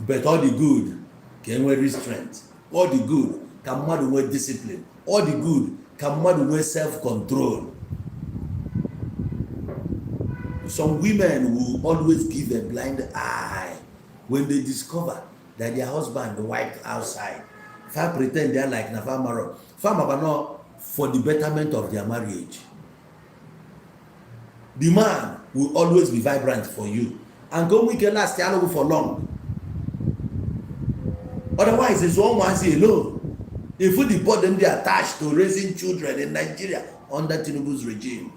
But all the good ka enwee restraint, all the good ka mmadụ nwee discipline, all the good ka mmadụ nwee self control. Some women will always give a blind eye when they discover that their husband wiped outside. Fa pretend they are like na fa maro, fa makwa no, for the betterment of their marriage. The man will always be vibrant for you and go weekend last alụghị for long. Otherwise, it's one ụmụazị alone. If the burden dey attached to raising children in Nigeria under Tinubu's regime,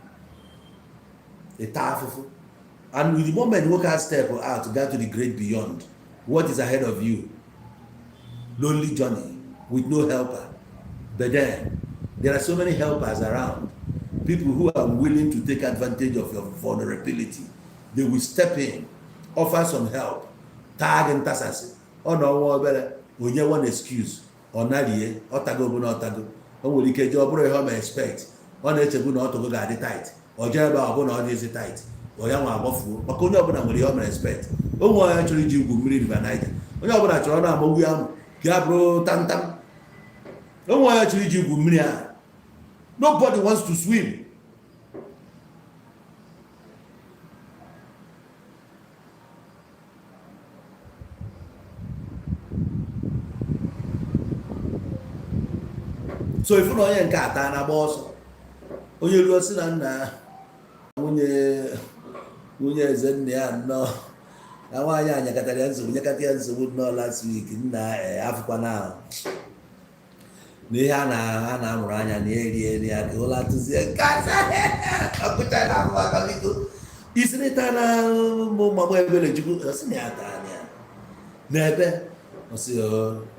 ịta afụfụ. And with the moment nwoke has step out, go to the great beyond, what is ahead of you? Lonely journey with no helper. But then there are so many helpers around, people who are willing to take advantage of your vulnerability. They will step in, offer some help, taa gị ntasasị. Ọ na ọnwa obere onye one excuse, ọ narie, ọtago bụ na ọtago. O nwere ike jee, ọ bụrụ ihe ọ ma expect, ọ na-echegbu na ọtụgo ga-adị tight. Ọ jee ebe ọ bụ na ọ dịzi tight, ọ ya nwa agbafuo, maka onye ọbụla nwere ihe ọ mere expect. Onwe onye chọrọ iji igwu mmiri River Niger, onye ọbụla chọrọ na-amagbu ya amụ ka ya bụrụ tamtam. Onwe onye chọrọ iji igwu mmiri ahụ. Nobody wants to swim. So ifu na onye nke ata na-agba ọsọ, onye ruo si na nna nwunye eze nna ya nnọọ na nwaanyị a nyekọtara ya nsogbu, nyekọta ya nsogbu nnọọ last week. Nna afụkwana ahụ na ihe a na-amụrụ anya na eri ya ka ụla tụzie nke ọkụcha na ahụ aka. Biko, isirịta na ụmụ mama ebere chukwu, ọ sị na ya taa ya n'ebe ọ sị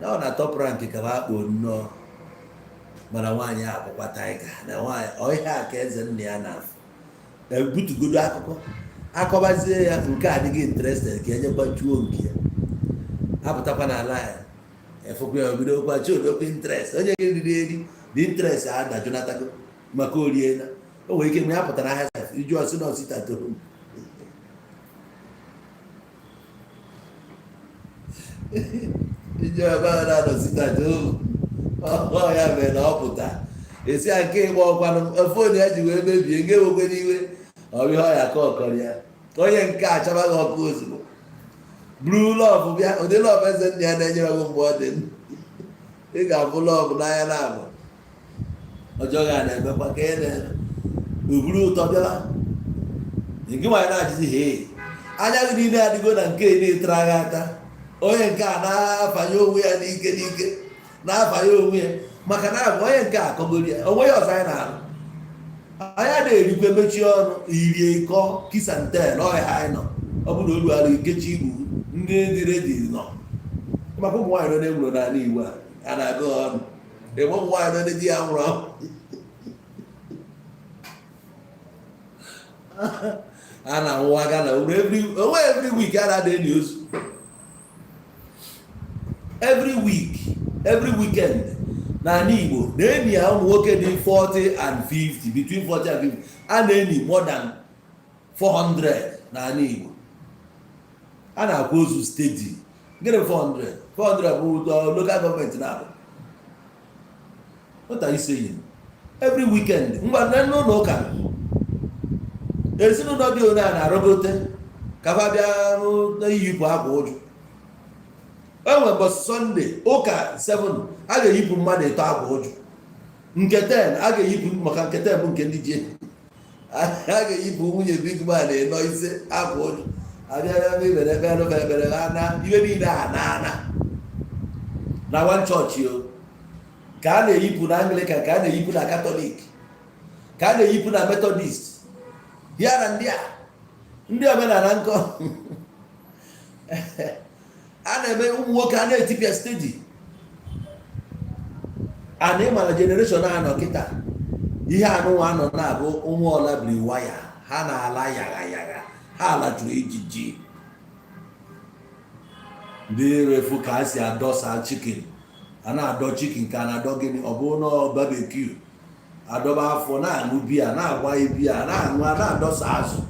na ọ na top rank ka ha kpoo nnọọ. Mana nwaanyị a bụkwa tiger na nwaanyị ọ ihe a ka eze nna ya na-afụ ebutugodo akụkọ akọbazie ya. Nke a adịghị interested ka enyekwa chuo nke ya apụtakwa n'ala ya, efukwa ya, obidokwa chuodokwa interest. Onye gị riri eri dị interest adajụnatago maka oriela. O nwere ike mgbe ya pụtara ahịa sef, iju ọsị na ọsị tato iju ebe ahụ na-anọ sitato ọ ya mere na ọ pụta esi ya nke ịgba ọkwanụ phone ya ji wee mebie nke nwekwe n'iwe. Ọ bụ ihe ọ ya ka ọkọrọ ya, onye nke a achabaghị ọkụ ozugbo buru love bịa. Ụdị love eze nna ya na-enyere gị mgbe ọ dị ndụ, ị ga-afụ love n'anya na abụ ọjọọ ga na-emekwa ka ị na-eme oburu ụtọ bịawa gị. Nwaanyị na-ajụzi he anya gị niile adịgo na nke na-etara gị aka. Onye nke a na-afanye onwe ya n'ike n'ike, na-afanye onwe ya, maka na abụ onye nke a akọgori ya onwe ya. Ọzọ anyị na-arụ, anyị na-erikwe mechie ọnụ irie kọ kisantel ọhịa anyị nọ. Ọ bụ na olu ala ikechi igbu ndị dị ready nọ maka ụmụ nwaanyị nọ na-enwuro n'ala Igbo a na-agụ ọnụ enwe ụmụ nwaanyị nọ na di ya nwụrụ anwụ a na-anwụwa Ghana onwe every week a na-ada enyi ozu every week, every weekend n'ala Igbo na-enyi ya. Ụmụ nwoke dị 40 and 50, between 40 and 50, a na-enyi more than 400 n'ala Igbo. A na-akwa ozu steady. Gịnị 400? 400 bụ local government na-abụ. What are you saying? Every weekend ngwa na n'ụlọ ụka, ezinụlọ dị one a na-arọgote ka fa bịa iyipụ akwa ụjụ. E nwere mbọsị Sunday ụka 7 a ga-eyipụ mmadụ ịtọ akwa ụjụ, nke 10 a ga-eyipụ, maka nke 10 bụ nke ndị ji a ga-eyipụ nwunye big man ịnọ ise akwa ụjụ. Abịa ebe ibere ekpere fa ekpere ha na ibe niile a na ana na one chọọchị o ka a na-eyipụ na Anglican, ka a na-eyipụ na Catholic, ka a na-eyipụ na Methodist ya na ndị a ndị omenala nkọ a na-eme. Ụmụ nwoke a na-etipịa steady a na ịma na generation a nọ kịta, ihe anụnwa anọ na-abụ ụmụ ọla biri waya ha na-ala yagha yagha. Ha lachụrụ ijiji ndị refu ka a si adọsa chicken. A na-adọ chicken ka a na-adọ gịnị? Ọ bụrụ na barbecue, adọba afọ, na-aṅụ biya, na-agba biya, na-aṅụ, a na-adọsa azụ.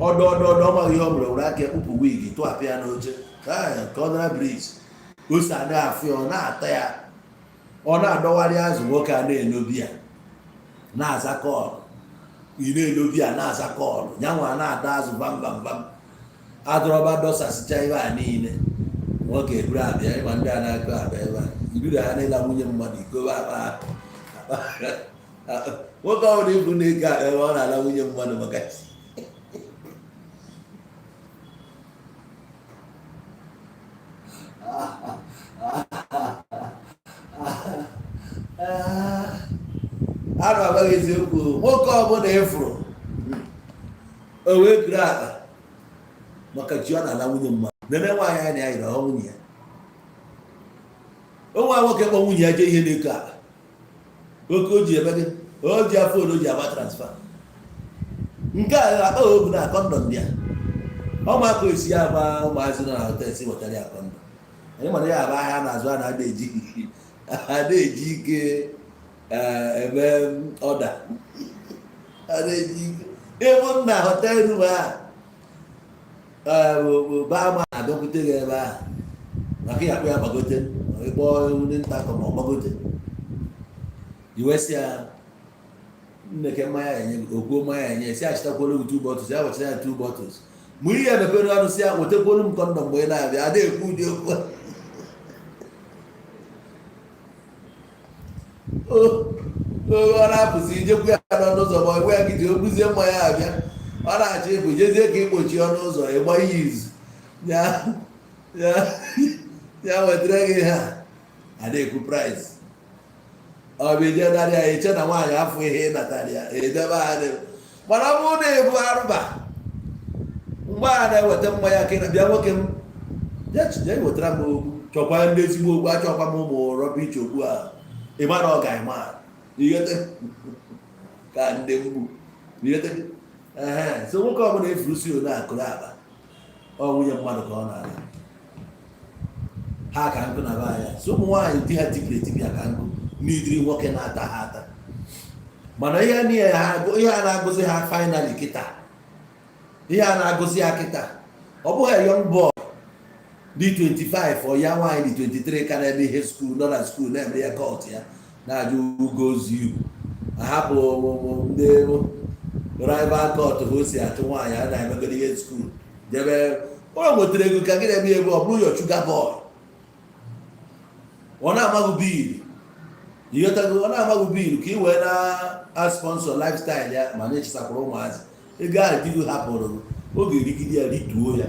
Ọdọ ọdọ ọdọ, ọmaghị ihe ọ mere, were aka ekpupụ wig, tụapụ ya n'oche ka ọ nara breeze. Ose a na-afụ ya, ọ na-ata ya, ọ na-adọwarị azụ. Nwoke a na-eno biya, na-aza call. Ị na-eno biya, na-aza call, nyanwa na-ada azụ. Bam bam bam, adọrọba, dọsasịcha ebe a niile. Nwoke eburu abịa ịma ndị a na-akụ abịa ebe a iburu ha n'ịla nwunye mmadụ ikobe akpa akpa. Nwoke ọbụla ibu na-eke akpa ebe ọ na-ala nwunye mmadụ maka a na-agbaghị eziokwu. Nwoke ọbụla ịfụrụ o wee kuru akpa maka chi, ọ na-ala nwunye mmadụ. Nene nwaanyị a na-ayịrị ọhụ nwunye ya. Onwe nwoke kpọ nwunye ya jee ihe na-eko akpa oke o ji eme gị, o ji afọ o ji agba transfer. Nke a akpa obu na condom dị ya. Ọmụaka esi ya agba ụmụazị nọ na hotel si wetara ya condom. Anyị mara ya aba ahịa na-azụ a na-ada eji ada eji ike eme ọda ada eji ike ịbụ na hotel room a baa ma abịakwute gị ebe ahụ maka ya akpụ ya gbagote, ịkpọ ndị nta akọ ma ọ gbagote, iwesị ya nneke mmanya ya enye gị. Okwuo mmanya ya enye, si achịtakwara gị two bottles, ya wetara ya two bottles. Mgbe ihe emepere ọnụ, si ya wetakwuru m condom. Mgbe ị na-abịa, ada ekwu ụdị okwu a. O ọ na-apụzi, ijekwu ya n'ọnụ ụzọ ma ọ gwa ya gị ji o buzie mmanya abịa. Ọ na-achọ ịpụ, jezie ka ịkpochi ọnụ ụzọ, ịgba ihe izu ya ya ya wetara gị. Ha ada ekwu price. Ọ bụ ije narị ya eche na nwaanyị afọ ihe ị natara ya edebe ha dị. Mana ọ bụrụ na ebu arụba mgbe a na-eweta mmanya ka ị na- bịa, nwoke m, bịa jee wetara m okwu. Chọkwa ndị ezigbo okwu, achọkwa m ụmụ rubbish okwu a. Ị ma na ọ ga-ema ighete ka ndị mgbu ighete. Ehe, so nwoke ọbụla efuru si one akụrụ akpa, ọ nwunye mmadụ ka ọ na-ala. Ha ka nkụ na be anya. So ụmụ nwaanyị di ha tipịrị etipịa ka nkụ n'idiri nwoke na-ata ha ata. Mana ihe niile ha, ihe a na-agụzi ha finally kịta, ihe a na-agụzi ya kịta, ọ bụghị young boy dị 25 ọ ya nwaanyị dị 23 ka na-eme ihe school, nọ na school na-eme ya cult ya na-ajụ ugo ozu ahapụ ndị rival cult ha o si achụ nwaanyị a na-emegoro ihe school jebe. O nwetara ego ka gị na-eme ego, ọ bụrụ your sugar boy, ọ na-amaghị bill, ịghọtago? Ọ na-amaghị bill ka ị wee na sponsor lifestyle ya. Ma na-echesakwara ụmụazị ego ahụ di gị hapụrụ gị, oge erigide ya, rituo ya,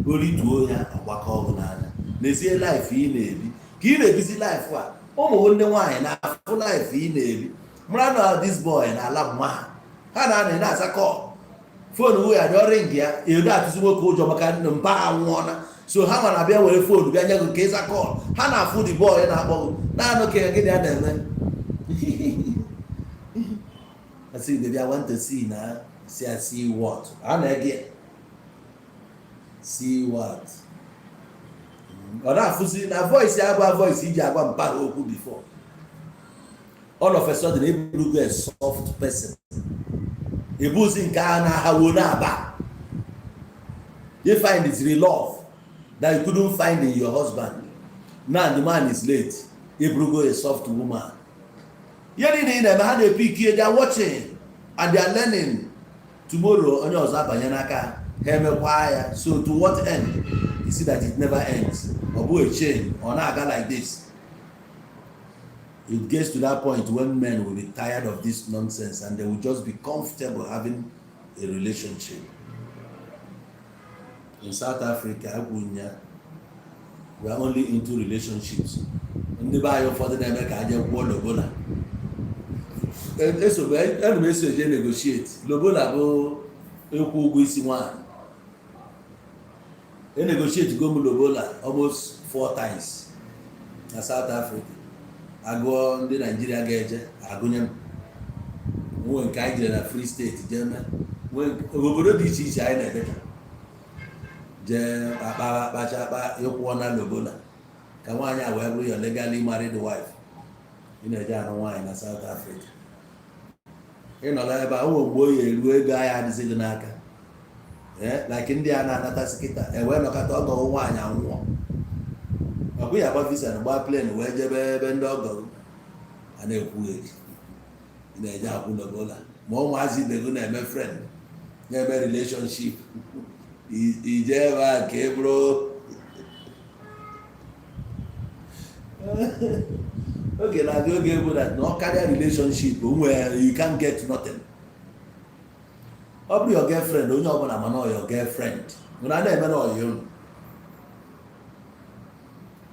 o rituo ya, ọgbakọ ọgụ n'anya. N'ezie, life ị na-ebi ka ị na-ebizi life a, ụmụ gị ndị nwaanyị na-afụ life ị na-ebi, mara na this boy na-ala mma ha. Ha na-anọ na-aza call phone wu ya dị ọrụ ya edo atụzi nwoke ụjọ maka mpa ha nwụọna. So ha ma na-abịa were phone bịa nye gị ka ịza call. Ha na-afụ the boy na-akpọ gị naanụ ka gịnị a na-eme. I say, "Baby, I want to see now." See, I see what? A na-ege see what? Ọ na-afụzi na voice ya bụ voice iji agwa mpa ha okwu before. All of a sudden, eburugo a soft person, ebuzi nke a na-ahawo na-aba. You find is the love that you couldn't find in your husband. Now the man is late, eburugo a soft woman. Ihe niile ị na-eme, ha na-epick. They are watching and they are learning. Tomorrow, onye ọzọ abanye n'aka ha emekwa ya. So to what end? You see that it never ends. Ọ bụghị chain, ọ na-aga like this. It gets to that point when men will be tired of this nonsense and they will just be comfortable having a relationship. In South Africa, akwụnya, we are only into relationships. Ndị be anyị ụfọdụ na-eme ka aje kwụọ lobola. Esogbu ana m eso eje negotiate lobola, bụ ịkwụ ụgwọ isi nwaanyị. E negotiate go m lobola almost four times na South Africa. Agụọ ndị Naijiria ga-eje, agụnye m nwe nke anyị jere na Free State jee mee. Obodo dị iche iche anyị na-edecha jee akpa akpacha akpa ịkwụọ na lobola ka nwaanyị a wee bụrụ your legally married wife. Ị na-eje anụ nwaanyị na South Africa, ị nọrọ ebe a, o mgbe oyi eruo, ego ahịa adịghị gị n'aka. Ee, like ndị a na-anatasị kịta, ewee nọkọta ọgọ nwaanyị anwụọ, ọ bụghị agba visa na gba plane wee jebe ebe ndị ọgọ a na-ekwughị. Ị na-eje akwụ lobola, ma ụmụazị ibe gị na-eme friend, na-eme relationship, ije ebe a ka e bụrụ oge na-abịa, oge bụ that na ọ karịa relationship nwere, you can't get nothing. Ọ bụrụ your girlfriend, onye ọbụla mana ọ your girlfriend nwere a na-eme na ọyị unu,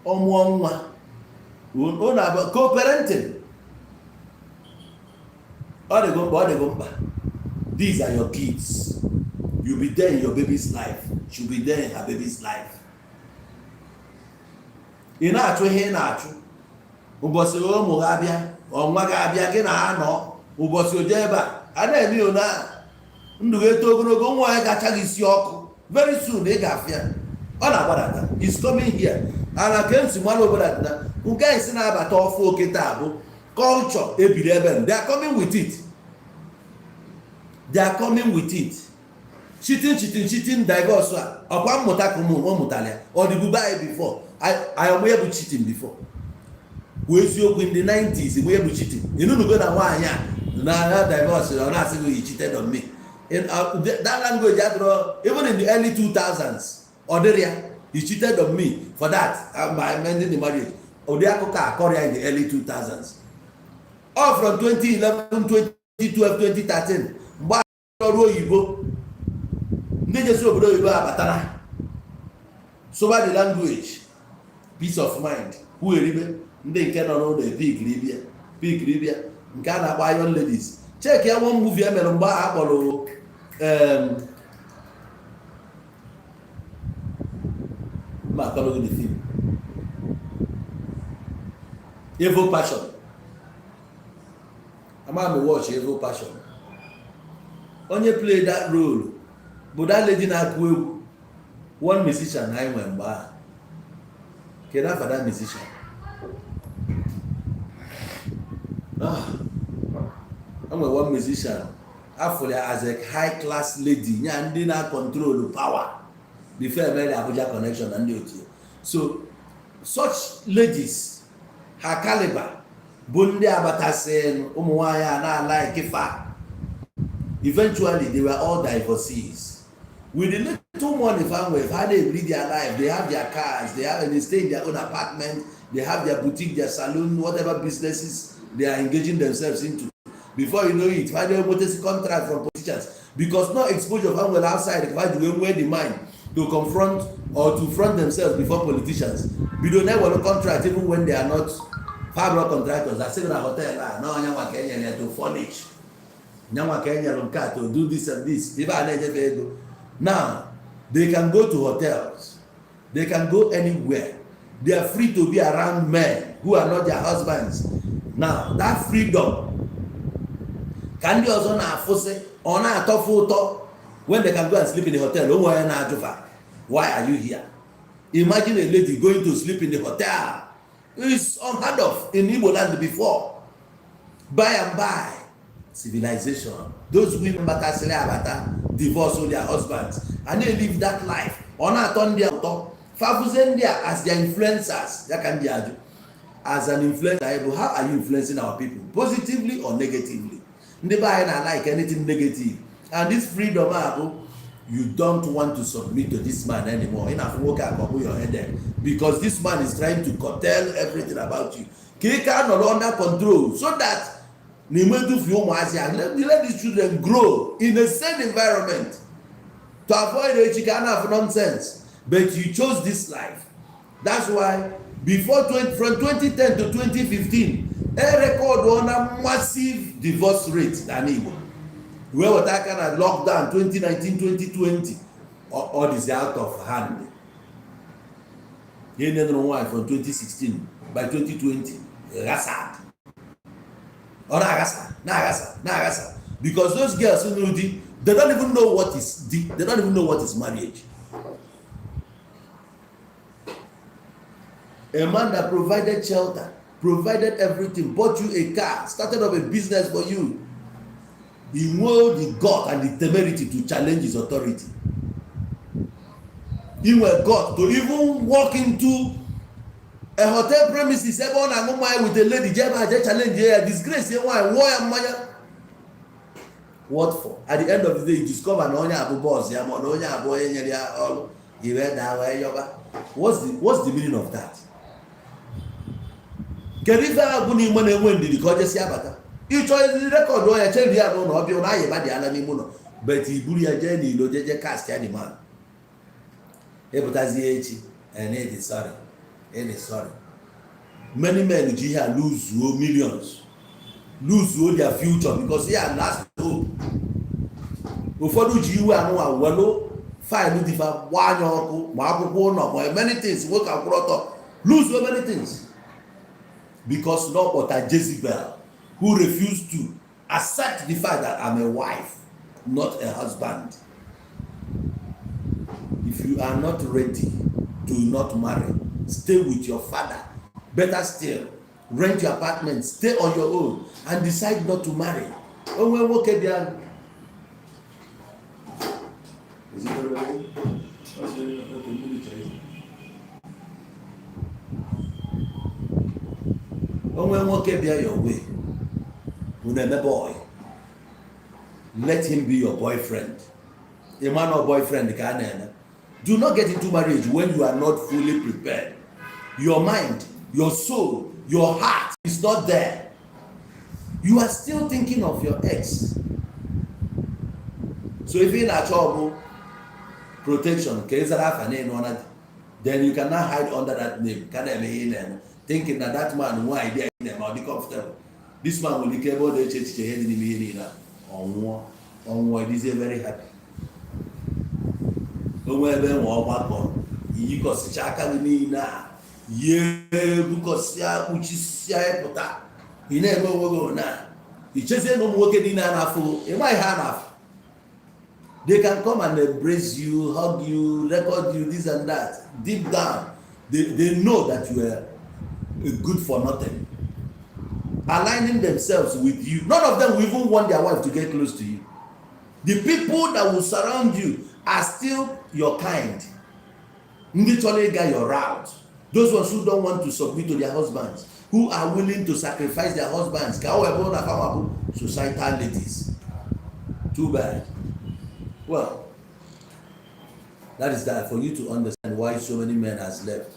ọ mụọ nwa, unu abụ co-parenting. Ọ dịgo mkpa, ọ dịgo mkpa. These are your kids. You be there in your baby's life, she be there in her baby's life. Ị na-achụ ihe ị na-achụ, ụbọchị ụmụ ha abịa, ọnwa ga-abịa, gị na ha nọ. Ụbọchị oje ebe a a na-eme ya na ndụ ga-eto ogologo, nwa ya ga-acha gị isi ọkụ. Very soon ị ga-afịa ọ na-agbadata, is coming here. Ala ka esi mara obodo na nke anyị si na-abata ọfụ oke taa bụ culture ebiri ebe they are coming with it, they are coming with it. Cheating, cheating, cheating, divorce. A ọkwa mmụta ka ụmụ ọ mụtara ya, ọ dịbube anyị before anyị ọmụ ya bụ cheating before. Kwuo eziokwu, in the 90s mụ ya bụ cheating. Ịnụnugo na nwaanyị a na divorce, ọ na-asị gị, "You cheated on me." That language adịrọ even in the early 2000s. Ọ dịrị ya, "You cheated on me for that by mending the marriage." Ụdị akụkọ a akọrọ ya in the early 2000s. All from 2011, 2012, 2013, mgbe ọrụ oyibo, ndị jesi obodo oyibo abatara soba the language, peace of mind kwugheribe. Ndị nke nọ n'ụlọ epikiribịa pikiribịa nke a na-akpọ iron ladies. Check ya, one movie e mere mgbe a kpọrọ ma akọrọ gị the film Evil Passion. Ama m watch Evil Passion. Onye play that role bụ that lady na-akụ egwu, one musician anyị nwere mgbe ahụ. Kedu afa that musician? Ah, enwere one musician afụrụ ya as a high class lady, nya ndị na-control power before emere Abuja Connection na ndị otu ya. So such ladies, ha caliber bụ ndị abatasị ụmụ nwaanyị a na-ala fa. Eventually they were all divorcees. With the little money fa nwere, fa na-ebiri their life. They have their cars, they have, they stay in their own apartment, they have their boutique, their saloon, whatever businesses they are engaging themselves into. Before you know it, fa na-enwetasi contract from politicians, because no exposure fa nwere outside. Fa ji wee nwee the mind to confront or to front themselves before politicians, bido na-ewere contract even when they are not fabro contractors. Asịghị na hotel a na onye nwa ka enyere ya to furnish, nyanwa ka enyere nke a to do this and this. Ife a na-enyefe ego. Now they can go to hotels, they can go anywhere, they are free to be around men who are not their husbands. Now that freedom ka ndị ọzọ na-afụsị, ọ na-atọfe ụtọ. When they can go and sleep in the hotel, onwe onye na-ajụfa, "Why are you here?" Imagine a lady going to sleep in the hotel. It's unheard of in Igbo land before. By and by, civilization, those women batasịrị abata divorce their husbands and they live that life. Ọ na-atọ ndị a ụtọ, fafuzie ndị a as their influencers. Ya ka ndị ajụ, as an influencer anyị bụ, how are you influencing our people, positively or negatively? Ndị be anyị na like anything negative. And this freedom a bụ you don't want to submit to this man anymore. Ị na-afụ nwoke a ka ọ bụ your headache, because this man is trying to curtail everything about you, ka ị ka nọrọ under control, so that na imedufu ụmụazị a. Let these children grow in a sane environment to avoid echi ka a na-afụ nonsense. But you chose this life. That's why before 20, from 2010 to 2015, e record na massive divorce rate n'ala Igbo, wee weta aka na lockdown 2019, 2020, ọ dịzi out of hand. Ihe nụrụ nwaanyị from 2016, by 2020 ghasa, ọ na-aghasa, na-aghasa, na-aghasa. Because those girls nụrụ di, they don't even know what is di, they don't even know what is marriage. A man that provided shelter, provided everything, bought you a car, started up a business for you, he nwee the gut and the temerity to challenge his authority. He nwere gut to even walk into a hotel premises ebe ọ na-aṅụ mmanya with a lady, jee ebe a jee challenge ya, disgrace ya, nwaanyị wụọ ya mmanya. What for? At the end of the day, you discover na onye abụ boss ya, ma na onye abụ onye nyere ya ọrụ iwe daa wee yọba. What's the meaning of that? Kedu ife ahụ bụ n'ime na-enwe ndidi ka ọ jesi abata ịchọ ezi record ya, cheri ya n'ụlọ, ọbịa ụlọ ayịba dị ala n'ime ụlọ, but iburu ya jee n'ilo, jeje cast ya, the man ịpụtazie echi and ịdị sorry, ịdị sorry. Many men ji ihe a lose millions, lose their future, because ya last hope. Ụfọdụ ji iwe anụnwa welu file dịfa gbaa anya ọkụ, ma akwụkwọ ụlọ, ma many things. Nwoke akwụrụ ọtọ lose many things because na ọkpọta Jezebel who refused to accept the fact that I'm a wife, not a husband. If you are not ready to not marry, stay with your father. Better still, rent your apartment, stay on your own and decide not to marry. Onwe nwoke bịa. Is it already? Okay, mmiri chere. Onwe nwoke bịa your way, unu eme boy, let him be your boyfriend. A man or boyfriend ka a na-eme. Do not get into marriage when you are not fully prepared. Your mind, your soul, your heart is not there. You are still thinking of your ex. So if ị na-achọ ọbụ protection ka ị zara afa n'elu ọna, then you cannot hide under that name ka na-eme ihe ị na-eme, thinking na that man nwe idea ị na-eme, ọ dị comfortable. This man nwere ike ebe ọ na-eche echiche ihe dị n'ime ihe niile a, ọ nwụọ, ọ nwụọ, ịdịzie very happy. Onwe ebe nwe ọgbakọ, iyikọsịcha aka gị niile a, yie, bukọsịa, kpuchisịa, ịpụta, ị na-eme onwe gị na ichezie na ụmụ nwoke niile a na-afụ, ịma ihe a na-afụ. They can come and embrace you, hug you, record you, this and that. Deep down, they know that you are good for nothing, aligning themselves with you. None of them will even want their wife to get close to you. The people that will surround you are still your kind, ndị chọrọ ịga your route, those ones who don't want to submit to their husbands, who are willing to sacrifice their husbands ka o wee bụrụ na fama bụ societal ladies. Too bad. Well, that is that, for you to understand why so many men has left,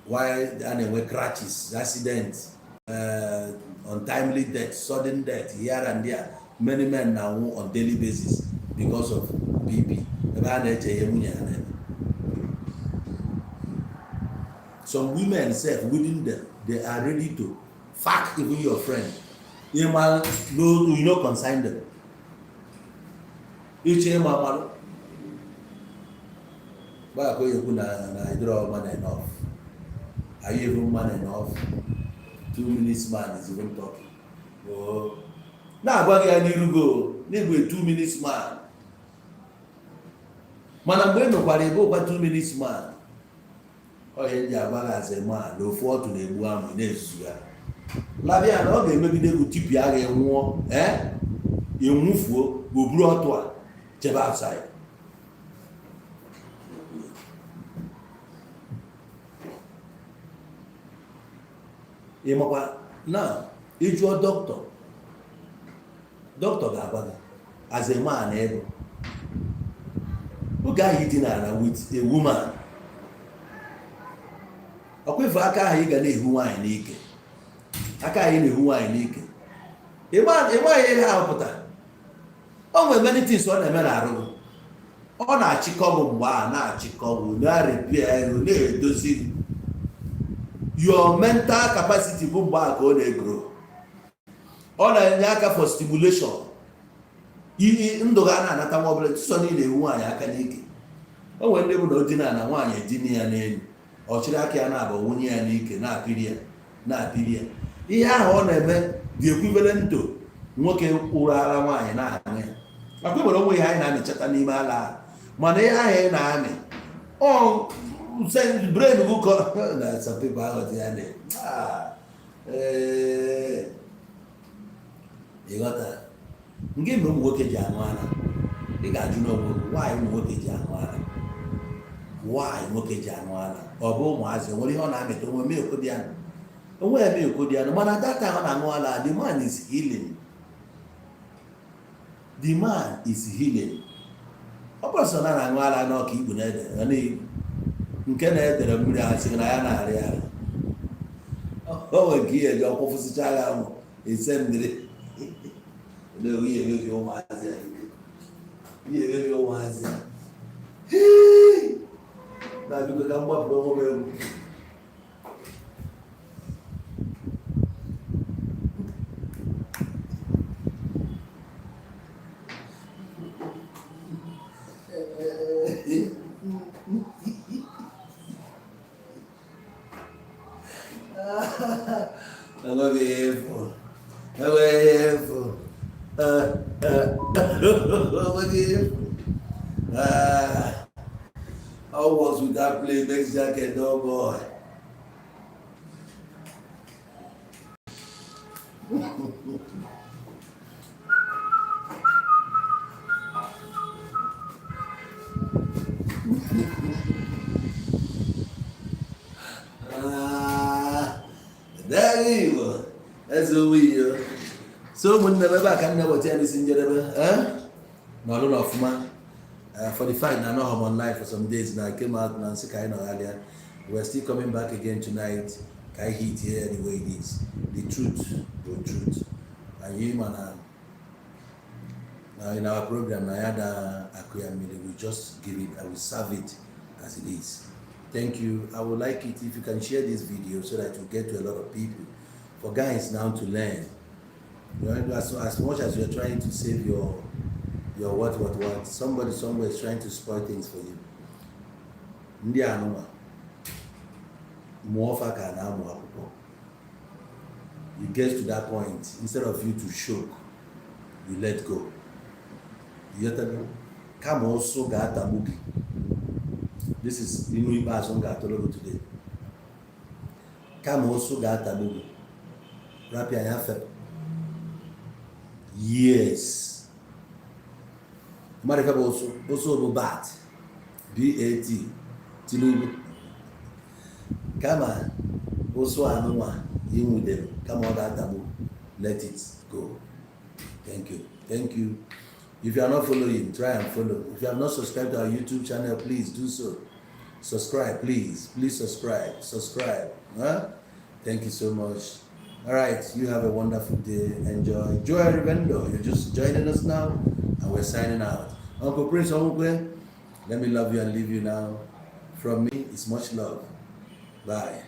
why a na-enwe crashes, accidents, untimely death, sudden death here and there. Many men na-anwụ on daily basis because of BP ebe a na-eche ihe nwunye ha na-eme. Some women sef, within them, they are ready to fuck even your friend. Ịma no, you no concern them. Iche ịma mmadụ gbaa ka onye kwu na ịdịrọ man enough. Are you even man enough? 2 minutes man is even talking. Oh, na-agwa gị ya n'iru go n'igwe 2 minutes man, mana mgbe ị nụkwara ebe ụkwa 2 minutes man, ọ ihe ji agwa gị as a man na ofu ọtụ na-egbu amụ na-ezuzu ya labịa na ọ ga-emegide gị tipịa gị nwụọ, ee, ịnwụfuo, o buru ọtụ a chebe outside. Ị makwa na ịjụọ dọkịta, dọkịta ga-agwa gị as a man, ego oge ahụ idinara with a woman, ọkwa ife aka ahụ ị ga na-ehu nwaanyị n'ike, aka ahụ ị na-ehu nwaanyị n'ike, ịmaghị ihe ahụ pụtara. O nwere many things ọ na-eme n'arụ gị. Ọ na-achịkọ gị mgbe a na-achịkọ gị, na-repair gị, na-edozi gị. Your mental capacity bụ mgbe a ka ọ na-egrow. Ọ na-enye aka for stimulation. Ndụ ga na-anata nwa ọbụla sọ niile ewu nwaanyị aka n'ike. O nwere ndị bụ na o dina na nwaanyị edina ya n'elu, ọ chịrị aka ya na-abụ nwunye ya n'ike, na-apịrị ya, na-apịrị ya. Ihe ahụ ọ na-eme dị equivalent to Nwoke kwụrụ ara nwaanyị na-aṅụ ya akwa nwere onwe ihe anyị na-amịchata n'ime ala ahụ, mana ihe ahụ ị na-amị ọ brain gị kọ na some people aghọta ya na ee, ịghọta nke mere ụmụ nwoke ji aṅụ ara. Ị ga-ajụ n'onwe gị, nwaanyị, ụmụ nwoke ji aṅụ ara, nwaanyị, nwoke ji aṅụ ara, ọ bụ ụmụazị nwere ihe ọ na-amịta onwe milk dị ya, onwe ya milk dị ya. Mana that time ọ na-aṅụ ara, the man is healing, the man is healing. Ọ bụrụ sọ na na-aṅụ ara n'ọka igbu na-ede ọ na-egbu nke na-edere mmiri, ahụ sị na ya na-arịa ara, o nwere nke ihe eji ọkwụfụsịcha ya ahụ ese mmiri na ihe emebi ụmụazị ya, ihe emebi ụmụazị ya na biko ka m gbapụrụ onwe m egwu. Enweghị efu, enweghị efu, enweghị efu. Ah, all works without play makes Jack a dull boy. Ah, there you go. Eze onwe iyo. So ụmụnne m, ebe a ka m na-eweta ya n'isi njedebe, eh? N'ọlụ na ọfụma. For the fact that I know I'm online for some days now, I came out and sị ka anyị nọgharịa. We're still coming back again tonight. Ka anyị hit here the way it is. The truth bụ truth. Anyị ma na in our program na ya da akụ ya mmiri, we just give it and we serve it as it is. Thank you. I would like it if you can share this video so that you get to a lot of people. For guys now to learn. As much as you're trying to save your what, somebody somewhere is trying to spoil things for you. Ndị anụnwa mụọ fa ka a na-amụ akwụkwọ. You get to that point, instead of you to choke, you let go. You get? Kama ụsụ ga-atagbu gị. This is inu ikpeazụ m ga-atụrụ gị today. Kama ụsụ ga-atagbu gị, rapịa ya fepụ. Yes, mmadụ ife bụ ụsụ. Ụsụ bụ bat, bat Tinubu. Kama ụsụ anụnwa inwudere, kama ọ ga-atagbu, let it go. Thank you, thank you. If you are not following, try and follow. If you have not subscribed to our YouTube channel, please do so. Subscribe, please, please subscribe, subscribe, huh? Thank you so much. All right, you have a wonderful day. Enjoy. Joy Rivendo, you're just joining us now and we're signing out. Uncle Prince Onwukwe, let me love you and leave you now. From me, it's much love. Bye.